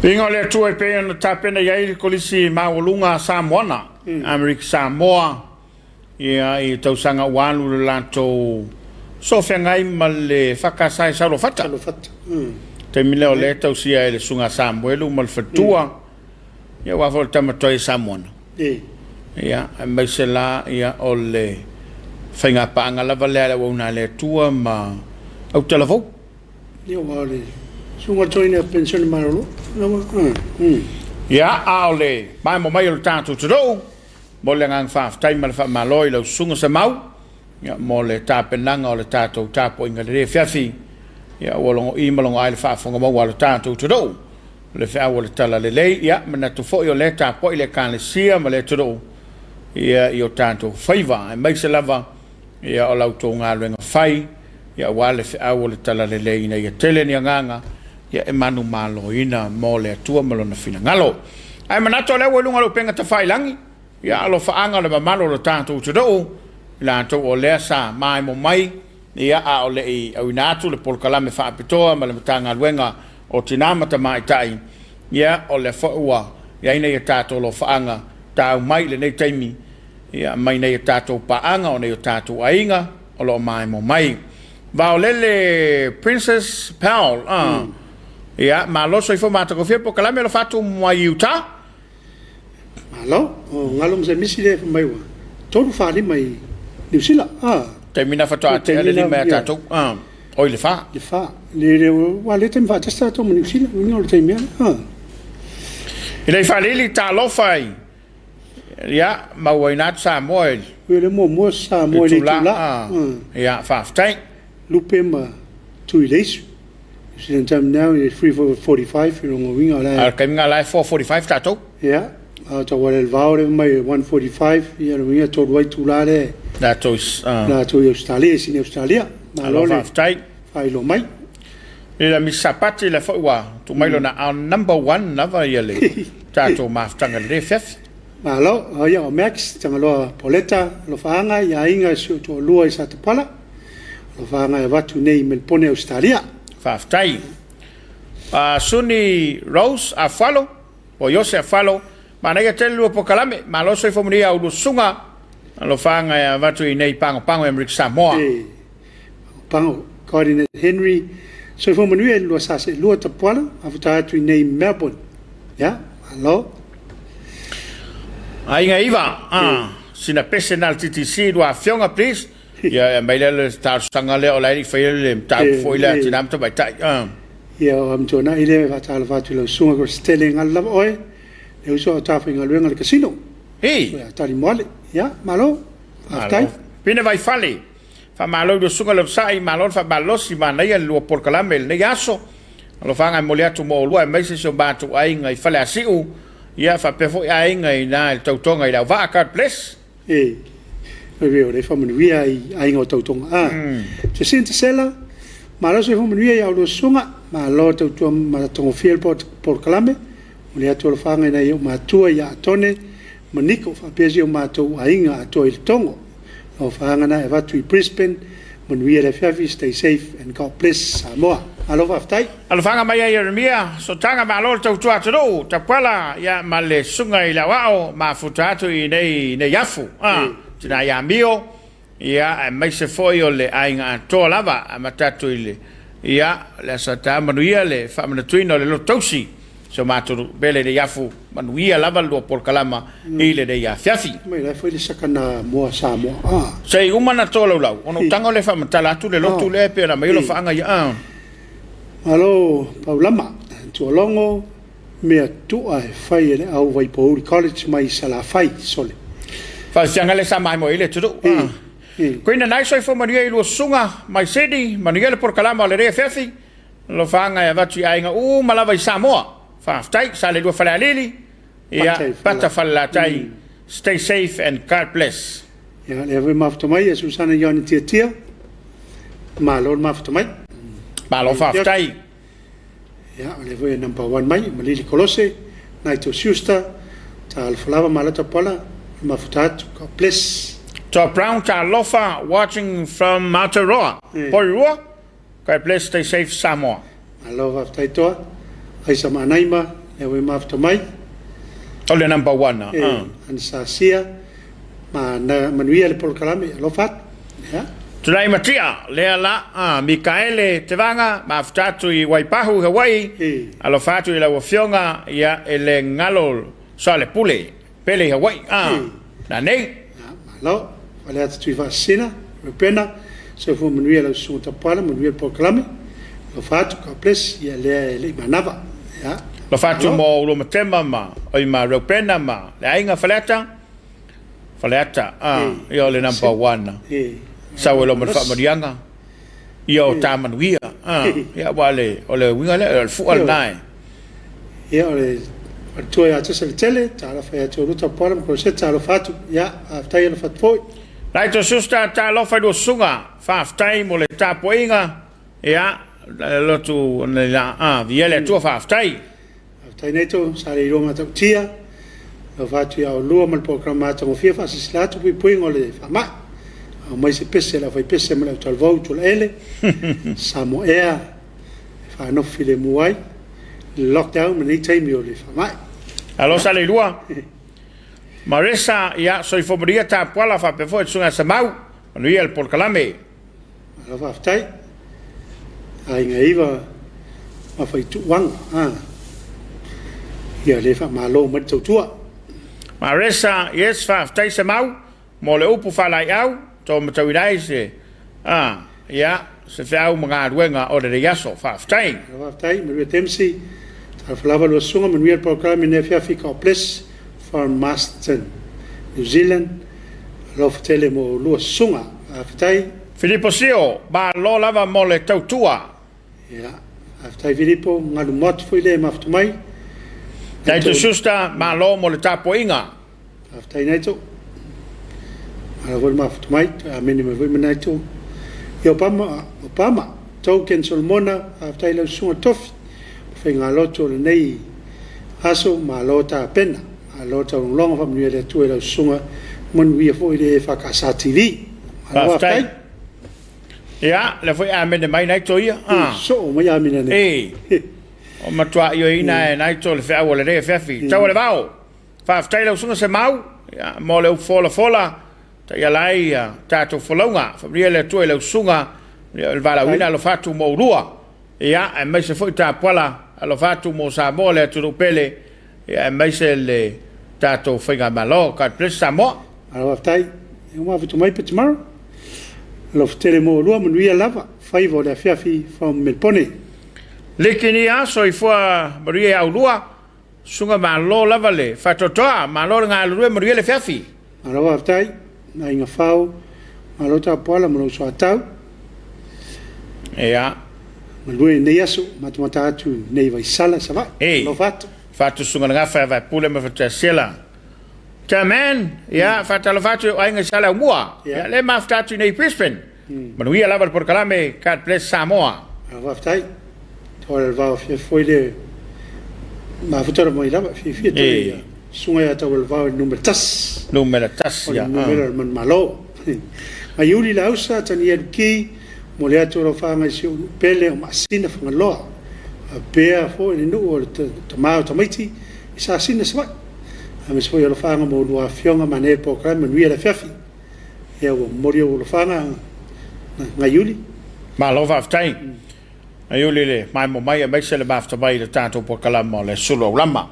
Viiga o le Atua e pei ona tapena i ai le Kolisi Maualuga a Samoana, Amerika Samoa, ia, i tausaga ua alu le latou soofeagai ma le FKS i Saluafata. Saluafata. Taimi lea o lea e tausia e le Susuga Samuelu ma le faletua, ia aua foi o le tama tuai a Samoana. Ia, aemaise la ia o le faigapaaga lava lea a le auauna a le Atua ma autalavou. Ia aua o le susuga toeaina ia penisione malolo lava. Ia, a o le maemo mai o le tatou atunuu, mo le agaga faafetai ma le faamalo i lau susuga Semau, ia, mo le tapenaga o le tatou tapuaiga lelei afiafi, ia, ua logo'i ma logo'ai le faafofoga maua a le tatou atunuu, le feau o le Talalelei. Ia, manatu foi o lea e tapuai le Ekalesia ma le atunuu, ia, i o tatou faiva, aemaise lava, ia, o la outou galuega fai, ia, aua le feau o le Talalelei ina ia tele ni agaga, ia, e manumaloina mo le Atua ma Lona finagalo. Ae manatu o lea ua i luga o le upega tafailagi, ia, alofaaga o le mamalu o le tatou atunuu, i latou o lea sa maemo mai, ia, a o le i auina atu le polokalame faapitoa ma le Matagaluega o Tina ma Tamaitai, ia, o lea foi ua i ai nai a tatou alofaaga tau mai i lenei taimi, ia, mai nai a tatou paaga o nai o tatou aiga o lo o maemo mai. Vaolele Princess Powell, ah, ia, malo soifua matagofie polokalame alofa atu mai Utah. Malo, o galo ma se misi lea fai mai ua 3 4 5 i Niu Sila. Ah. Taimi na faatoa tea le 5 ia tatou. Ah, oi le 4. Le 4. Le le ua le taimi faatasi tatou ma Niu Sila, uiga o le taimi ale. Ah. I le faalili talofa i ia mauaina atu Samoa i Ui le muamua Samoa i le itula. Ah. Ia, faafetai. Lupe ma Tuileisu. New Zealand time now is 3:45 i lona uiga o la e. A o le taimi lena o la e 4:45 tatou. Ia, a o tau ale vao le mai 1:45, ia lona uiga e 3 ai itula lea. Latou Latou i Ausetalia, i Sini Ausetalia. Malo le faafetai. Faailoa mai. Lela Misi Sapati lea foi ua tuu mai lona aao number one lava ia le tatou mafutaga i lenei afiafi. Malo, ia o Max Tagaloa Poleta, alofaaga i aiga si ou toalua i Satapala. Alofaaga e avatu nei i Melipone, Ausetalia. Faafetai. Suni Rose Afualo, po o Iose Afualo, manaia tele lua polokalame, malo soifua manuia a ulua susuga, alofaaga e avatu i nei Pagopago i Amerika Samoa. E Pagopago, Gardiner Henry, soifua manuia i le lua sa seelua Tapuala, mafuta atu i nei Melbourne. Ia, malo. Aiga Iva, sina pese na le TTC, lua afioga please. Ia, e aumai lea le talosaga lea o la e le i faia le mataupu foi lea a tina ma tamaitai. Ia, o Amituanai lea e faatalofa atu i lau susuga Kositele e galo lava oe, le uso a o tafaigaluega i le casino. Hi! Ia, Talimoale. Ia, malo. Faafetai. Malo. Pine Vaifale, faamalo i lau susuga Levasa'i, malo le faamalolosi, manaia le lua polokalame i lenei aso. Alofaga e momoli atu mo oulua aemaise si o matou aiga i Faleasiu, ia faapea foi aiga i ina i le tautoga i Leauvaa. God bless. E oi o le faamanuia i aiga o tautoga. A Jacinta Sela, malo soifua manuia i a oulua susuga, malo tautua matagofie le polokalame, momoli atu alofaga i nai ou matua ia Atone ma Niko faapea si o matou aiga atoa i Letogo. Alofaga na e avatu i Brisbane, manuia le afiafi, stay safe and God bless Samoa. Malo faafetai. Alofaga mai ia Ieremia, Sotaga malo le tautua atunuu, Tapuala ia ma le susuga i le aoao mafuta atu i nei nei afu, a tina ia Mio, ia aemaise foi o le aiga atoa lava, amata atu i le ia le Aso Sa manuia le faamanatuina o le loto tausi si o matou nuu pele i lenei afu, manuia lava le lua polokalama i lenei afiafi. Mai la foi le sakana moa Samoa. Ah. Se i uma na tolaulau, ona ou tago lea e faamatala atu le lotu lea e pei ona aumai ai lofaaga ia. Ah. Malo Paulama, Tualogo, mea tua e fai e le au Vaipouli College mai Salafai, sole. Faaisiaga lea sa maimoa ai le atunuu. Ah. Koina nai soifua manuia i lua susuga mai Sydney, manuia le polokalama o lenei afiafi, alofaga e avatu i aiga uma lava i Samoa. Faafetai, Salelua Falealili, ia, Pata Falelatai, stay safe and God bless. Ia, lea foi mafuta mai e Susana Ioane Tiatia. Malo le mafuta mai. Malo faafetai. Ia, o lea foi e number one mai, Malili Kolose, Naito Schuster, Talofa lava malo Tapuala, mafuta atu. God bless. Toa Brown talofa watching from Aotearoa, Porirua. God bless, stay safe Samoa. Malo faafetai Toa. Aisa Maanaima, Lea ua e mafuta mai. O le number one a. E, Anasasia, ma na manuia le polokalame, alofa atu. Ia. Tulai Matia, lea la, a, Mikaele Tevaga, mafuta atu i Waipahu, Hawaii, E. alofa atu i lau afioga, ia, e le galo Soalepule, pele i Hawaii, a, E. na nei. Ia, malo. Faleata Tuifaasisina, Reupena, soifua manuia lau susuga Tapuala, manuia le polokalame. Alofa atu, God bless, ia lea e le i manava. Ia, Alofa atu malo. mo Uluamatema ma, oi ma Reupena ma le aiga Faleata, Faleata, a, E, ia o le number one. E, Sau e loma le malosi. faamanuiaga, ia o E. ta manuia, a, ia aua o le, o le uiga lea, o le fua lena e. Ia, o le faletua ia Tusaletele, talofa ia te oulua Tapuala ma Koroseta, talofa atu. Ia, faafetai alofa atu foi. Naito Schuster, talofa i lua susuga, faafetai mo le tapuaiga, ia, lotu la, a, viia le Atua, faafetai. Faafetai Naito, sa le iloa matautia, alofa atu ia oulua ma le polokalame matagofie faasilasila atu puipuiga o le faamai. Aumai se pese a le aufaipese ma le autalavou Tulaele, Samoa Air, e faanofo filemu ai le lockdown ma nei taimi o le faamai. Alo sa le lua. Marissa, ia, soifua manuia Tapuala faapea foi le susuga ia Samau, manuia le polokalame. Malo faafetai. Aiga Iva ma Faituuaga, a. Ia le faamalo mai le tautua. Marissa, yes, faafetai Samau. Mo le upu faalaeiau, to matauina ai se, a, ia, se feau ma galuega o lenei aso. Faafetai. Malo faafetai, Maria Dempsey. Talofa lava lua susuga, manuia le polokalame i lenei afiafi. God bless from Masterton, New Zealand. Alofa tele mo lua susuga. Faafetai. Filipo Sio, malo lava mo le tautua. Ia, faafetai Filipo, galu moatu foi lea e mafuta mai. Titus Schuster, malo mo le tapuaiga. Faafetai Naito. Malo foi le mafuta mai. Toe amene mai foi ma Naito. Ia Obama, Obama, Token Solomona, faafetai lau susuga Tofi. Faigalotu o lenei aso, malo tapena. Malo taulogologo, faamanuia le Atua i lau susuga. Manuia foi le EFKS TV. Malo Faafetai. faafetai. Ia, lea foi amene mai Naito ia. Ah. Soo mai amene nei. E, o matua ioeina e Naito le feau o lenei afiafi. Tau o le vao. Faafetai lau susuga Semau mo le upu folafola taiala ai ia tatou folauga. Faamanuia le Atua i lau susuga le valaauina alofa atu mo oulua. Ia aemaise foi Tapuala alofa atu mo Samoa le atunuu pele. Ia aemaise le tatou faigamalo. God bless Samoa. Malo faafetai. Ia ua mafuta mai Petimara. Alofa tele mo oulua, manuia lava. Faiva o le afiafi from Melpone. Liki ni soifua manuia ia oulua. Susuga malo lava le faatoatoa, malo le galulue manuia le feafi. Malo faafetai, Aiga Fao, malo tapuala ma lou soatau. Ia. Galue i lenei aso, matamata atu nei Vaisala i Savaii. Ei. Alofa atu. Faatusuga le gafa ia Vaepule ma Fatuasiela. Chairman, ia, faatalofa atu i ou aiga i Saleaaumua. Ia. Ia, le mafuta atu i nei Brisbane. Manuia lava le polokalame, God bless Samoa. Malo faafetai. Toa le vao fiafi foi le mafuta mai lava fiafia tele ia susuga ia Taualevao i le numera 1. Numera 1, O le ia. numera o le manumalo. Mai Iuli Lausa, Tanielu Ki, mo le atu o lau whaanga i si ou nuu pele o Maasina Fagaloa. Faapea foi le nuu o le tama o tamaiti i Sasina Savaii. Aemaise foi o lau whaanga mo lua afioga manaia le polokalame manuia le afiafi. Ia ua momoli ou alofaga Ngai Iuli. Malo faafetai. Ngai Iuli le maemo mai aemaise le mafuta mai i le tatou polokalame o le Sulu Aulama.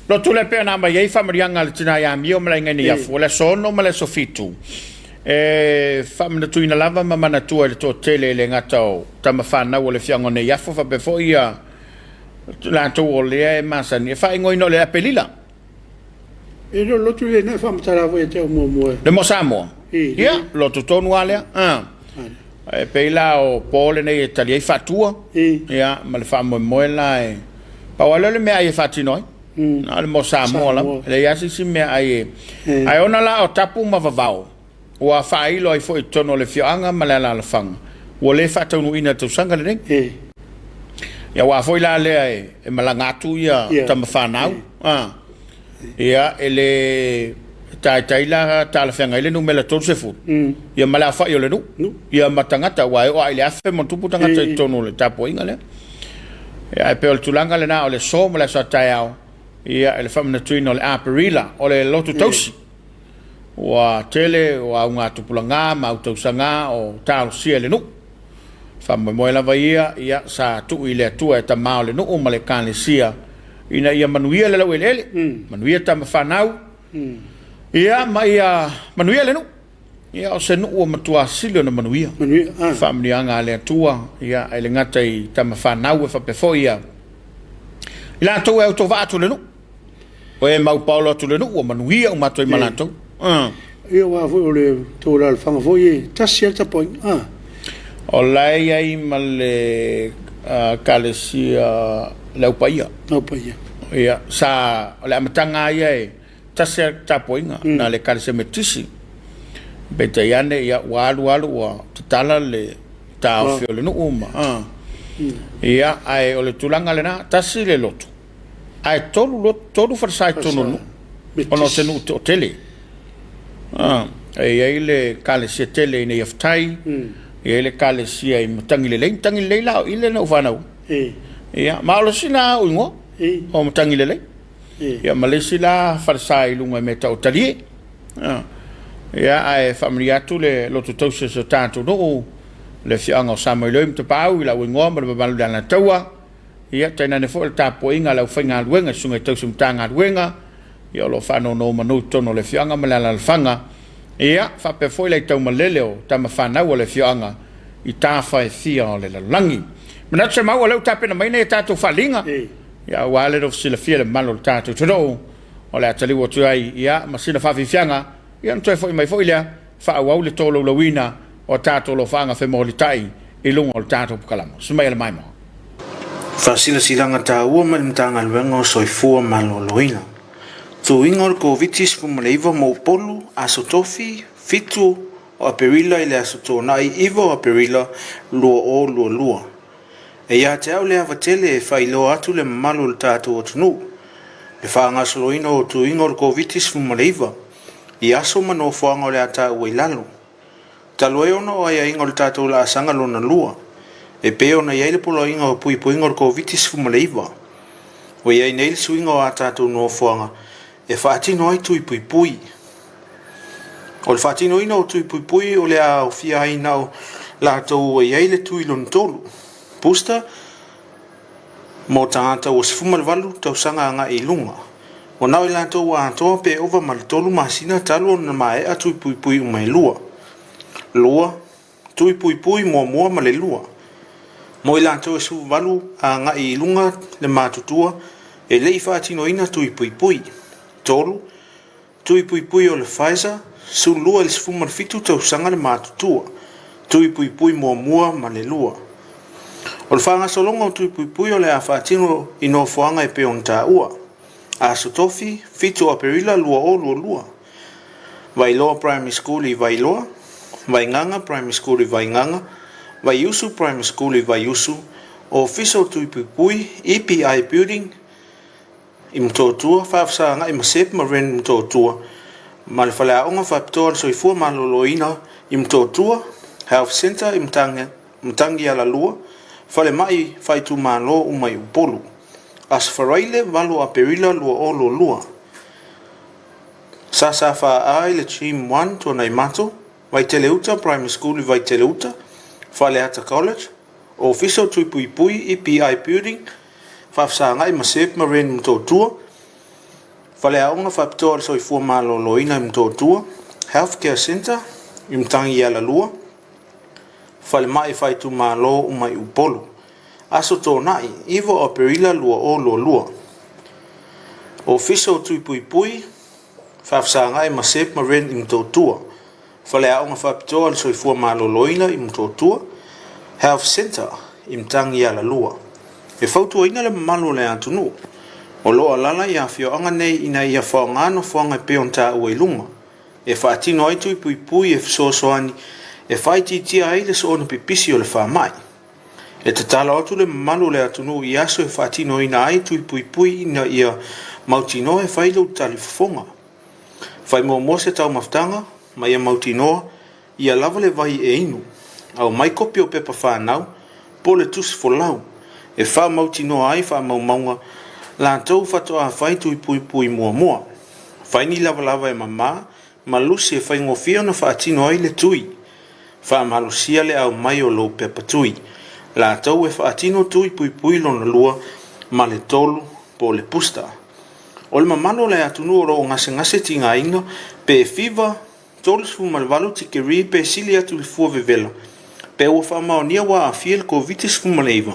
Lotu lea pei ona aumai ai faamanuiaga a le tina ia Amio ma le aiga i Neiafu, o le aso 6 ma le aso 7. E faamanatuina lava ma manatua i le toatele e le gata o tama fanau o le afioaga o Neiafu faapea foi ia latou o lea e masani e faaigoaina o le Apelila. E le o le lotu lena e faamatala foi ia te au muamua. Le mo Samoa. Ia, lotu tonu lava lea. E pei la o po lenei e tali ai faatua. Ia, ma le faamoemoe la e... Pau lava lea o le meaai e faatino ai. Na o le mo Samoa lava. E leai lava se isi meaai e... Ae ona la o tapu ma vavao, ua faailo ai foi i totonu o le afioaga ma le alaalafaga, ua le faataunuuina i le tausaga lenei. Ia, aua foi la lea e malaga atu ia tama fanau. Ia, e le taitai la talafeagai ai le numera 30, ia ma le aofai o le nuu, ia ma tagata, aua e oo lava i le 1,000 ma tupu tagata i totonu o le tapuaiga lea. Ia, ae pei o le tulaga lena o le aso ma le aso a taeao. Ia, i le faamanatuina o le Aperila, o le lotu tausi. Ua tele o augatupulaga ma autausaga o talosia e le nuu. Faamoemoe lava ia, ia sa tuu i le Atua e tama o le nuu ma le Ekalesia ina ia manuia le laueleele, manuia tama fanau, ia ma ia manuia le nuu. Ia o se nuu ua matua sili ona manuia. Manuia, ah. Faamanuiaga a le Atua, ia e le gata i tama fanau e faapea foi ia i latou e autovaa atu i le nuu. O e mau paolo atu i le nuu ua manuia uma atu ai ma latou. Ia aua foi o le tou alaalafaga foi e tasi lava le tapuaiga. Ah. O la e i ai ma le Ekalesia Le Au Paia. Le Au Paia. Ia, sa, o le amataga lava ia e tasi lava le tapuaiga, na o le Ekalesia Metotisi. Peitai ane, ia, ua alu alu ua tatala le taofi o le nuu ma, ia, ae o le tulaga lena, tasi le lotu, ae 3 falesa i totonu o le nuu, ona o se nuu toatele. E i ai le Ekalesia tele i Neiafu-tai, e i ai le Ekalesia i Matagilelei. Matagilelei la o i le na ou fanau ai. Ia, ma o le isi la ou igoa, o Matagilelei. Ia, ma le isi la falesa i luga i mea tau o Talie. Ia, ae faamanuia atu le lotu tausi o si o tatou nuu, le afioaga o Samoiloi ma Tapaau i lau igoa ma le mamalu i le Alataua. Ia, tainane foi le tapuaiga a le aufaigaluega i susuga i tausi Matagaluega, ia o lo o faanonomanu i totonu o le afioaga ma le alaalafaga. Ia, faapea foi le aitaumalele o tama fanau a le afioaga i tafa e fia o le lalolagi. Manatu Semau o lea ua tapena mai nai a tatou faaaliga, ia aua le nofo silafia le mamalu o le tatou atunuu o le a taliu atu ai, ia, ma sina faafiafiaga, ia ona toe foi mai foi lea, faaauau le tolaulauina o a tatou alofaaga femolitai i luga o le tatou pkalama. Susu mai e le maimoa. Faasilasilaga taua mai le Matagaluega o Soifua Maloloina. Tuiga o le Koviti-19 mo Upolu, Aso Tofi, 7 o Aperila i le Aso Toonai 9 o Aperila 2022. E ia te au le ava tele e faailoa atu le mamalu o le tatou atunuu le faagasoloina o tuiga o le Koviti-19 i aso ma nofoaga o le a taua i lalo. Talu ai ona o aiaiga o le tatou laasaga lona lua, e pei ona i ai le Poloaiga o Puipuiga o le Koviti-19, ua i ai nei le suiga o a tatou nofoaga e faatino ai tui puipui. O le faatinoina o tui puipui o le a aofia ai na o latou ua i ai le tui lona tolu, booster, mo tagata ua 18 tausaga agai i luga. Ua na o i latou ua atoa pe ova ma le tolu masina talu ona maea tui puipui uma e lua. 2, Tui puipui muamua ma le lua. Mo i latou e 18 agai i luga le matutua e le i faatinoina tui puipui. 3, Tui puipui o le Pfizer, 12 i le 17 tausaga le matutua, tui puipui muamua ma le lua. O le faagasologa o tui puipui o le a faatino i nofoaga e pei ona taua, Aso Tofi, 7 o Aperila 2022, Vailoa Primary School i Vailoa, Vaigaga Primary School i Vaigaga, Vaiusu Primary School i Vaiusu, Ofisa o Tui Puipui, EPI Building, i Motootua, faafesagai ma Seb ma Ren Motootua, ma le Faleaoga Faapitoa o le Soifua Maloloina i Motootua, Health Centre i Matagialalua, Falemai Faaitumalo uma i Upolu. Aso Faraile 8 Aperila 2022. SSFA i le Stream 1 Tuanaimato, Vaiteleuta Primary School i Vaiteleuta, Faleata College, Ofisa o Tui Puipui, EPI Building, Faafesagai ma Seb Marine Motootua, Faleaoga Faapitoa o le Soifua Maloloina i Motootua, Health Care Centre i Matagialalua, Falemai Faaitumalo uma i Upolu. Aso Toonai, 9 o Aperila 2022. Ofisa o Tui Puipui, Faafesagai ma Seb Marine i Motootua. Faleaoga Faapitoa o le Soifua Maloloina i Motootua, Health Centre i Matagialalua. E fautuaina le mamalu o le atunuu o lo o alaala i afioaga nei ina ia faaaoga nofoaga e pei ona taua i luga, e faatino ai tui puipui e fesoasoani e faaitiitia ai le soona pipisi o le faamai. E tatalo atu le mamalu o le atunuu i aso e faatinoina ai tui puipui ina ia mautinoa e fai lou talifofoga. Fai muamua se taumafataga ma ia mautinoa ia lava le vai e inu. Aumai kopi o pepa fanau po o le tusi folau e faamautinoa ai faamaumauga Latou faatoa fai tui puipui muamua. Fai ni lavalava e mama ma lusi e faigofie ona faatino ai le tui. Faamalosia le aumai o lou pepa tui. Latou e faatino tui puipui lona lua ma le tolu po o le booster. O le mamalu o le atunuu o lo o gasegase tigaina pe fiva 38 tikeri pe sili atu i le fua vevela pe ua faamaonia ua aafia i le Koviti-19,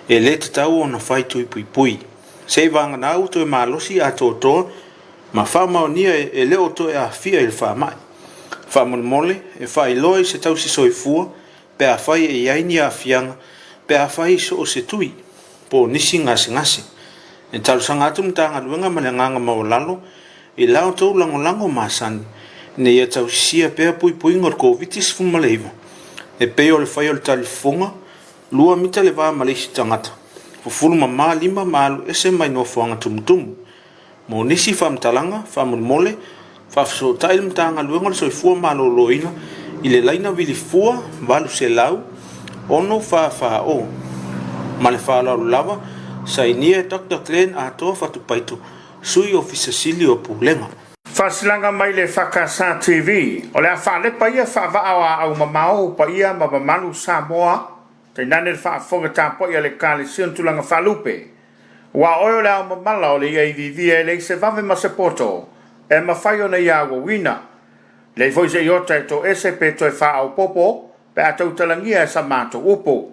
e le tatau ona fai tui puipui. Seiavagana ua toe malosi atoatoa ma faamaonia e le o toe aafia i le faamai. Faamolemole, e faailoa i se tausi soifua pe afai e i ai ni aafiaga pe afai i so o se tui po o nisi gasegase. E talosaga atu Matagaluega ma le agaga maualalo i la outou lagolago masani ina ia tausisia pea puipuiga o le Koviti-19 e pei o le fai o le talifofoga, lua mita le va ma le isi tagata, fufulu mama lima ma alu ese mai nofoaga tumutumu. Mo nisi faamatalaga, faamolemole, faafesootai le Matagaluega o le Soifua Maloloina i le laina vilifua 800 644 0. Ma le faaaloalo lava, sainia e Doctor Glenn Atoa Fatupaito, Sui Ofisa Sili o Pulega. Faasilaga mai le FKS TV, o le a faalepa ia faavaa o aau mamao paia ma mamalu Samoa, tainane le faafofoga tapuai a le Ekalesia ona tulaga faalupe. Aua o oe o le ao mamala o le ia iviivia e leai se vave ma se poto e mafai ona ia auauina. Leai foi se iota e toese pe toe faaopoopo pe a tautalagia e sa matou upu.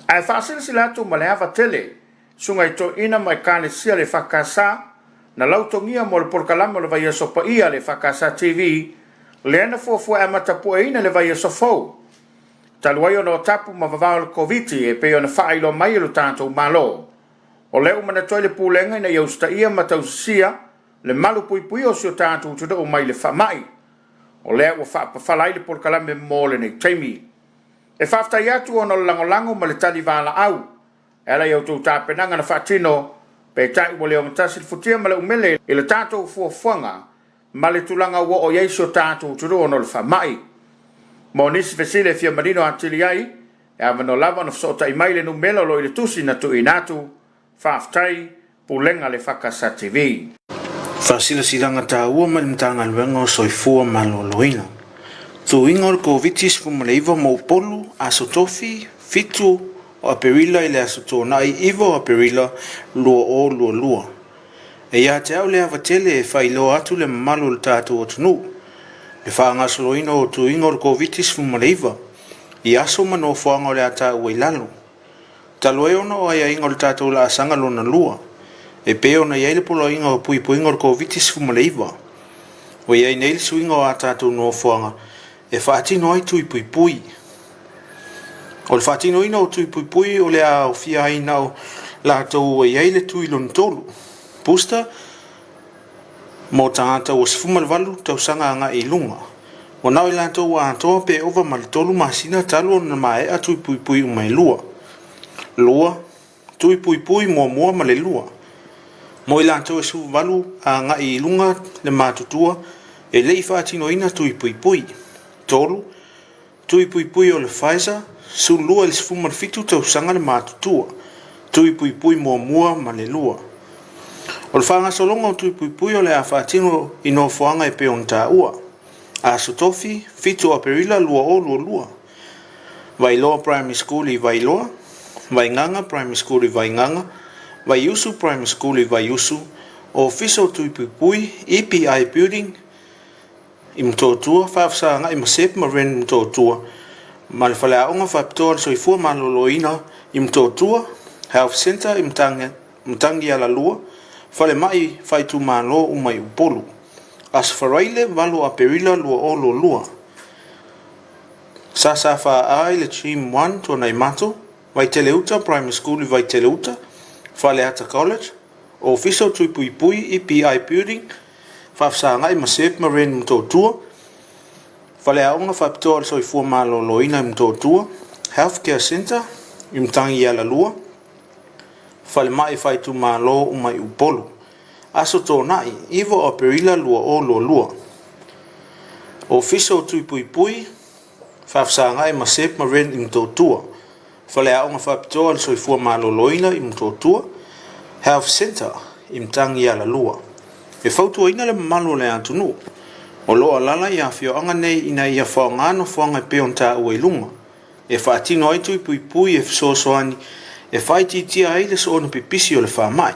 Ae faasilasila atu ma le ava tele, Susuga i Toeaina ma Ekalesia le FKS, na lautogia mo le polokalame o le Vaiaso Paia a le FKS TV, lea na fuafua e amatapueina le vaiaso fou. Talu ai ona o tapu ma vavao o le Koviti e pei ona faailoa mai e lo tatou Malo. O lea ua manatu ai le Pulega ina ia usitaia ma tausisia le malu puipuia o si o tatou atunuu mai le faamai. O lea ua faapafala ai le polokalame mo lenei taimi. E faafetai atu ona o le lagolago ma le tali valaau e ala i a outou tapenaga na faatino, peitai ua le ogatasi le futia ma le umele i le tatou fuafuaga ma le tulaga ua oo i ai si o tatou atunuu ona o le faamai. Mo nisi fesili e fia manino atili ai, e avanoa lava ona fesootai mai i le numera o lo o i le tusi na tuuina atu. Faafetai, Pulega a le FKS TV. Faasilasilaga taua mai le Matagaluega o Soifua Maloloina. Tuiga o le Koviti-19 mo Upolu, Aso Tofi, 7 o Aperila i le Aso Toonai 9 o Aperila 2022. E ia te au le ava tele e faailoa atu le mamalu o le tatou atunuu, le faagasoloina o tuiga o le Koviti-19 i aso ma nofoaga o le a taua i lalo. Talu ai ona o aiaiga o le tatou laasaga lona lua, e pei ona i ai le poloaiga o puipuiga o le Koviti-19, ua i ai nei le suiga o a tatou nofoaga e faatino ai tui puipui. O le faatinoina o tui puipui o le a aofia ai na o latou ua i ai le tui lona tolu, booster, mo tagata ua 18 tausaga agai i luga. Ua na o i latou ua atoa pe ova ma le tolu masina talu ona maea tui puipui uma e lua. Lua, Tui puipui muamua ma le lua. Mo i latou e 18 agai i luga le matutua e le i faatinoina tui puipui. 3. Tui puipui o le Pfizer, 12 i le 17 tausaga le matutua. Tui puipui muamua ma le lua. O le faagasologa o tui puipui o le a faatino i nofoaga e pei ona taua. Aso Tofi, 7 o Aperila 2022. Vailoa Primary School i Vailoa, Vaigaga Primary School i Vaigaga, Vaiusu Primary School i Vaiusu, Ofisa o Tui Puipui, EPI Building, i Motootua, faafesagai ma Sep ma Ren Motootua, ma le Faleaoga Faapitoa o le Soifua Maloloina i Motootua, Health Centre i Matagialalua, Falemai Faaitumalo uma i Upolu. Aso Faraile 8 Aperila 2022. SSFA i le Stream 1 Tuanaimato, Vaiteleuta Primary School i Vaiteleuta, Faleata College, Ofisa o Tui Puipui, EPI Building, Faafesagai ma Sep ma Ren Motootua, Faleaoga Faapitoa o le Soifua Maloloina i Motootua, Health Care Centre i Matagialalua, Falemai Faaitumalo uma i Upolu. Aso Toonai, 9 o Aperila 2022. Ofisa o Tui Puipui, Faafesagai ma Sep ma Ren i Motootua, Faleaoga Faapitoa o le Soifua Maloloina i Motootua, Health Centre i Matagialalua. E fautuaina le mamalu o le atunuu o lo o alaala i afioaga nei ina ia faaaoga nofoaga e pei ona taua i luga e faatino ai tui puipui e fesoasoani e faaitiitia ai le soona pipisi o le faamai.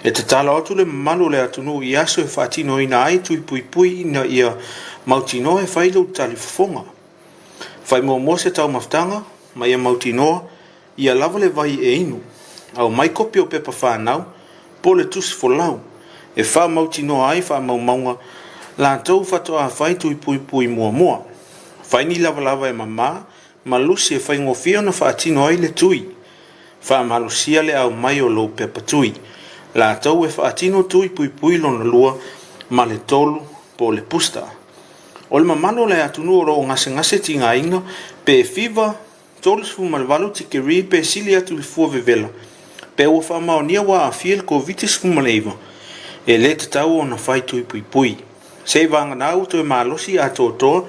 E tatalo atu le mamalu o le atunuu i aso e faatinoina ai tui puipui ina ia mautinoa e fai lou talifofoga. Fai muamua se taumafataga ma ia mautinoa ia lava le vai e inu. Aumai kopi o pepa fanau po o le tusi folau e faamautinoa ai faamaumauga latou faatoa fai tui puipui muamua. Fai ni lavalava e mama ma lusi e faigofie ona faatino ai le tui. Faamalosia le aumai o lou pepa tui latou e faatino tui puipui lona lua ma le tolu po o le booster. O le mamalu o le atunuu o lo o gasegase tigaina pe fiva 38 tikeri pe sili atu i le fua vevela pe ua faamaonia ua aafia i le Koviti-19, e le tatau ona fai tui puipui. Seivaganā ua toe malosi atoatoa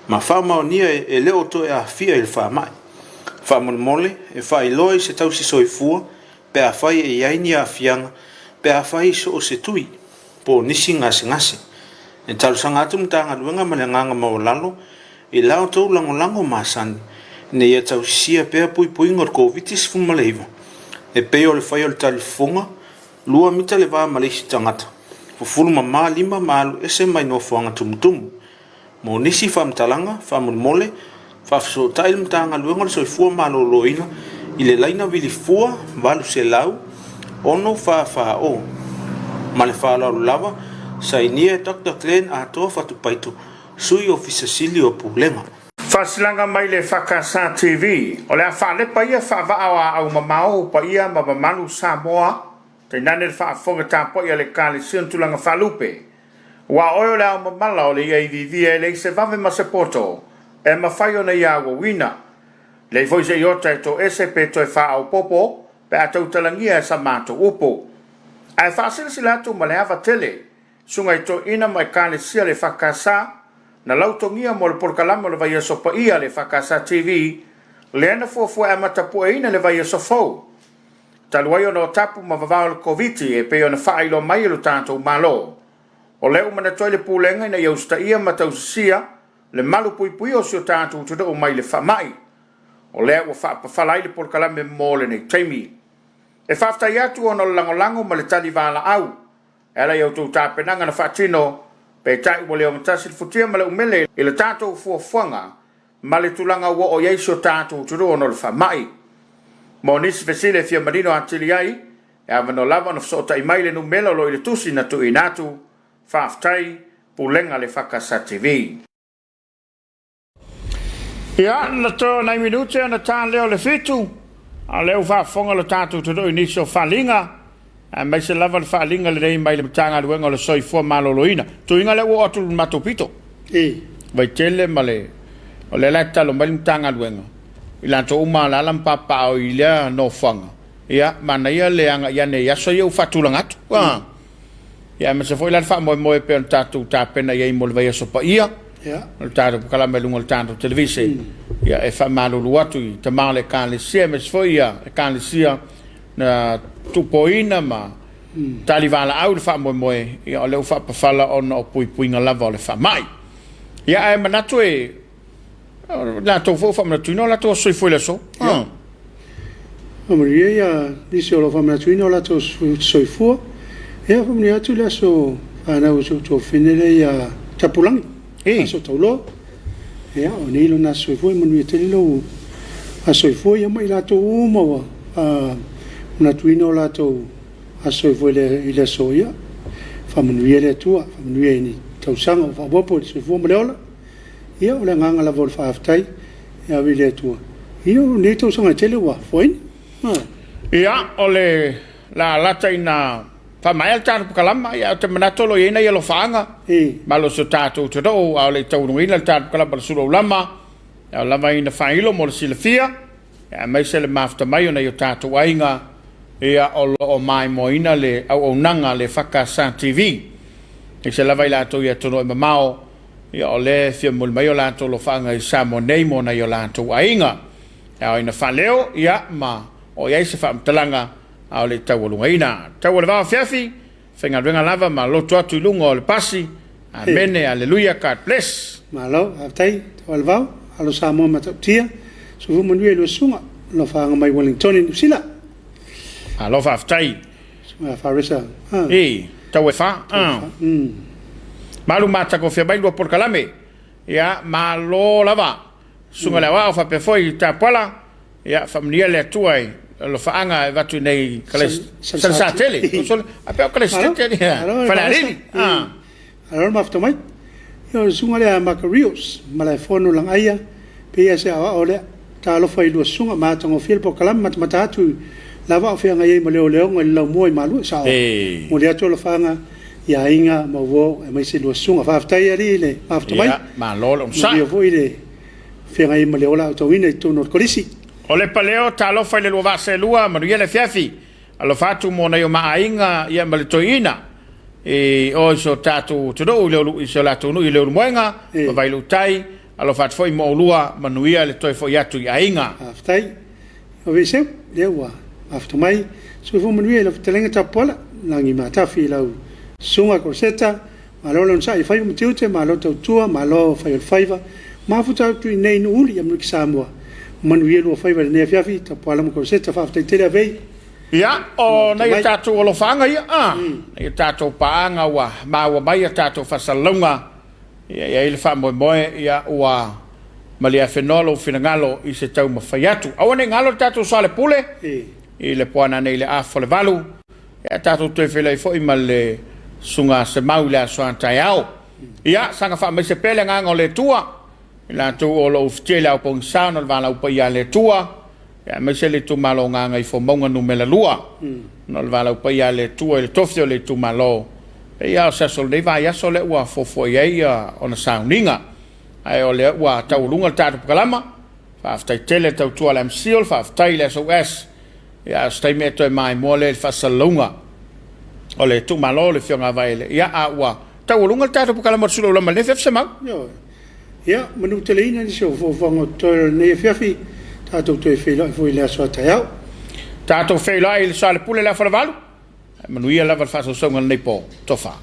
ma faamaonia e le o toe aafia i le faamai. Faamolemole, e faailoa i se tausi soifua pe afai e i ai ni aafiaga pe afai i so o se tui po o nisi gasegase. E talosaga atu Matagaluega ma le agaga maualalo i la outou lagolago masani ina ia tausisia pea puipuiga o le Koviti-19 e pei o le fai o le talifofoga, lua mita le va ma le isi tagata, fufulu mama lima ma alu ese mai nofoaga tumutumu. Mo nisi faamatalaga, faamolemole, faafesootai le Matagaluega o le Soifua Maloloina i le laina vili fua 800 644 0. Ma le faaaloalo lava, sainia e Doctor Glenn Atoa Fatupaito, Sui Ofisa Sili o Pulega. Faasilaga mai le FKS TV, o le a faalepa ia faavaa o aau mamao paia ma mamalu Samoa, tainane le faafofoga tapuai a le Ekalesia na tulaga faalupe. Aua o oe o le ao mamala o le ia iviivia e leai se vave ma se poto e mafai ona ia auauina. Leai foi se iota e toese pe toe faaopoopo pe a tautalagia e sa matou upu. Ae faasilasila atu ma le ava tele, Susuga i Toeaina ma Ekalesia le FKS, na lautogia mo le polokalame o le Vaiaso Paia a le FKS TV, lea na fuafua e amatapueina le vaiaso fou. Talu ai ona o tapu ma vavao o le Koviti e pei ona faailoa mai e lo tatou Malo. O lea ua manatu ai le Pulega ina ia usitaia ma tausisia le malu puipuia o si o tatou atunuu mai le faamai. O lea ua faapafala ai le polokalame mo lenei taimi. E faafetai atu ona o le lagolago ma le tali valaau e ala i a outou tapenaga na faatino, peitai ua le ogatasi le futia ma le umele i le tatou fuafuaga ma le tulaga ua oo i ai si o tatou atunuu ona o le faamai. Mo nisi fesili e fia manino atili ai, e avanoa lava ona fesootai mai i le numela o lo o i le tusi na tuuina atu. Faafetai, Pulega le FKS TV. Ia, na toe o nai minute ona ta lea o le fitu, a o lea ua faafofoga lo tatou atunuu i nisi o faaaliga, aemaise lava le faaaliga lenei mai le Matagaluega o le Soifua Maloloina. Tuiga lea ua oo atu i le matou pito. E. Vaitele ma le, o lea la e tatalo mai le Matagaluega, i latou uma o alaala ma papaaao i lea nofoaga, ia, manaia le agai ane i aso ia ua faatulaga atu. Mm. Ia, aemaise foi la le faamoemoe e pei ona tatou tapena i ai mo le vaiaso paia, o le tatou polokalame i luga o le tatou televise. Ia, e faamalulu atu i tama o le Ekalesia, aemaise foi ia Ekalesia na tuupoina ma tali valaau i le faamoemoe, ia, o lea ua faapafala ona o puipuiga lava o le faamai. Ia, ae manatu e latou foi ua faamanatuina o latou aso soifua i le aso. Ia. Faamanuia ia nisi o lo o faamanatuina o latou soifua. Ia faamanuia atu le aso fanau o si ou tuafafine lea ia Tapulagi, aso tauloa. Ia o nei lona aso soifua, ia manuia tele lou aso soifua ia ma i latou uma ua faamanatuina o latou aso soifua i le aso. Ia faamanuia le Atua, faamanuia i ni tausaga ua faaopoopo i le soifua ma le ola. Ia, o le agaga lava o le faafetai e ave i le Atua, ia o lenei tausaga e tele ua afoaina. Ia, o le a lata ina faamaea le tatou polokalama, ia ou te manatu o lo o i ai nai alofaaga, malo si o tatou atunuu, a o le i taunuuina le tatou polokalama o le Sulu Aulama, e ao lava ina faailo mo le silafia, aemaise le mafuta mai o nai o tatou aiga, ia, o lo o maimoaina le auaunaga a le FKS TV. Aemaise lava i latou i atunuu e mamao, Ia, o lea e fia momoli mai o latou alofaaga i Samoa nei mo nai o latou aiga. E ao ina faaleo, ia, ma o i ai se faamatalaga a o le i taualugaina. Tau o le vao afiafi, faigaluega lava ma loto atu i luga o le pasi. Amene, aleluia, God bless. Malo, faafetai Taualevao, alo Samoa matautia, soifua manuia i lua susuga, alofaaga mai Wellingtone Niu Sila. Malo faafetai. Susuga Faresa. E, tau e fa. Malu matagofia mai lua polokalame. Ia, malo lava. Susuga le Aoao faapea foi Tapuala. Ia, faamanuia le Atua i alofaaga e avatu i nei Salesatele. A pea o Kalaisitete, Falealili. Malo le mafuta mai. Ia o le susuga lea a Maka Rios, Malaefono Lagaia, pei lava se aoao lea. Talofa i lua susuga, matagofie le polokalame, matamata atu lava a o feagai ai ma leoleoga i le laumua i Malua. Sao. Momoli atu alofaaga i aiga ma uo aemaise lua susuga. Faafetai alii i le mafuta mai. Ia, malo le onosai. Manuia foi le feagai ai ma le ola aotauina i totonu o le Kolisi. O le paleo, talofa i le lua vaa seelua, manuia le afiafi. Alofa atu mo nai o ma aiga ia ma le toeaina i o i so tatou atunuu i le i so latou nuu i Leulumoega ma Vailuutai. Alofa atu foi mo oulua, manuia le toe foi atu i aiga. Faafetai. O Veiseu, lea ua mafuta mai. Soifua manuia i lau fetalaiga Tapuala, lagi matafi i lau susuga Korseta, malo le onosai i faiva ma tiute, malo tautua, malo fai o le faiva, mafuta atu i inei i Nuuuli, Amerika Samoa. Manuia lua faiva i lenei afiafi, Tapuala ma Korseta, faafetai tele Avei. Ia, o nai o tatou alofaaga ia, nai o tatou paaga ua maua mai a tatou faasalalauga, Ia i ai le faamoemoe, ia ua maliafenoa lou finagalo i se taumafai atu. Aua ne i galo le tatou soalepule i le po ananei i le afa o le 8, ia tatou toe feiloai foi ma le Susuga Semau i le aso a taeao. Ia, saga faamaise pea le agaga o le Atua i latou o lo o ufitia i le ao pogisa ona o le valaau paia a le Atua, ia aemaise le itumalo o Gagaifomauga numera 2, ona o le valaau paia a le Atua i le tofi o le itumalo. Pei lava o se aso o lenei vaiaso lea ua fuafua i ai ona sauniga, ae o lea ua taualuga le tatou polokalama. Faafetai tele le tautua a le MCIL, faafetai i le SOS. Ia, a o se taimi e toe maimoa lea i le faasalalauga o le tuumalo le Afioga a Vaele. Ia, a ua taualuga le tatou polokalama o le Sulu Lama i lenei afiafi Semau. Ia, manuteleina nisi o fuafuaga o totoe o lenei afiafi, tatou toe feiloai foi i le aso a taeao. Tatou feiloai i le soalepule i le afa o le 8. Manuia lava le faasausauga o lenei po. Tofa.